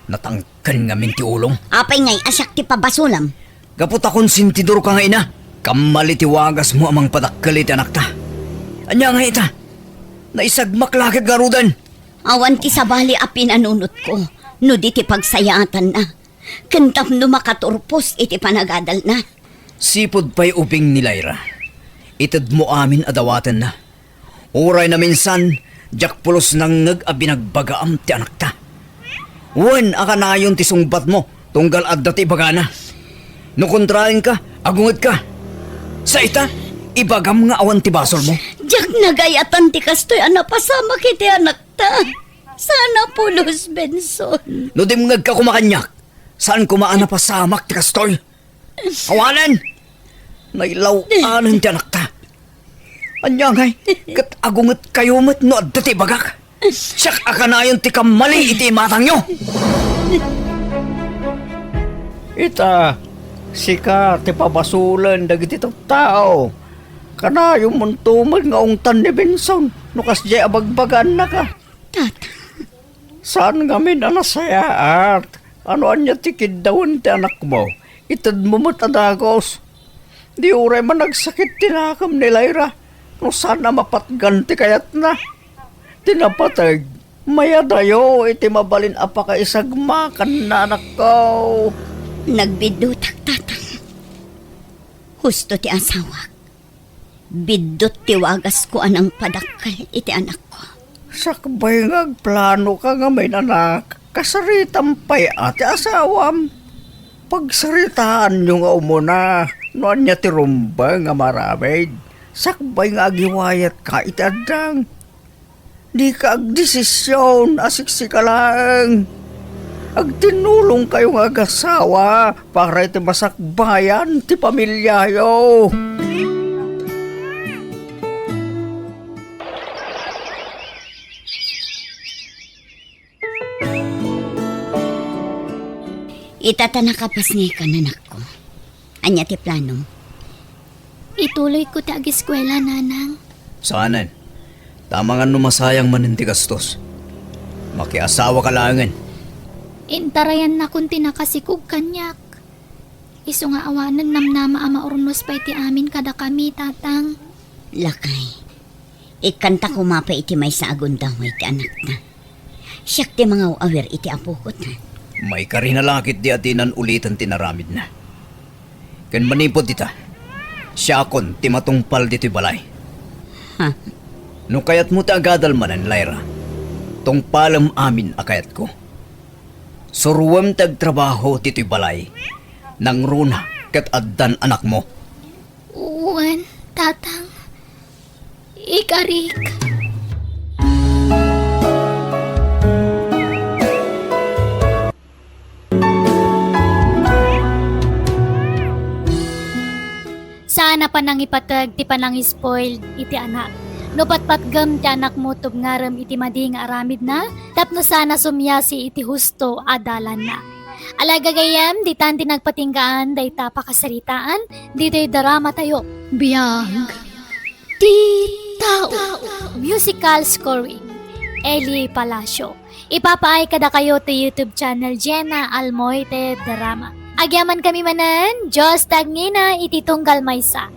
Natangken ngamin ti ulom. Apay ngay a siak ti pabasolam? Gapu ta konsentidorka nga ina. Kammali ti wagasmo a mangpadakkel iti anakta. Ania ngay ita? Naisagmak la ket ngaruden. Awan ti sabali a pinanunotko no di ti pagsayaatanna. Ken tapno makaturpos iti panagadalna. Sipud pay ubing ni Lyra, itedmo amin a dawatenna. Uray naminsan, diak pulos nangngeg a binagbagaam ti anakta. Wen a kanayon ti sungbatmo, tunggal adda ti ibagana. No kontraenka, agungetka. Sa ita, ibagam nga awan ti basolmo. Diak nagayatan ti kastoy a napasamak iti anakta. Saan a pulos, Benson. No dimngegka koma kaniak, saan koma a napasamak ti kastoy. Awanen! Nailaw-anen ti anakta. Ania ngay, ket agungetkayo met no adda ti ibagak. Siak a kanayon ti kammali iti imatangyo. Ita, sika ti pabasolen dagiti tattao. Kanayonmonto met nga ungtan ni Benson no kasdiay a bagbagaannaka. Tata. Saan ngamin a nasayaat a no ania ti kiddawen ti anakmo, itedmo met a dagus. Di uray managsakit ti nakem ni Lyra no saan a mapatgan ti kayatna. Ti napateg, mayadayo iti mabalin a pakaisagmakanna, anakko. Nagbiddutak, Tatang. Husto ti asawak. Biddut ti wagasko a nangpadakkel iti anakko. Sakbay nga agplanoka ngamin, anak, kasaritam pay a ti asawam. Pagsaritaanyo nga umuna no ania ti rumbeng a maaramid, sakbay nga agiwayatka iti addang. Dika agdesision a siksika laeng. Agtinnulongkayo nga agasawa para iti masakbayan ti pamiliayo. Ita ta nakapasngaykan, anakko. Ania ti planom? Ituloyko ti ageskuela, Nanang. Saanen. Ta amangan no masayang manen ti gastos. Makiasawaka laengen. Intarayannakon ti nakasikog kaniak. Isu nga awanen namnama a maurnos pay ti amin kadakami, Tatang. Lakay, ikkanta koma pay iti maysa a gundaway ti anakta. Siak ti mangaw-awir iti apokota. Maikarina la ketdi a dinan uliten ti inaramidna. Ken manipud ita, siakon ti matungpal ditoy balay. Ha? No kayatmo ti agadal manen, Lyra, tungpalem amin a kayatko. Suroem ti agtrabaho ditoy balay. Nangruna ket addan anakmo. Wen, Tatang. Ikarik. Saan a panangipateg ti panangispoiled iti anak. No patpatgem ti anakmo, tubngarem iti madi nga aramidna tapno saan a sumiasi iti husto a dalanna. Ala, gagayyem, ditan ti nagpatinggaan dayta a pakasaritaan ditoy dramatayo. Biag ti tao. Musical scoring, Eli Palacio. Ipapaay kadakayo ti YouTube channel Jenna Almoite Drama. Agyamankami manen, Dios ti agnina iti tunggal maysa.